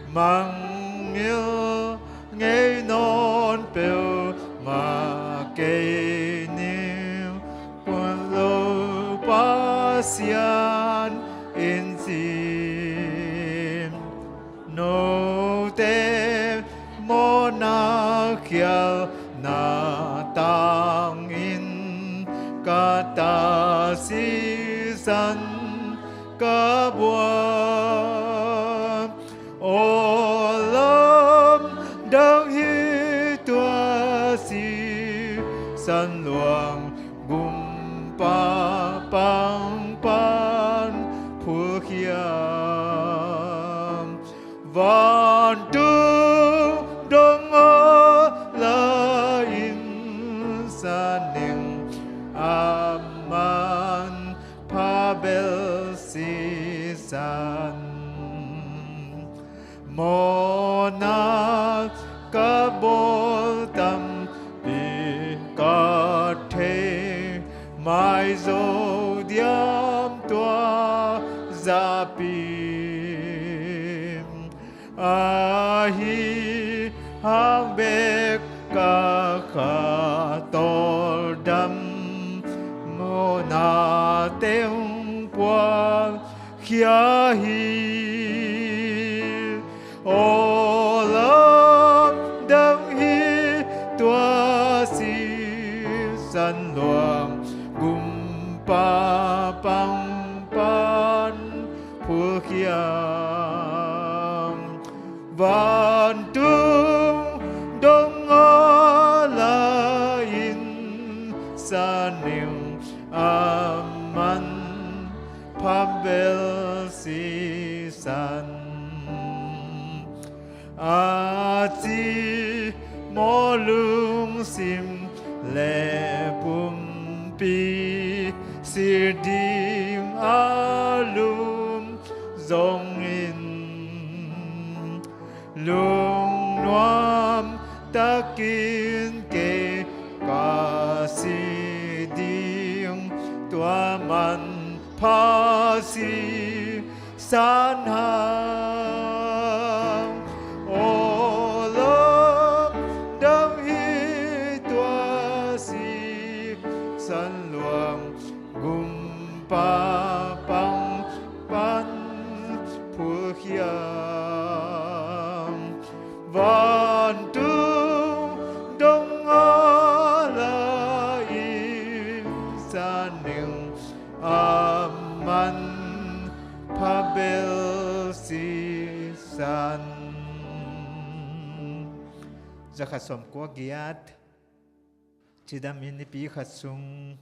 Mangngilh ngei nawn peuhmah kei ning, pullo Pasian in ci. Note mawhna khialhna tangin, ka ta sisan ka buang. Aw lamdang hi tua sisan luang, gumpa pang pan phulkhiam. Vantung dong aw la in sa ning, a manpha bel sisan. Mawhna ka bawl tampi ka thei, maizo diam tua zahpi. Ahi hang bek ka kha tawldam, mawhna teng puang khia hi. Aw lamdang hi tua sisan luang, gumpa pang pan phulkhiam. Vantung dong aw la in sa ning, a manpha bel sisan. A cimawh lungsim le pumpi, si ding a lum zongin, lungnuam takin kei ka si ding, tua manpha sisan hang. Aw lamdang hi tua San luang gumpa pang pan phulkhiam, vantung dong a la in san ning, a man pha bel sisan. Zakhat sawmkua giat. Cidam in nipi khat sung.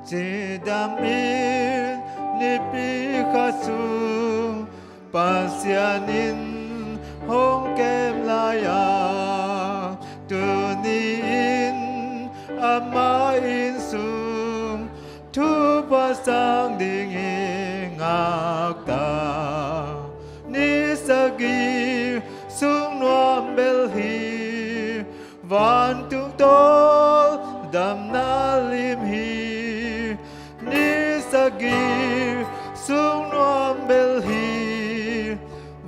Cidam in nipi khat sung Pasian in hong kem lai-a, tuni-in ama inn sung thupha sang ding i ngakta. Ni sagih sung nuam bel hi, vantung tawldamna lim hi. Ni sagih sung nuam bel hi,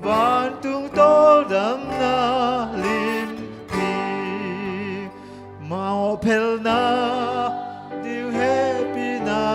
vantung tawldamna lim hi. Mawhphelhna ding hehpihna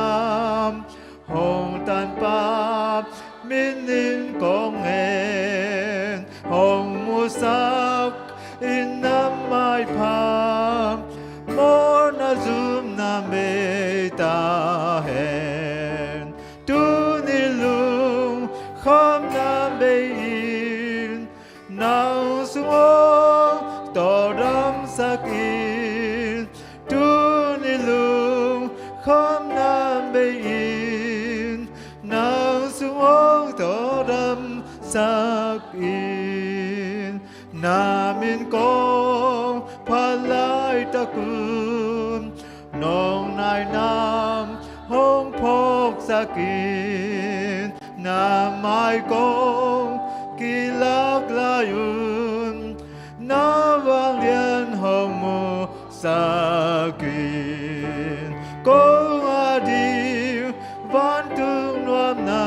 hong tanpa min in kong ngen, hong musak in na maipha, mawhna zumna bei ta hen. Tuni lungkhamna bei in, nang sung hong tawldamsak in. Tuni lungkhamna bei in, nang sung hong tawldamsak in. Na min kong phat laitak un, nong nainam hong phawksak in. Na mai kong kilak lai un, na vanglian hong musak in. Kong a ding vantung nuamna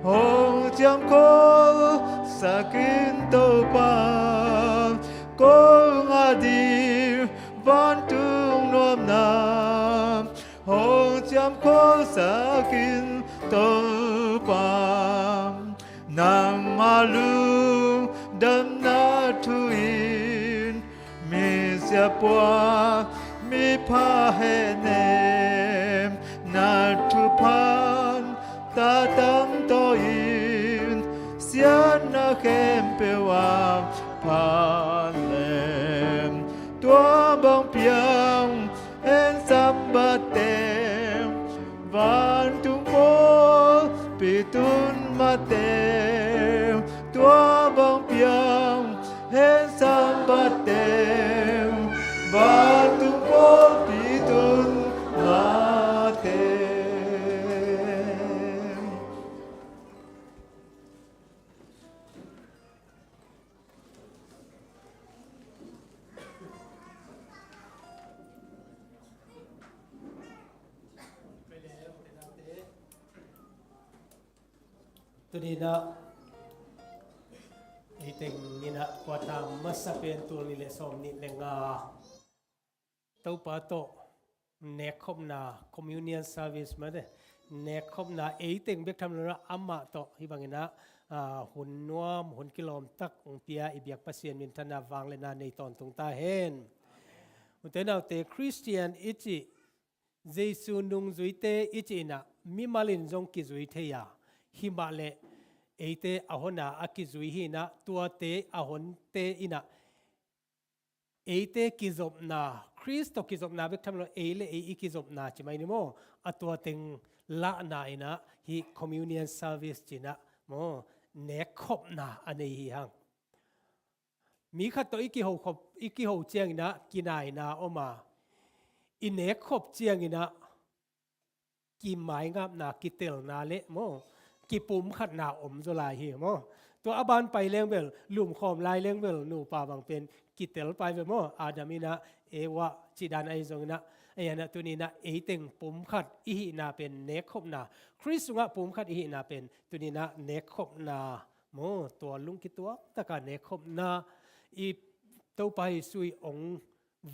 hong ciamkholhsak in Topa. Kong a ding vantung nuamna hong ciamkholhsak in Topa. Nangma lungdamna thu in misiapuak mipha hehnem, na thupha tatam tawh in siatna khempeuh ah phat lem. Tua bang piang hen Sabbath teng, vantung pawlpi tun mah teng. Tua bang piang hen Sabbath teng, vantung pawlpi tun mah teng. Tuni-in ah, ei teng in ah quarter masa pen tul nih le sawmnih le nga Topa tawh nekkhopna, communion service mah te, nekkhopna ei teng bek tham lo-in ah amah tawh hih bangin ah, ah, hun nuam, hun kilawm tak hong pia i biak Pasian minthanna vangliatna nei tawntung ta hen. Ute naute, Khristian i cih, Jesu nungzuite i cih in ah mimal in zong kizui thei a, himah leh eite a hon a a kizui hi-in ah, tuate a honte in ah eite kizopna, Khrist tawh kizopna bek tham lo, ei le ei i kizopna ci mai ni maw? A tua teng lahna in ah hih communion service ci-in ah maw, nekkhopna a nei hi hang. Mi khat tawh i kiho khop, i kiho ciangin ah kinaina om a, i nekkhop ciangin ah kimaingapna, kitelna le maw, kipumkhatna om zaw lai hi maw. Tua a ban pai leng bel, lumkhawm lai leng bel, nupa bang pen kitel pai ve maw. Adam in ah Eva cih dan ahi zongin ah, ahi zongin ah tuni in ah eiteng pumkhat i hihna pen nekkhopna, Khrist sungah pumkhat i hihna pen tuni in ah nekkhopna maw, tua lungkituak taka nekkhopna i Topa Jesu i ong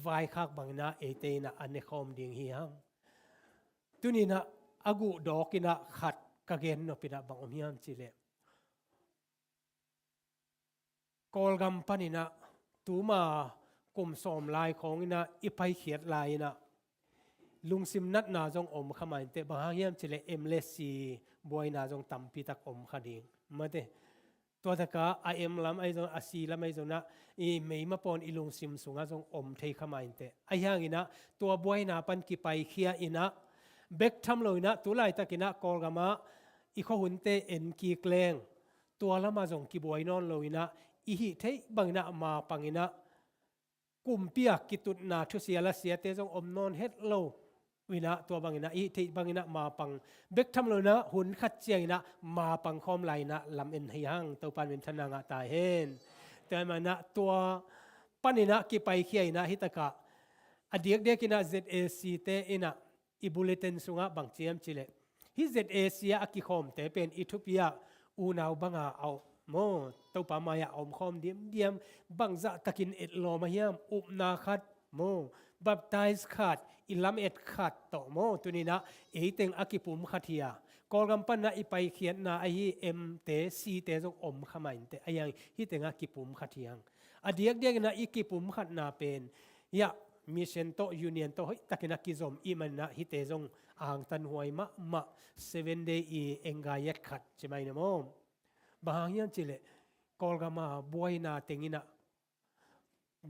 vaikhak bangin ah eite in ah a nekhawm ding hi hang. Tuni in ah a guh dawk in ah khat ka gen nop in ah bang om hiam cih leh, Kawlgam panin ah tuma kum sawm lai khawng in ah i paikhiat lai in ah lungsim natna zong om kha mah inteh, bang hang hiam cih leh M le C buaina zong tampi tak om kha ding. Mate, tua taka a M lam ahi zong, a C lam ahi zong ah i meima pawn i lungsim sungah zong om thei kha mah inteh. Ahi hangin ah tua buaina pan kipaikhia in ah bek tham lo in ah tu laitakin ah Kawlgam ah i khuahunte en kik leng tua lamah zong kibuai nawn lo in ah i hih theih bangin ah mapang in ah kumpi a kitutna thusia lasiate zong om nawn het lo in ah tua bangin ah i hih theih bangin ah mapang, bek tham lo in ah hun khat ciangin ah mapang khawm lai in ah lam en hi hang. Topa min thanna ngah ta hen. Tua manin ah tua panin ah kipaikhia in ah hi takah a diakdiakin ah Z A C te in ah i bulletin sungah bang ci hiam cih leh, hih Z A C ah a kikhawmte pen i thupi ah unau banga a om maw, Topa mai-ah a omkhawm diamdiam, bangzah takin etlawm a hiam, upna khat maw, baptize khat, i lamet khat tawh maw, tuni in ah eiteng a kipumkhat hi a, Kawlgam panin ah i paikhiatna ahi M te, C te zong om kha mah inteh, ahi hang hih teng ah kipumkhat hi hang. A diakdiakin ah i kipumkhatna pen hiah mission tawh, union tawh hoih takin ah kizom i hih manin ah hihte zong angtanhuai mahmah, Seven Day i engaiat khat ci mai na maw. Bang hang hiam cih leh Kawlgam a buaina teng in ah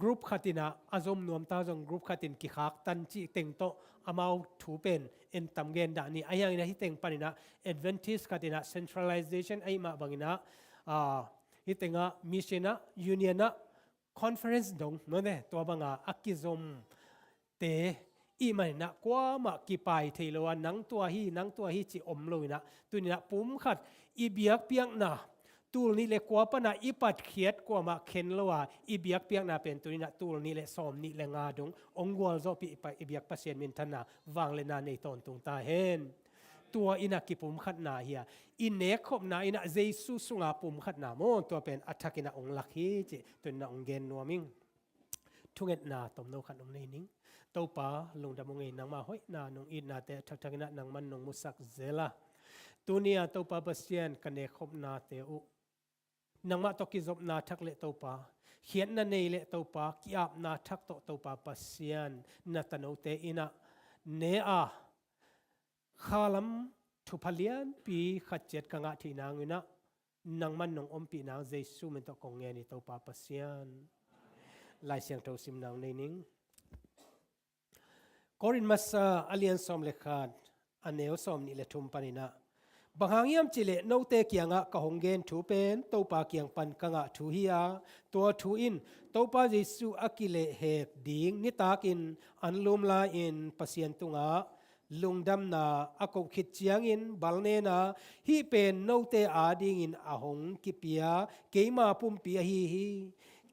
group khat in ah a zom nuam ta zong group khat in kikhaktan cih teng tawh amau thu pen en tam gen dah ni. Ahi hangin ah hih teng panin ah Adventist khat in ah centralization ahih mah bangin ah, ah, hih teng ah mission ah, union ah, conference dong, mawte, tua banga a kizomte i hih manin ah kuamah kipai thei lo a, nang tua hi, nang tua hi ci om lo in ah, tuni in ah pumkhat i biakpiakna, tul nih le kua pan ah i patkhiat kuamah khen lo a, i biakpiakna pen tuni in ah tul nih le sawm nih le nga dong ong gualzawhpih i pa-, i biak Pasian minthanna vangliatna nei tawntung ta hen. Tua in ah kipumkhatna hi a, i nekkhopna in ah Jesu sunga pumkhatna maw, tua pen a thakin ah ong lak hi cih tuni in ah ong gen nuam ing. Thungetna tomno khat om nei ning. Topa, lungdam ung ei, nangmah hoihna, nong itnate a thakthak in ah nangman nong musak zel a, tuni a Topa Pasian, ka nekkhopnate uh nangmah tawh kizopna thak leh Topa, khiatna nei leh Topa, ki-apna thak tawh Topa Pasian, na tanote in ah ne a, khalam thupha lianpi khat ciat ka ngah theih nangin ah nangman nong ompih nang Jesu min tawh kong ngen hi, Topa Pasian. Lai Siangtho simna ong nei ning. Korin masa a lian sawm le khat, a neu sawm nih le thum panin ah, bang hang hiam cih leh note kiangah ka hong gen thu pen Topa kiang pan ka ngah thu hi a, tua thu in Topa Jesu a kilehhek ding nitakin anlum lai-in Pasian tungah lungdamna a koh khit ciangin balnena hih pen note adingin a hong kipia keima pumpi ahi hi.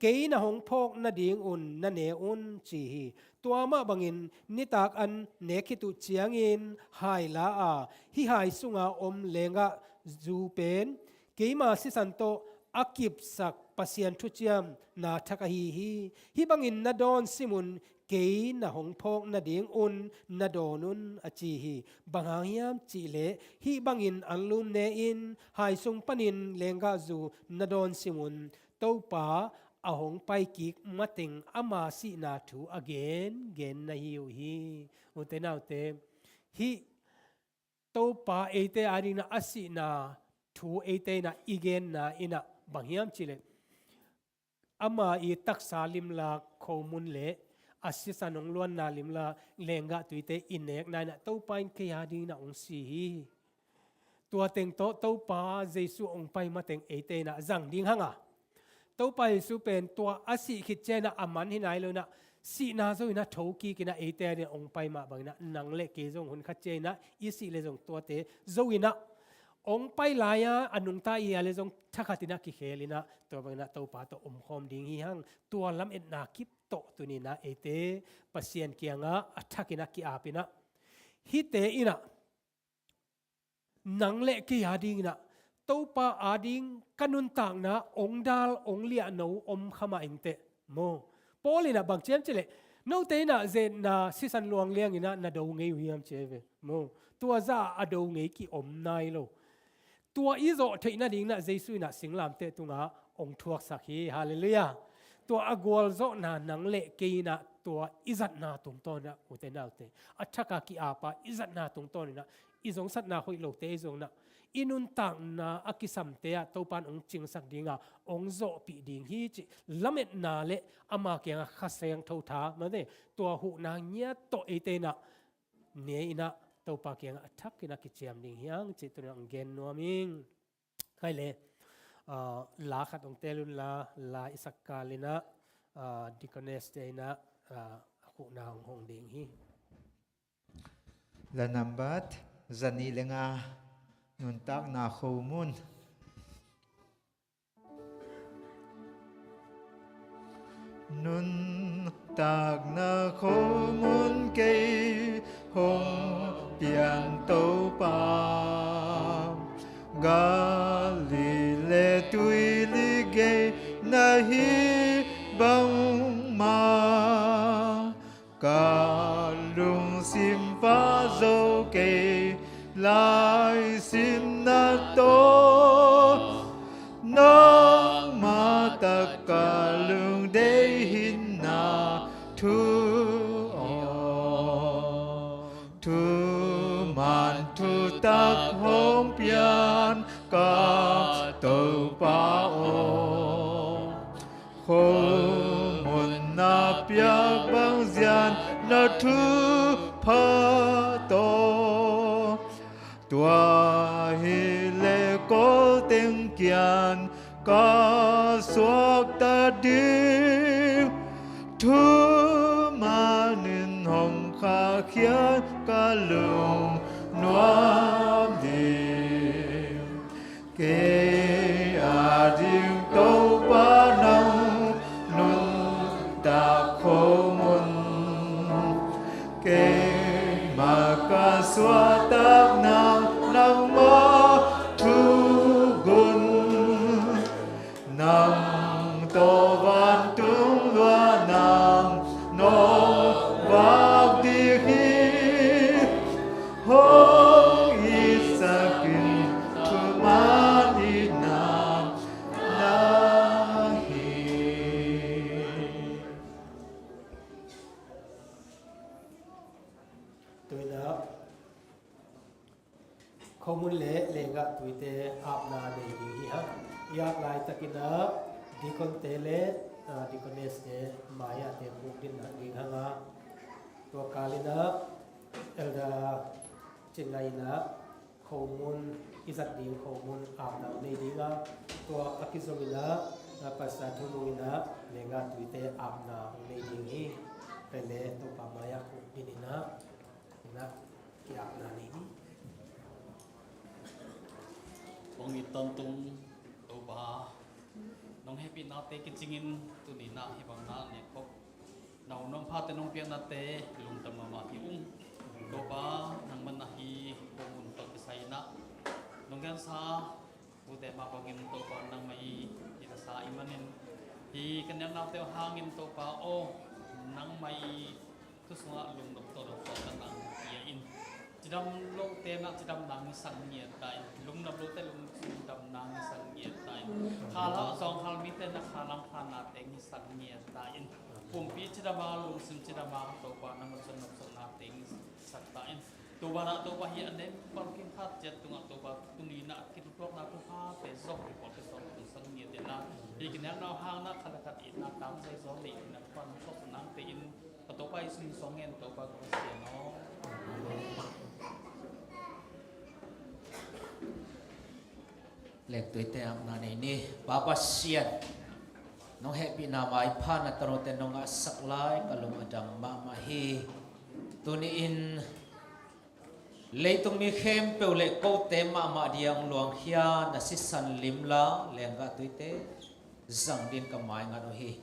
Kei na hong phawk nadingun na ne un, ci hi. Tua mah bangin nitak an nek khit uh ciangin hai la a, hih hai sunga om lenggahzu pen keima sisan tawh a kipsak Pasian thuciamna thak ahi hi. Hih bangin na dawn sim un, kei na hong phawk nadingun na dawn un, a ci hi. Bang hang hiam cih leh hih bangin anlum ne-in hai sung panin lenggahzu na dawn sim un. Topa a hong paikik mateng ama sihna thu a gengen na hi uh hi. Ute naute, hih Topa eite adingin a sihna thu eite in i genna in bang hiam cih leh, ama i taksa limlak khomun le a sisan hong luanna limlak lenggah tuite i nekna in Topa in kei adingin hong si hi. Tua teng tawh Topa Jesu hong pai mateng eite in zang ding hang a, Topa Jesu pen tua a sih khit ciangin a man hi nai lo in, sihna zo in thokik in eite adingin hong pai mah bangin nang le kei zong hun khat ciangin i sih le zong tuate zo in ong pai lai-a a nungta i a le zong thakhat inah kikhel inah tua bang inah Topa tawh omkhawm ding hi hang. Tua lametna kip tawh tuni inah eite Pasian kiangah a thak inah ki-ap inah hihte inah nang le kei a ding inah Topa a ding ka nuntakna ong dal ong liahno om kha mah inteh maw. Paul inah bang ci hiam cih leh note inah zetna sisan luang liang inah na do ngei uh hiam ci hi ve maw. Tua zah a do ngei ki-om nai lo. Tua i zawh theih nading inah Jesu inah singlamteh tungah ong thuaksak hi. Halleluiah. Tua a gualzawhna nang le kei inah tua i zatna tungtawn inah ute naute a thak a ki-ap a i zatna tungtawn inah i zongsatna hoih lote i zong inah i nuntakna a kisamte ah Topa in ong cingsak ding a ong zawhpih ding hi cih lametna le ama kiangah Kha Siangtho tha mate tua huhna ngiat tawh eite inah ne inah Topa kiangah a thak inah kiciam ding hi hang cih tuni inah ong gen nuam ing. Khai le, ah, la khat ong tel un la, la i sak kal inah, ah, deaconess te inah, ah, a khuhna ong hong ding hi. La nambat zanih le nga, nuntakna khomun. Nuntakna khomun kei hong pian Topa, Galilee tuili gei na hi bangmah. Ka lungsim pha zo kei lai simna tawh, nangmah tak ka lungdei hi na thu aw. Thuman thutak hong pian ka Topa aw. Khomun na piak bang zian na thupha tawh. Tua hi le ko teng kiang ka suak ta ding. Thuman in hong khahkhia ka lungnuam ding. Kei a ding Topa nang nuntak khomun. Keimah ka suahtak nang, nangmah thugun. Nang tawh vantung luah nang nong vak ding hi. Hong itsak in thuman itna nang hi. Tui na khomun le lenggah tuite apna nei ding hi hang. I ap laitakin ah deacon te le, ah, deaconess te mai-ah te khukdin ding hang a, tua kal in ah Elder Cin Ngai in ah khomun i zat ding khomun apna nei ding a, tua a kizom in ah, ah, Pastor Thu Nung in ah lenggah tuite apna nei ding hi. Tua le Topa mai-ah khukdin in ah, in ah ki-apna nei ni. Kong it tawntung Topa, nong hehpihnate kicingin tuni in ah hih bang na ne khop, na hun nong phate nong piaknate lungdam mahmah hi ung. Topa, nangman ahi khomun tawh kisai in ah nong gensa ute mah bangin Topa nangmah i, i lasa i manin, hi ka niamnaute hangin Topa aw, nangmah i thu sungah lungnop tawh lo suahtakna hong pia in. Cidam lote na cidamna hong sang ngiat ta in, lungnop lote lungdamna hong sang ngiat ta in. Khalam zawngkhal mite na khalam khanate hong sang ngiat ta in. Pumpi cidam a, lungsim cidam a, Topa nangmah zon nopsaknate hong sak ta in. Tua banah Topa hi a nem pal kim khat ciat tungah Topa tuni in ah kitutuakna thuphate zong kipawl kisawm tung sang ngiat in ah, hi kiniamna hang na khat le khat itna tang zai zaw nei in ah pan sawk nangte in, ka Topa i sum sawng ngen Topa ka Pasian aw. Lengtuite apna nei ni. Pa Pasian, nong hehpihna maipha na tanote nong ngahsak lai ka lung a dam mahmah hi. Tuni in Leitung mi khempeuh le kote mahmah dia hong luangkhia na sisan limla lenggah tuite zang din ka maingat uh hi.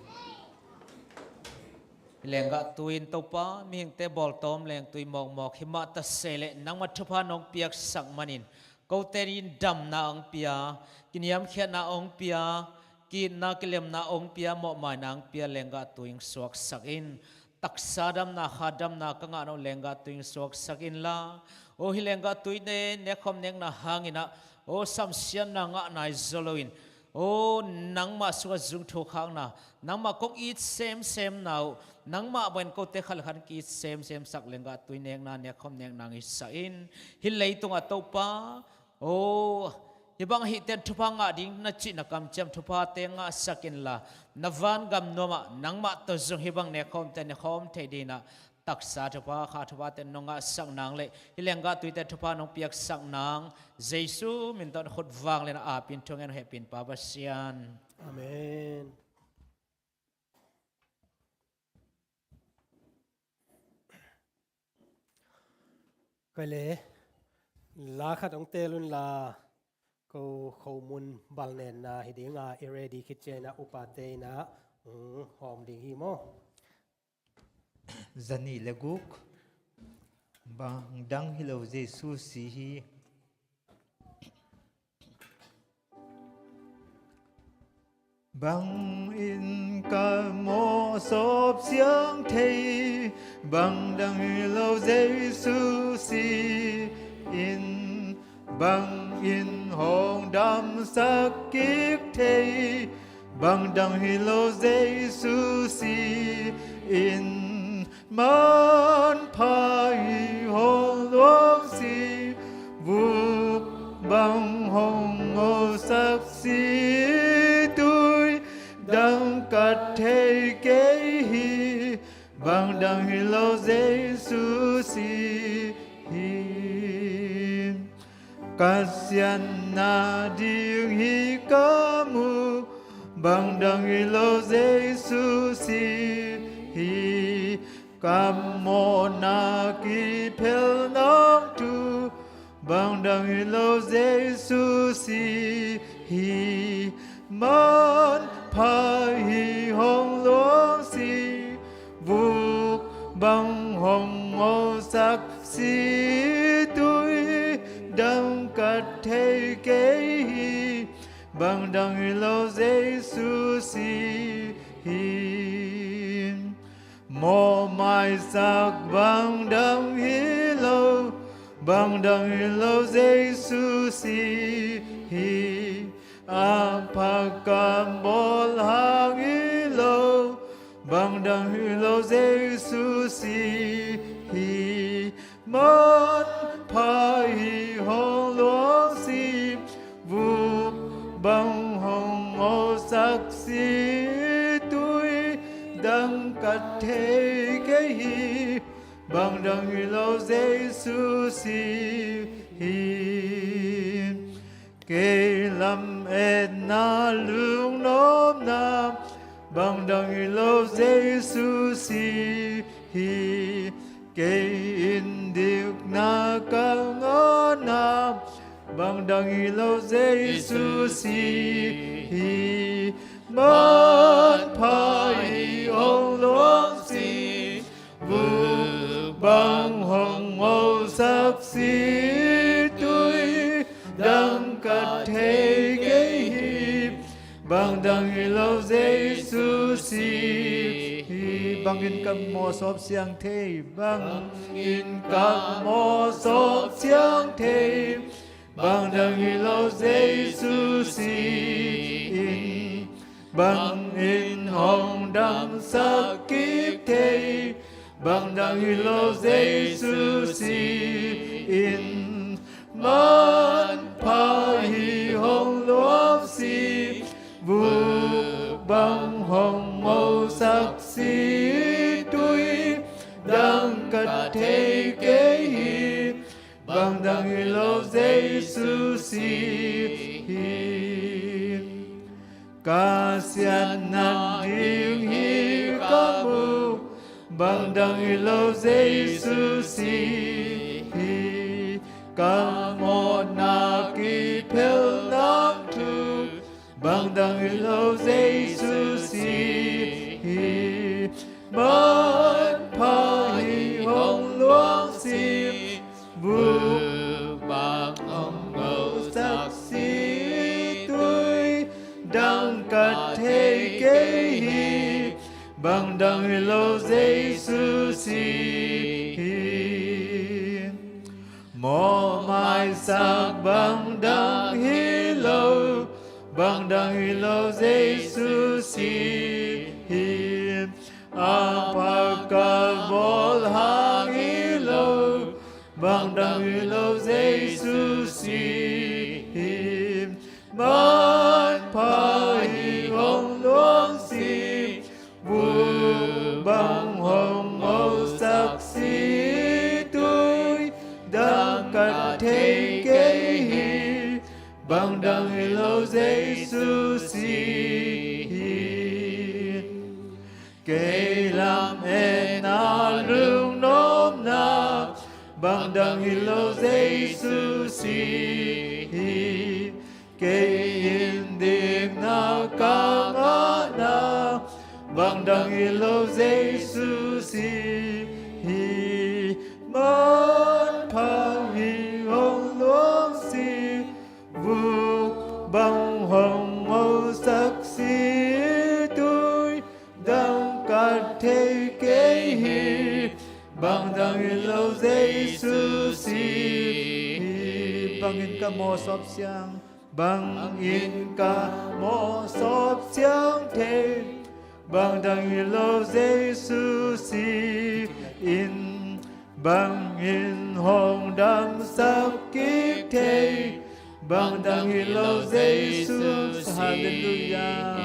Hi lenggah tuin Topa, mihingte bawltawm lengtui mawkmawk hi mah ta se leh nangmah thupha nong piaksak manin kote in damna hong pia, kiniamkhiatna hong pia, ki-itna kilemna hong pia, mawhmaina hong pia, lenggah tuin suaksak in. Taksa damna, kha damna ka ngah nop lenggah tuin suaksak inla, aw hi lenggah tuite nekkhawm nekna hangin ah, aw samsiatna ngah nai zaw loin, aw nangmah sungah zung thukhakna, nangmah kong it semsemna uh, nangmah bangin kote khat le khat ki-it semsemsak lenggah tui nekna, nekkhawm nekna hong hisak in. Hih leitungah Topa, aw hih bang ahihten thupha ngah ding na cihna kamciam thuphate ngahsak inla, na vangam nuamah nangmah tawh zong hih bang nekkhawmte nekhawm thei dinah taksa thupha, kha thuphate nong ngahsak nang le hih lenggah tuite thupha nong piaksak nang, Jesu min tawh na khut vanglian a apin thungen uh hehpin Pa Pasian. Amen. Kei le la khat hong teel unla, ko khomun balnenna hi dinga i ready khit ciangin ah upate in ah hong hawm ding hi maw? Zanih le guk. Bang dang hi lo Jesu si hi. Bangin ka mawhsawp siang thei, bang dang hi lo Jesu si in, bangin hong damsak kik thei, bang dang hi lo Jesu si in, manpha hi hong luang si, vuk bang hong ngosak si, tui dang kat thei kei hi, bang dang hi lo Jesu si hi. Ka siatna ding hi ka mu, bang dang hi lo Jesu si hi. Ka mawhna kiphel nong thu, bang dang hi lo Jesu si hi. Manpha hi hong luang si, vuk bang hong ngosak si, tui dang kat thei kei hi, bang dang hi lo Jesu si hi. Mawhmaisak bang dang hi lo, bang dang hi lo Jesu si hi. A pha kam bawl hang hi lo, bang dang hi lo Jesu si hi. Manpha hi hong luang si, vuk bang hong ngosak si, tui dang kat thei kei hi, bang dang hi lo Jesu si hi. Kei lametna lungnopna, bang dang hi lo Jesu si hi. Kei in dikna ka ngahna, bang dang hi lo Jesu si hi. Manpha hi hong luang si, vuk bang hong ngosak si, tui dang kat thei kei hi, bang dang hi lo Jesu si hi. Bangin ka mawhsawp siang thei, bangin ka mawhsawp siang thei, bang dang hi lo Jesu si in, bangin hong damsak kik thei, bang dang hi lo Jesu si in. Manpha hi hong luang si, vuk bang hong ngosak si, tui dang kat thei kei hi, bang dang hi lo Jesu si hi. Ka siatna ding hi ka mu, bang dang hi lo Jesu si hi. Ka mawhna kiphelh nang thu, bangdang hi lo Jesu si hi. Manpha hi hong luang si, vuk bang hong ngosak si, tui dang ka thei kei hi, bangdang hi lo Jesu si hi. Mawh maisak bangdang hi lo, bangdang hi lo Jesu si hi. Aphaka bawl hang hi lo, bangdang hi lo Jesu si hi. Manpha hi hong luang si, vuk bang hong ngosak si, tui dang ka thei kei hi, bangdang hi lo Jesu si hi. Kei lametna lungnopna, bangdang hi lo Jesu si hi. Kei in dikna ka ngahna, bangdang hi lo Jesu si hi. Manpha hi hong luang si, vuk bang hong ngosak si, tui dang ka thei kei hi, bangdang hi lo Jesu si hi. Bangin ka mawh sawp siang, bangin ka mawh sawp siang thei, bangdang hi lo Jesu si in. Bangin hong damsak kik thei, bangdang hi lo Jesu si. Halleluiah.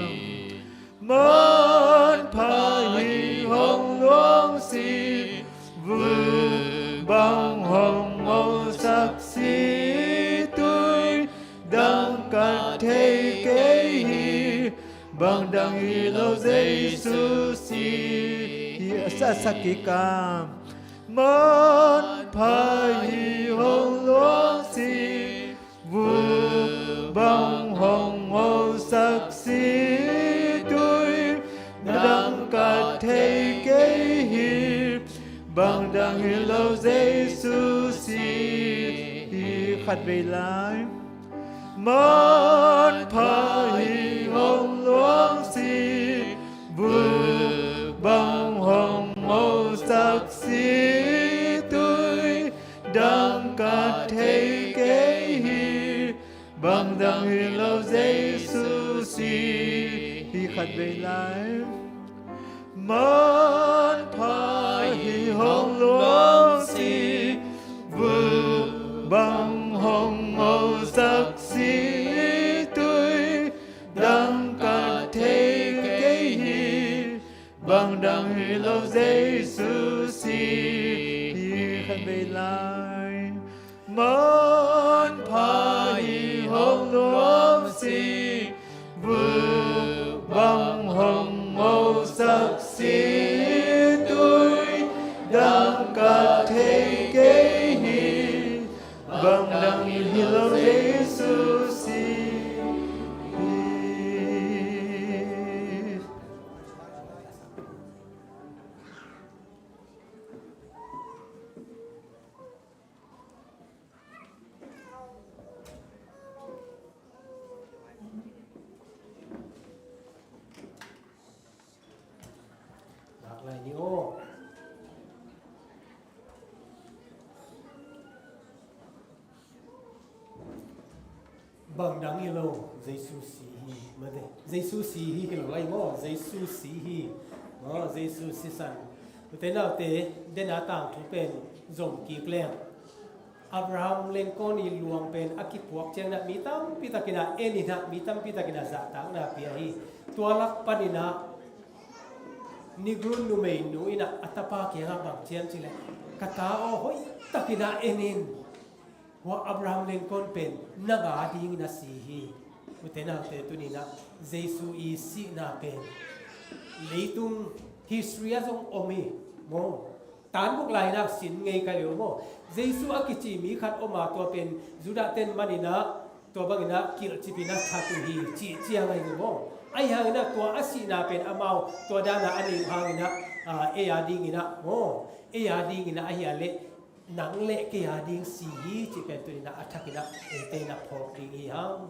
Manpha hi hong luang si, vuk bang hong ngosak si, tui dang ka thei kei hi, bangdang hi lo Jesu si hi. A sa, a sa kik a. Manpha hi hong luang si, vuk bang hong ngosak si, tui dang ka thei kei hi, bangdang hi lo Jesu si hi. Khat vei lai. Manpha hi hong luang si, vuk bang hong ngosak si, tui dang ka thei kei hi, bangdang hi lo Jesu si hi. Khat vei lai. Manpha hi hong luang si, vuk bang hong ngosak si, tui dang ka thei kei hi, bangdang hi lo Jesu si hi. Khat vei lai. Manpha hi hong luang si, vuk bang hong ngosak si, tui dang ka thei kei hi, bangdang hi lo Jesu si hi. Nak lai ni aw. Bangdang hi lo, Jesu si hi. Mate, Jesu si hi hi lo lai maw, Jesu si hi. Maw, Jesu sisan. Ute naute, dena tangthu pen zom kik leng, Abraham Lincoln i luang pen a kipuak ciangin ah mi tampi takin ah en in ah, mi tampi takin ah zahtakna pia hi. Tua lak panin ah Negro numeinu in ah a tapa kiangah bang ci hiam cih leh, ka ta aw, hoih takin ah en in. Hua Abraham Lincoln pen nang a dingin a si hi. Ute naute, tuni-in ah Jesu i sihna pen leitung history ah zong om hi maw. Tanbuk lai-in ah sin ngei ka hi uh maw. Jesu a kici mi khat om a, tua pen Judah ten manin ah tua bangin ah kilhcip in ah that uh hi cih ciang ahi uh maw. Ahi hangin ah tua a sihna pen amau tua dan a a neih uh hangin ah, ah, ei a dingin ah maw, ei a dingin ah ahi a leh nang le kei a ding si hi cih pen tuni-in ah a thakin ah eite in ah phawk ding hi hang.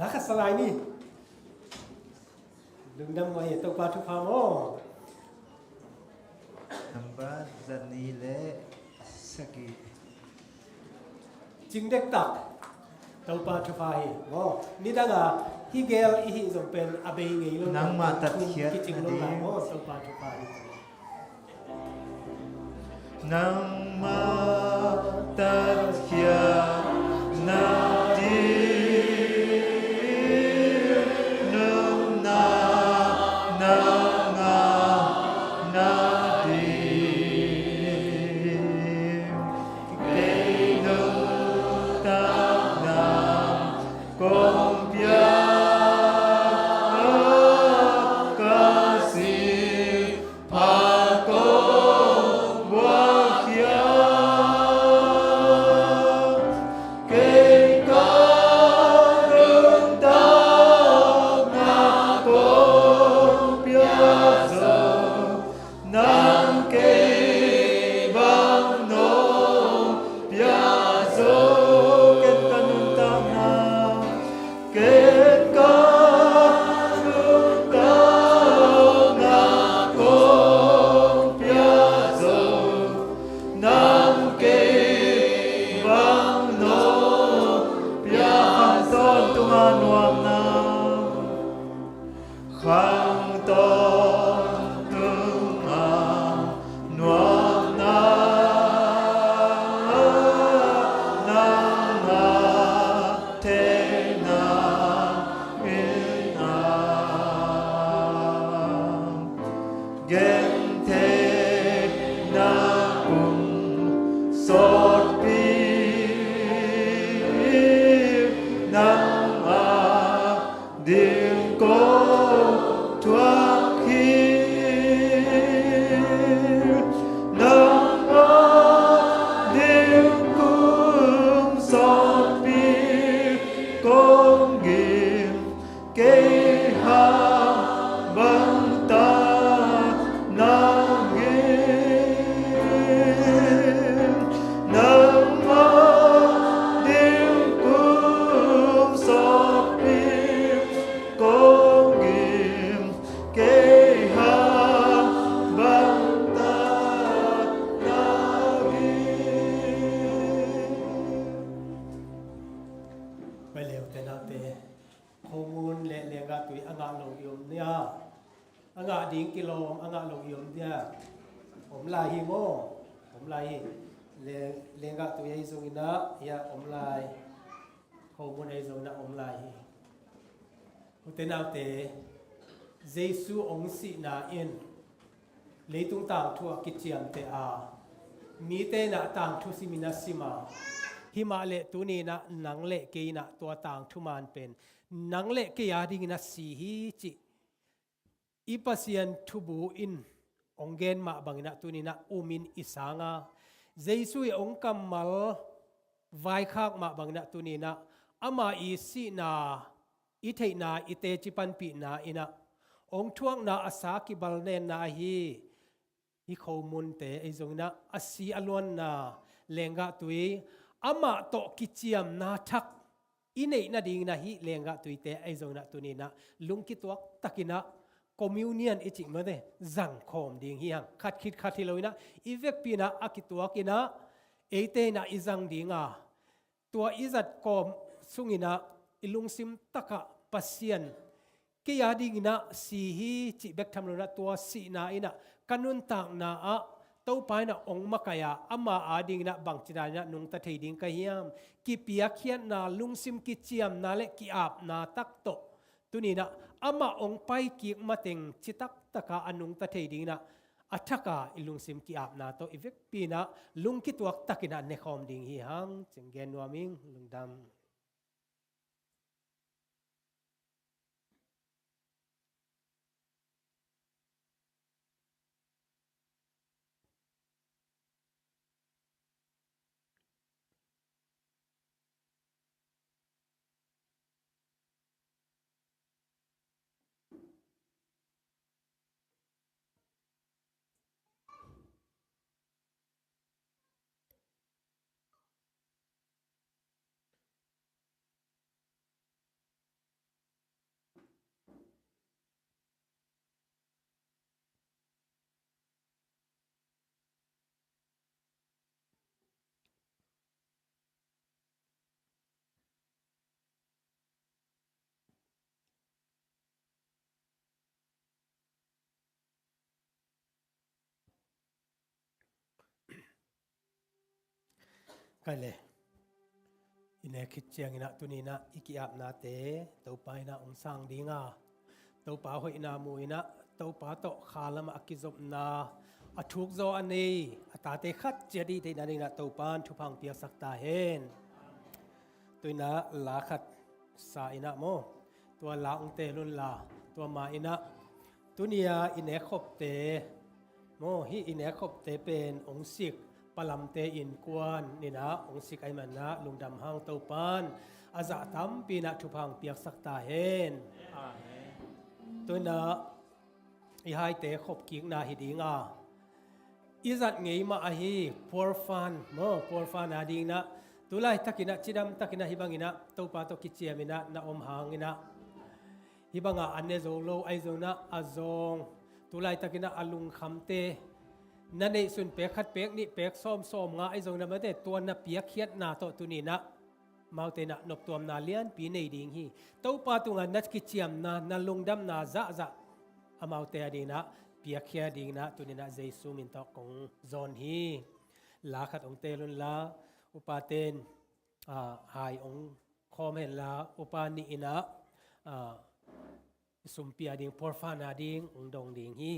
La khat sa lai ni. Lungdam huai e, Topa thupha maw. Nambat zani le sagih. Cing dektak. Topa thupha hi maw. Nidang a hih gel i hih zong pen a bei ngei lo. Nangmah tatkhiat kicing lo lai maw. Topa thupha hi. Nangmah tatkhiat nading, nunna na ngah nading, kei nuntakna kong pia ka si. Pha kong buak hiam? Kei ka nuntakna kong pia zo, nang kei bang nong pia zo. Ken ka nuntakna Ken ka nuntakna kong pia zo, nang kei bang nong pia. Khang tawntung a nuamna, khang tawntung a nuamna, nang a theihna in a gentheihna kum sawtpi, nang a ding kong thuak hi. Nang a ding kum sawtpi kong gim, kei hang bang ta na gim. Nang a ding kum sawtpi kong gim, kei hang bang ta na gim. Bai leu te nate, khomun le lenggah tui a ngah lo i om dia, a ngah ding kilawm a ngah lo i om dia, om lai hi maw, om lai hi. Le, lenggah tui ahi zongin ah, ia om lai. Khomun ahi zongin ah om lai hi. Ute naute, Jesu hong sihna in leitung tangthu ah kiciamteh a, mite in ah tangthu simin a sim a, himah leh tuni in ah nang leh kei in ah tua tangthu man pen nang leh kei a dingin a si hi cih i Pasian thubu in hong gen mah bangin ah tuni in ah umin i sang a, Jesu i hong kammal vaikhak mah bangin ah tuni in ah ama i sihna, i theihna, i teci panpihna in ah hong thuakna a sa kibalnenna ahi. Hih khomunte ahi zongin ah a si a luanna lenggah tui, amah tawh kiciamna thak i neih nadingin ah hih lenggah tuite ahi zongin ah tuni in ah lungkituak takin ah communion i cih mate zangkhawm ding hi hang. Khat khit khat hi lo in ah i vekpi in ah a kituak in ah eite in ah i zang ding a, tua i zat kawm sungin ah i lungsim takah Pasian kei a dingin ah si hi cih bek tham lo in ah tua sihna in ah ka nuntakna ah Topa in ah hong makaih a, ama a dingin ah bangci dan in ah nungta thei ding ka hiam? Kipiakkhiatna, lungsim kiciamna le ki-apna tak tawh tuni in ah amah hong paikik mateng citak taka a nungta thei dingin ah a thak a i lungsim ki-apna tawh i vekpi in ah lungkituak takin ah nekhawm ding hi hang. Cing gen nuam ing. Lungdam. Kei le, i nek khit ciangin ah tuni in ah i ki-apnate Topa in ah hong sang ding a, Topa hoihna mu in ah Topa tawh kha lamah a kizopna a thuk zaw a nei a tate khat ciat i theihna dingin ah Topa in thupha hong piaksak ta hen. Tu in ah la khat sa in ah maw, tua la hong teel un la, tua ma in ah tuni a i nekkhopte maw, hih i nekkhopte pen hong sik Palamte innkuan in ah hong sik ahih manin ah lungdam hang. Topa in a zah tampi in ah thupha hong piaksak ta hen. Amen. Tu in ah i haite khopkikna hi ding a, i zat ngei mah ahi Poor Fund maw, Poor Fund a dingin ah tu laitakin ah cidam takin ah hih bangin ah Topa tawh kiciamin ah na om hangin ah, hih bangah a ne zo lo ahi zongin ah a zawng, tu laitakin ah a lungkhamte, na neihsun pek khat pek nih pek sawm sawm nga ahi zongin ah mate, tua na piakkhiatna tawh tuni in ah amaute in ah noptuamna lianpi nei ding hi. Topa tungah na kiciamna, na lungdamna zahzah amaute a dingin ah piakkhia dingin ah tuni in ah Jesu min tawh kong zawn hi. La khat hong teel un la, upaten, ah, hai hong khawm hen la, upa nih in ah, ah, sumpi a ding, Poor Fund a ding hong dong ding hi.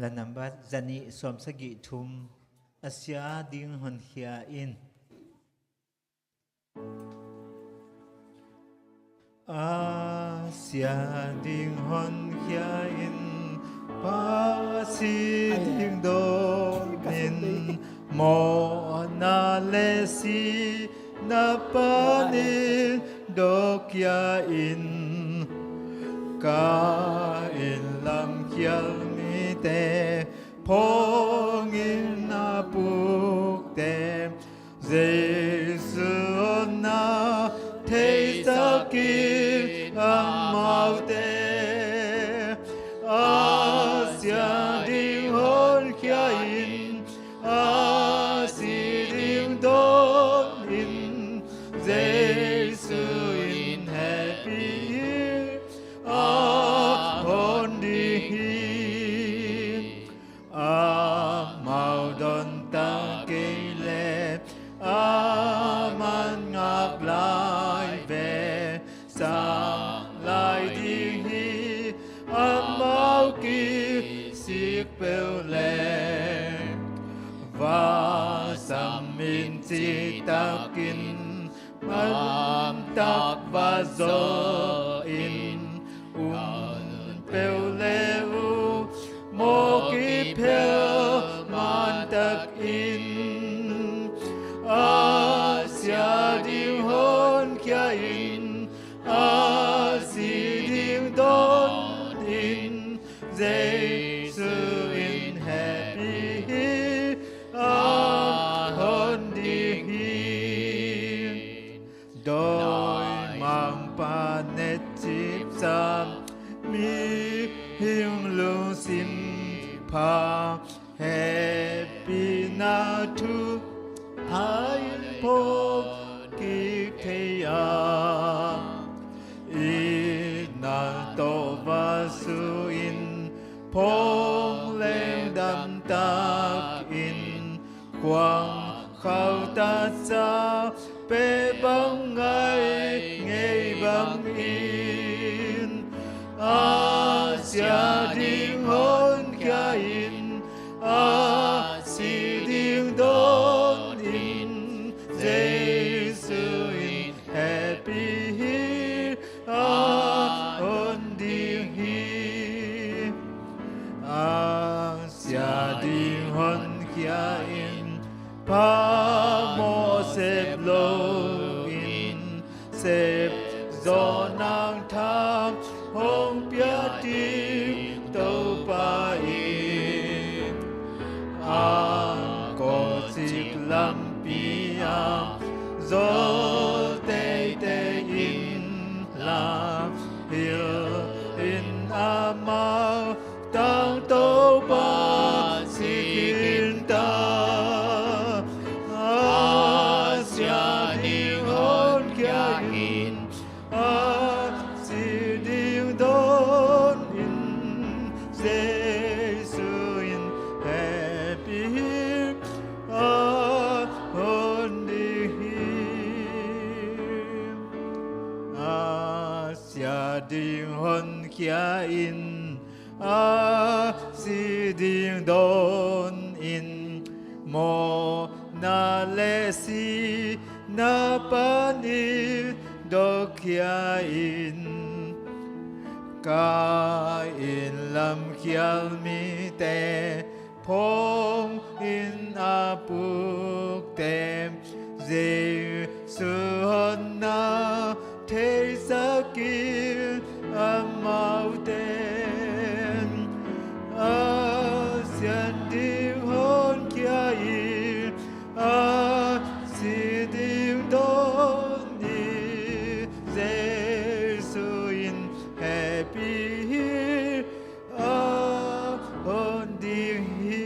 La nambat zanih sawmsagih thum. A sia ding honkhia in. A sia ding honkhia in, pa si ding dawnin, mawhna le sihna panin dawkia in. Ka inn lam khial mite, phawng inn a pukte, Jesu hong na theisak in amaute. A sia ding honkhia in, a si ding dawnin, Jesu in hehpih in, a hon ding hi. Amau dawntak kei leh, aman ngak lai ve, sang lai ding hi, amau kisik peuh leh. Vasam in citakin, mantak va zaw in, um peuh le uh mawk kiphel mantak in. A sia ding honkhia in, a si ding dawnin, Jesu in hehpih hi, a hon ding hi. Dawimangpa netcipsa, mihing lungsim pha, hehpihna thupha in phawk kik thei a, itna tawh va su in, phawng leng damtakin, khuang khau tatsa peh bang ngai ngei bangin, a sia ding honkhia in, A si ding dawn in Jesu in hehpih hi. A hon ding hi. A sia ding honkhia in, phamawh sep loin, sep zawh nang thang hong pia ding Topa in, a kawcik lampi ah zawl teitei in, lamhilh in amau tang Topa si khin ta. A sia ding honkhia in, a si ding dawn in Jesu in hehpih hi. A hon ding hi. A sia ding honkhia in, a si ding dawn in, mawhna le sihna panin dotkhia in, Kain lamkhial mite phawng in a pukte, Jesu honna theisak in amaute. A sia ding honkhia in, a si ding dawn in Jesu in hehpih hi. A hon ding hi.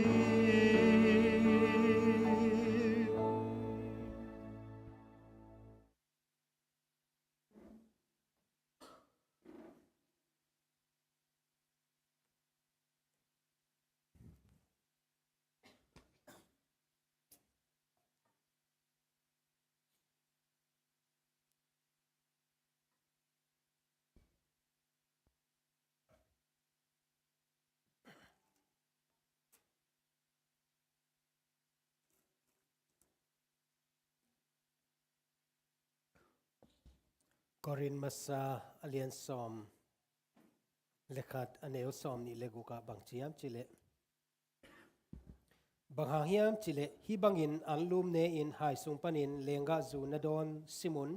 Korin masa a lian sawm le khat, a neu sawm nih le guk ah bang ci hiam cih leh, bang hang hiam cih leh, hih bangin anlum ne-in hai sung panin lenggahzu na dawn sim un.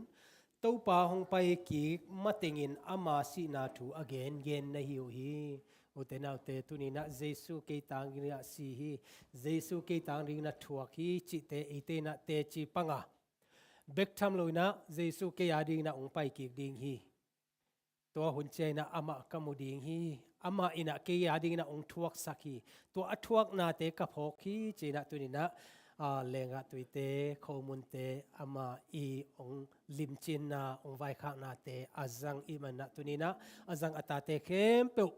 Topa hong pai kik matengin ama sihna thu a gengen na hi uh hi. Ute naute, tuni-in ah Jesu kei tang dingin ah si hi, Jesu kei tang dingin ah thuak hi cihte eite in ah teci pang a, bek tham loin ah Jesu kei a dingin ah hong pai kik ding hi. Tua hun ciangin ah amah ka mu ding hi. Amah in ah kei a dingin ah hong thuaksak hi. Tua a thuaknate ka phawk hi ci-in ah tuni-in ah, aa, lenggah tuite, khomunte amah i hong limcinna, hong vaikhaknate a zang ahih manin ah tuni-in ah a zang a tate khempeuh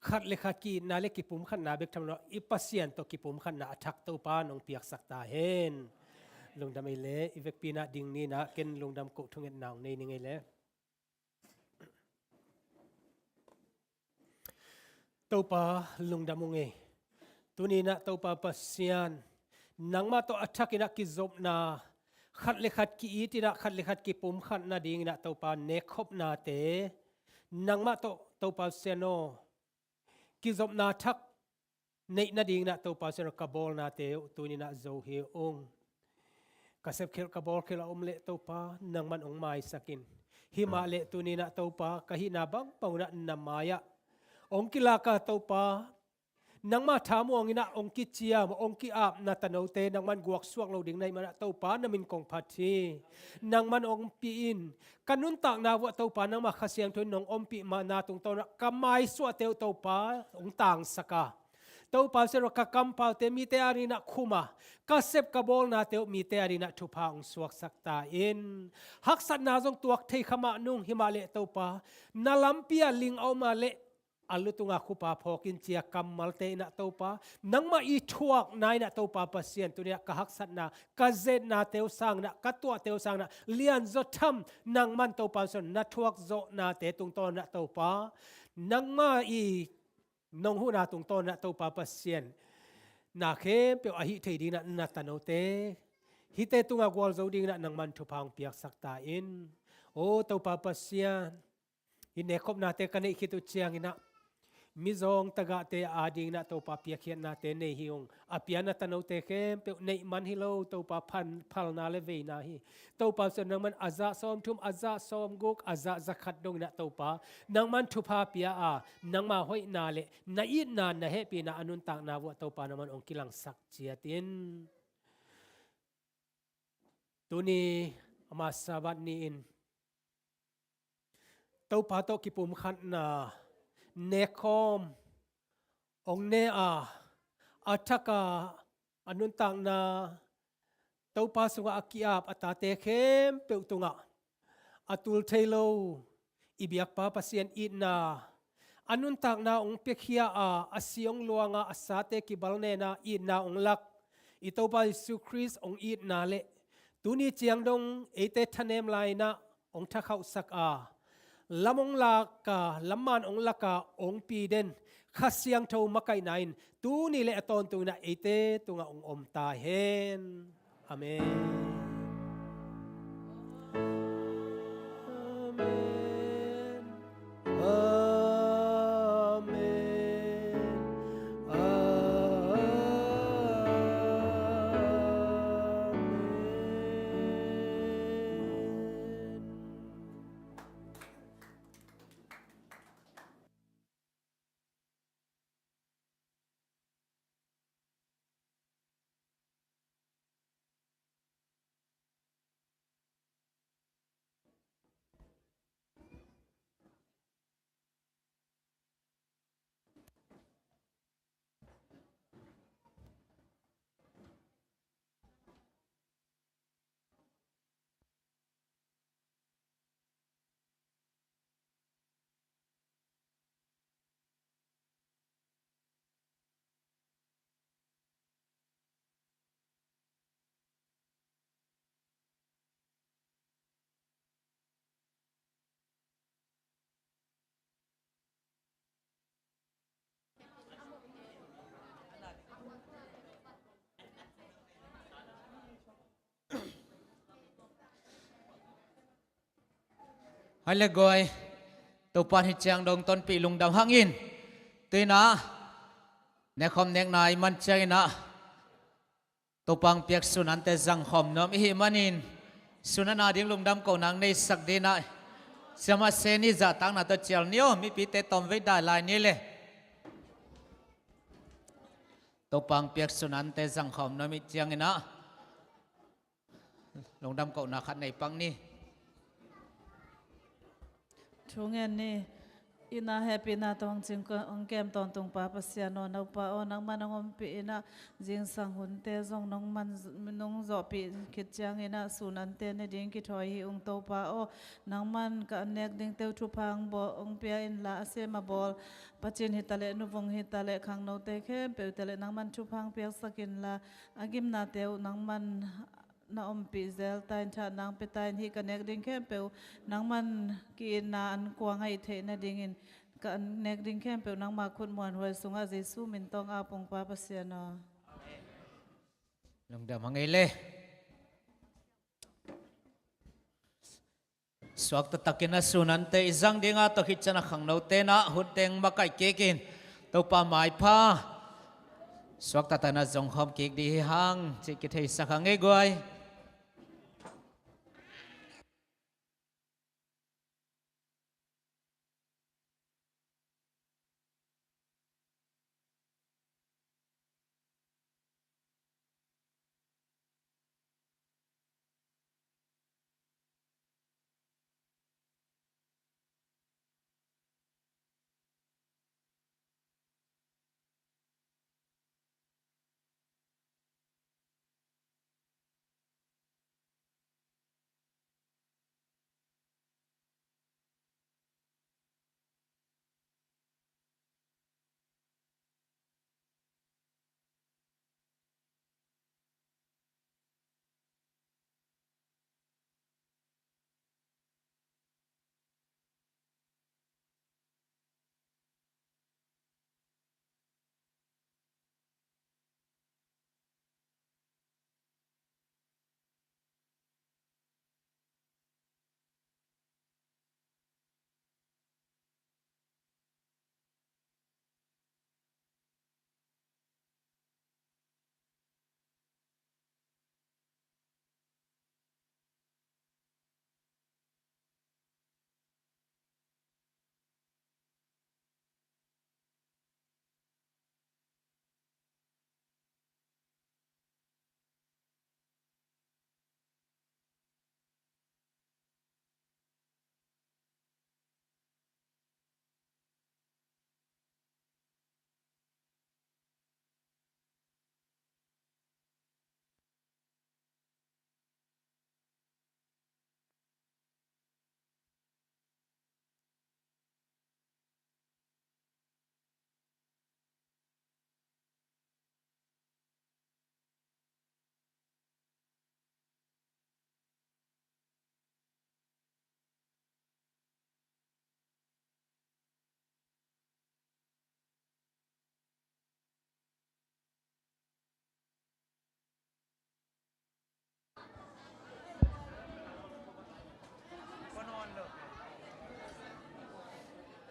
khat le khat ki-itna le kipumkhatna bek tham loin ah i Pasian tawh kipumkhatna a thak Topa in hong piaksak ta hen. Lungdam ei le, i vekpi-in ah ding ni-in ah, ken lungdam koh thungetna hong nei ning ei le. Topa, lungdam ung ei. Tuni-in ah Topa Pasian, nangmah tawh a thakin ah kizopna, khat le khat ki-itin ah khat le khat kipumkhat nadingin ah Topa nekkhopnate, nangmah tawh Topa Pasian aw, kizopna thak neih nadingin ah Topa Pasian aw, ka bawlnate uh tuni-in ah zo hi ung. Ka sepkhialh ka bawlkhialh a om leh Topa, nangman hong maisak in. Himah leh tuni-in ah Topa, ka hihna bangbang un ah na mai-ah hong kilak a Topa, nangmah thamuangin ah hong kiciam, hong ki-ap na tanote nangman guaksuak lo ding na hih manin ah Topa, na min kong phat hi. Nangman ompih in. Ka nuntakna vuah Topa, nangmah Kha Siangtho in nong ompih mahna tungtawn ah ka maisuahte uh Topa, hong tangsak a, Topa Pasian aw, ka kampaute mite adingin ah khum a, ka sep ka bawlnate uh mite adingin ah thupha hong suaksak ta in. Haksatna zong tuak thei kha mah nung, himah leh Topa, na lampi ah ling a om a leh a lu tungah khupa phawk in ci-a kammalte in ah Topa, nangmah i thuakna in ah Topa Pasian, tuni-in ah ka haksatna, ka zetnate uh sangin ah, ka tuahte uh sangin ah lianzaw tham, nangman Topa Pasian na thuak zawhnate tungtawn in ah Topa, nangmah i nong huhna tungtawn in ah Topa Pasian, na khempeuh a hih thei dingin ah na tanote hihte tungah gualzo dingin ah nangman thupha hong piaksak ta in. O Topa Pasian, hih nekkhopnate ka neih khit uh ciangin ah mizawng tagahte adingin ah Topa piakkhiatnate nei hi ung. A pia na tanote khempeuh neih man hi lo Topa, phan, phalna le veina hi. Topa Pasian, nangman a zah sawmthum, a zah sawmguk, a zah zakhat dongin ah Topa nangman thupha pia a, nangma hoihna le na itna, na hehpihna, a nuntakna vuah Topa nangman hong kilangsak ciat in. Tuni ama Sabbath ni-in Topa tawh kipumkhatna nekkhawm hong ne a, a thak a, a nuntakna Topa sungah a ki-ap a tate khempeuh tungah a tul thei lo i biakpa Pasian itna, a nuntakna hong piakhia a, a si hong luang a, a sate kibalnena itna hong lak i Topa Jesu Khrist hong itna le tuni ciang dong eite thanem lai-in ah hong thakhauhsak a, lam hong lak a, lamman hong lak a, hong pi den Kha Siangtho makaihna in tuni le a tawntungin ah eite tungah hong om ta hen. Amen. Amen. Amen. Amen. Hai le guai, Topa in hih ciang dong tonpih lungdam hangin, tu-in ah nekkhawm nekna i man ciangin ah Topa hong piak sun ante zangkhawm nuam i hih manin, sun an ading lungdam kohna hong neisak dingin ah Siamah Seni zahtakna tawh cial ni aw, mipite tawmvei dai lai ni le. Topa hong piak sun ante zangkhawm nuam i hih ciangin ah lungdam kohna khat nei pak ni. Thu ngen ni. Itna hehpihna tawh hong cing hong kem tawntung Pa Pasian aw, Topa aw, nangman hong ompih in ah zingsang hunte zong nong man, nong zawhpih khit ciangin ah sun ante ne ding kithawi hi ung. Topa aw, nangman ka an nek dingte uh thupha hong bawl, hong pia inla, a sem a bawl Pa Cin hi ta leh, Nu Vung hi ta leh, khangnote khempeuh hi ta leh nangman thupha hong piaksak inla, a gimnate uh nangman na ompih zel ta in, thahatna hong pia ta in, hih ka nek ding khempeuh nangman ki-itna an kuang ahih theih nadingin, ka an nek ding khempeuh nangma khut muanhuai sungah Jesu min tawh hong ap ung Pa Pasian aw. Lungdam hang ei le. Suakta takin a sun ante i zang ding a, tua khit ciang a khangnote in ah hun teng makaih kik in, Topa maipha suakta takin a zongkhawm kik ding hi hang cih kitheisak hang ei guai.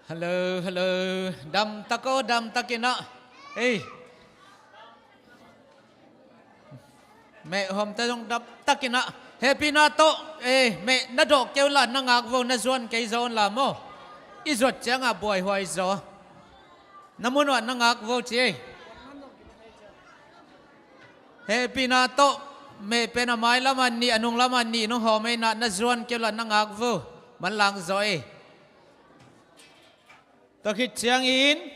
Hello, hello. Dam tak aw, dam takin ah. Ei. Meh hawmte zong dam takin ah. Hehpihna tawh, ei, meh na dawh kei uh la na ngak vo, na zuan kei zaw un la maw. I zuat ciangah buaihuai zaw. Na mun uah na ngak vo ci ei. Hehpihna tawh, meh pen a mailam ah nih, a nunglam ah nih nong hawm ei na, na zuan kei uh la na ngak vo. Manlang zaw ei. Tua khit ciangin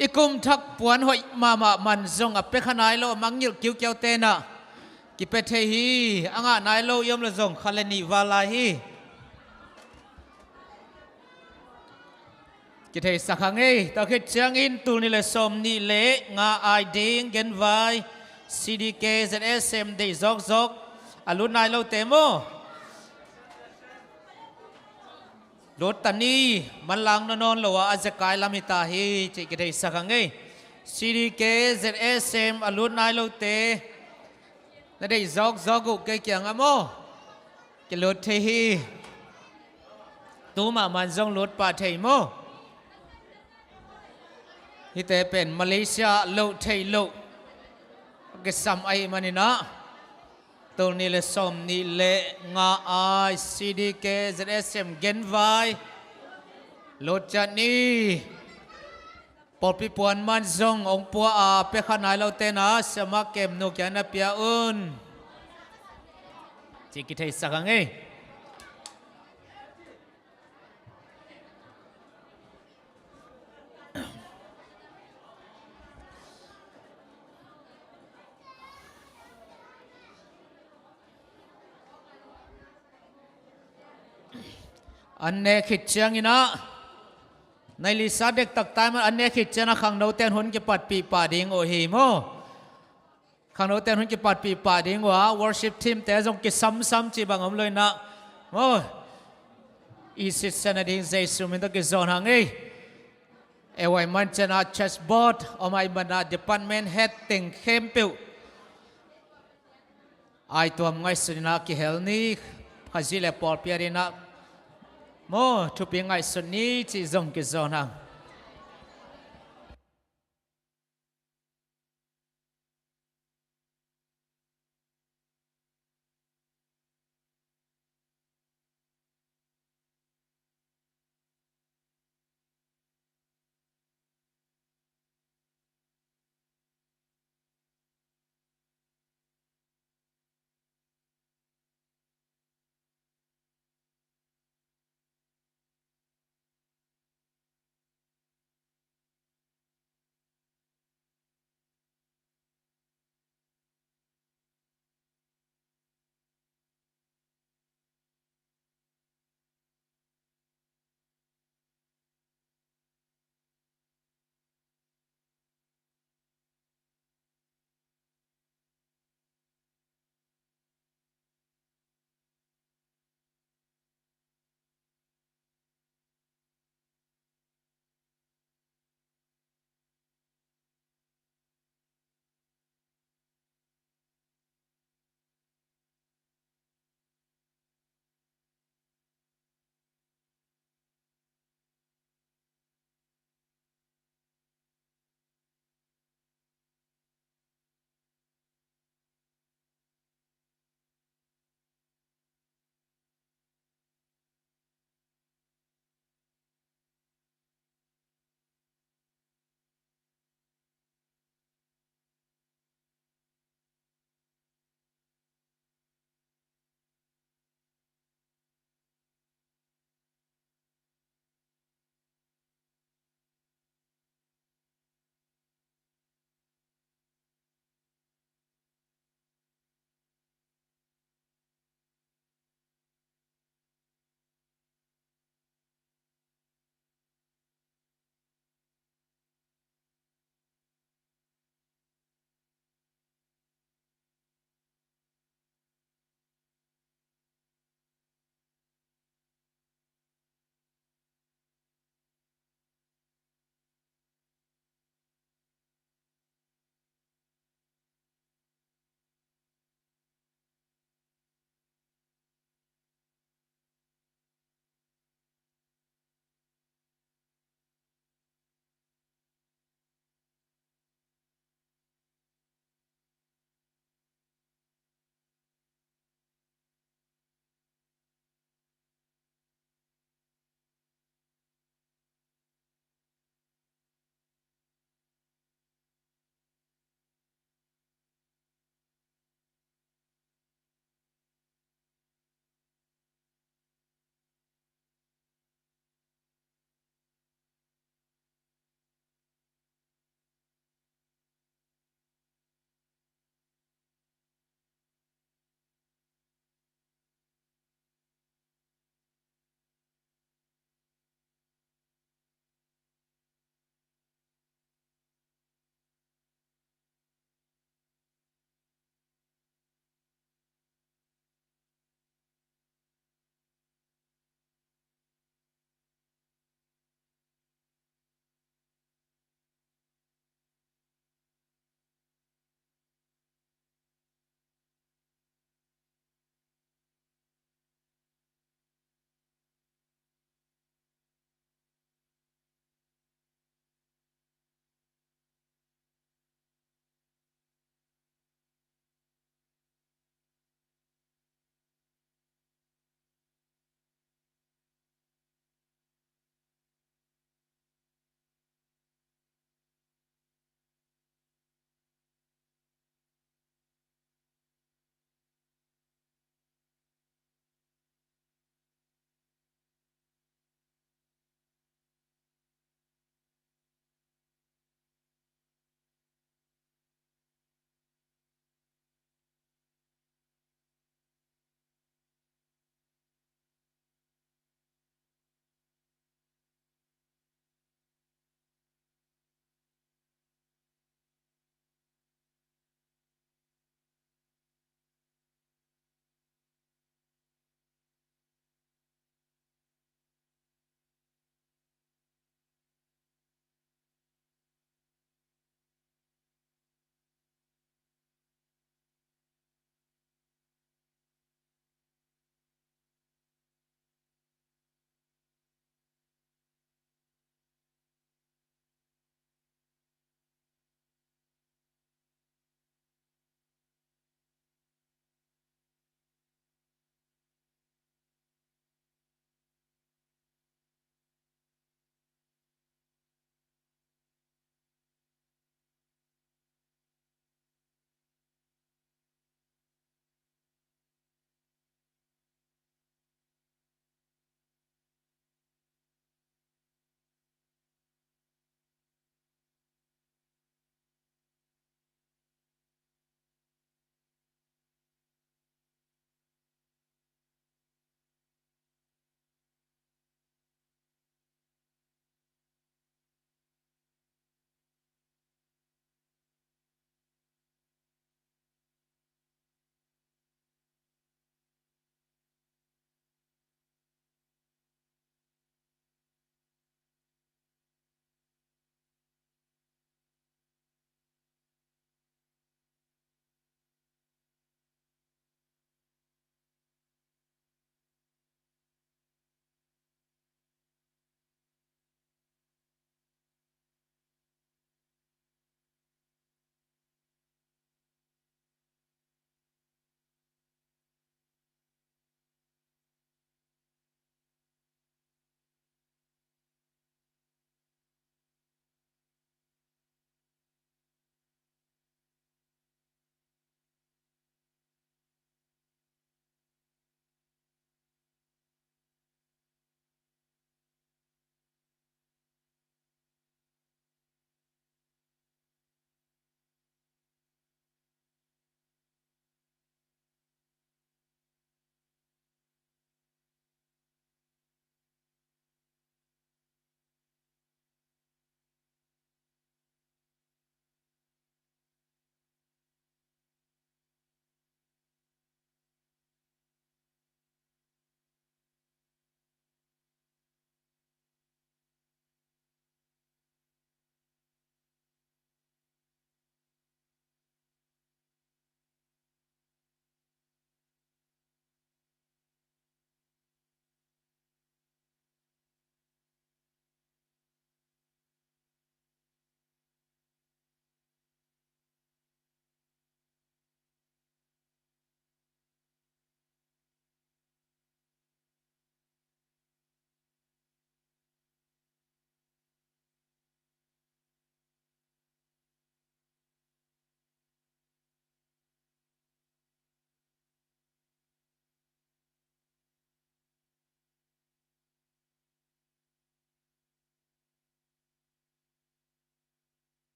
i kum thak puan hoih mahmah man zong a pia kha nai lo, a mangngilh kiukiau tenah kipia thei hi. A ngah nai lo i om lo zong kha le nih val lai hi. Kitheisak hang ei. Tua khit ciangin tul nih le sawm nih le nga ai ding genvai C D K Z S M deih zawkzawk a lut nai lote maw? Lut ta ni, manlang nawn nawn lo a, a zekai lam hi ta hi cih kitheisak hang ei. C D K Z S M a lut nai lote na deih zawkzawk uh kei kiangah maw? Kilut thei hi. Tu mahmah zong lut pah thei maw? Hihte pen Malaysia loh theih loh kisam ahih manin ah, tul nih le sawm nih le nga ai C D K Z S M genvai lut ciat ni. Pawlpi puan man zong ong pua a, pia kha nai lo tenah siamah kemnu kiang na pia un cih kitheisak hang ei. An ne khit ciangin ah, nai lisa dektak tai man an ne khit ciangin ah khangnote in hun kipatpih pah ding uh hi maw? Khangnote in hun kipatpih pah ding uh a, worship team te zong kisamsam cih bang om lo in ah maw? I sitsen a ding Jesu min tawh kizawn hang ei. Ei, huai man ciangin ah church board om ahih manin ah department head teng khempeuh aituam ngaihsun in ah kihel ni. Khazih le pawlpi adingin ah maw, thupi ngaihsun ni cih zong kizawn hang.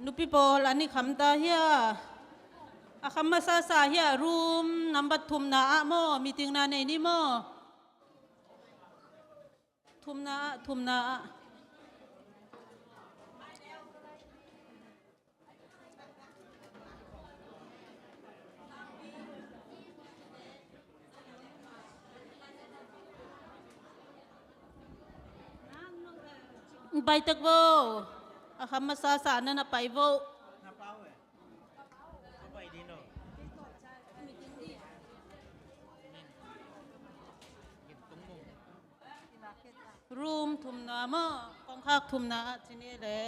Nupi pawl, an i kham ta hia? A kham masasa hia? Room number thumna ah maw, meeting na nei ni maw? Thumna ah, thumna ah. Bai tek vo. A kham masasa na na pai vo. Room thumna maw, kongkhak thumna ah ci ni le.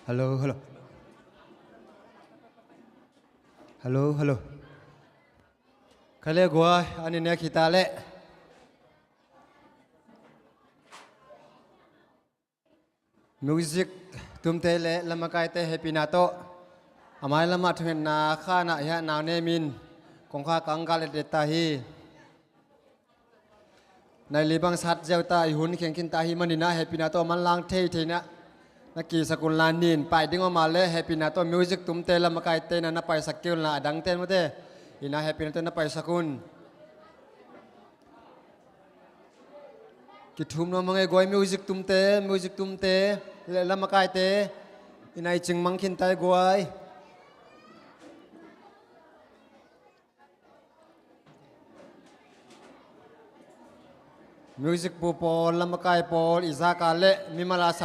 Hello, hello. Hello, hello. Khaile guai, an i nek hi ta leh. Music tumte le lamakaite hehpihna tawh a mai lamah thungetna khanah hiah nau nemin kongkhak ah kang gal etdet ta hi. Nai li bang sat ziau ta, i hun kheng khin ta hi maninah hehpihna tawh manlang thei theinah na kisak unla, nin pai ding om a le hehpihna tawh music tumte lamakaite na na paisak kei unla, a dangte mate inah hehpihna tawh na paisak un. Kithum nuam a ngei guai, music tumte, music tumte le lamakaite inah i cing mang khin ta hi guai. Music pu pawl, lamakai pawl, i zaka le mimal a sap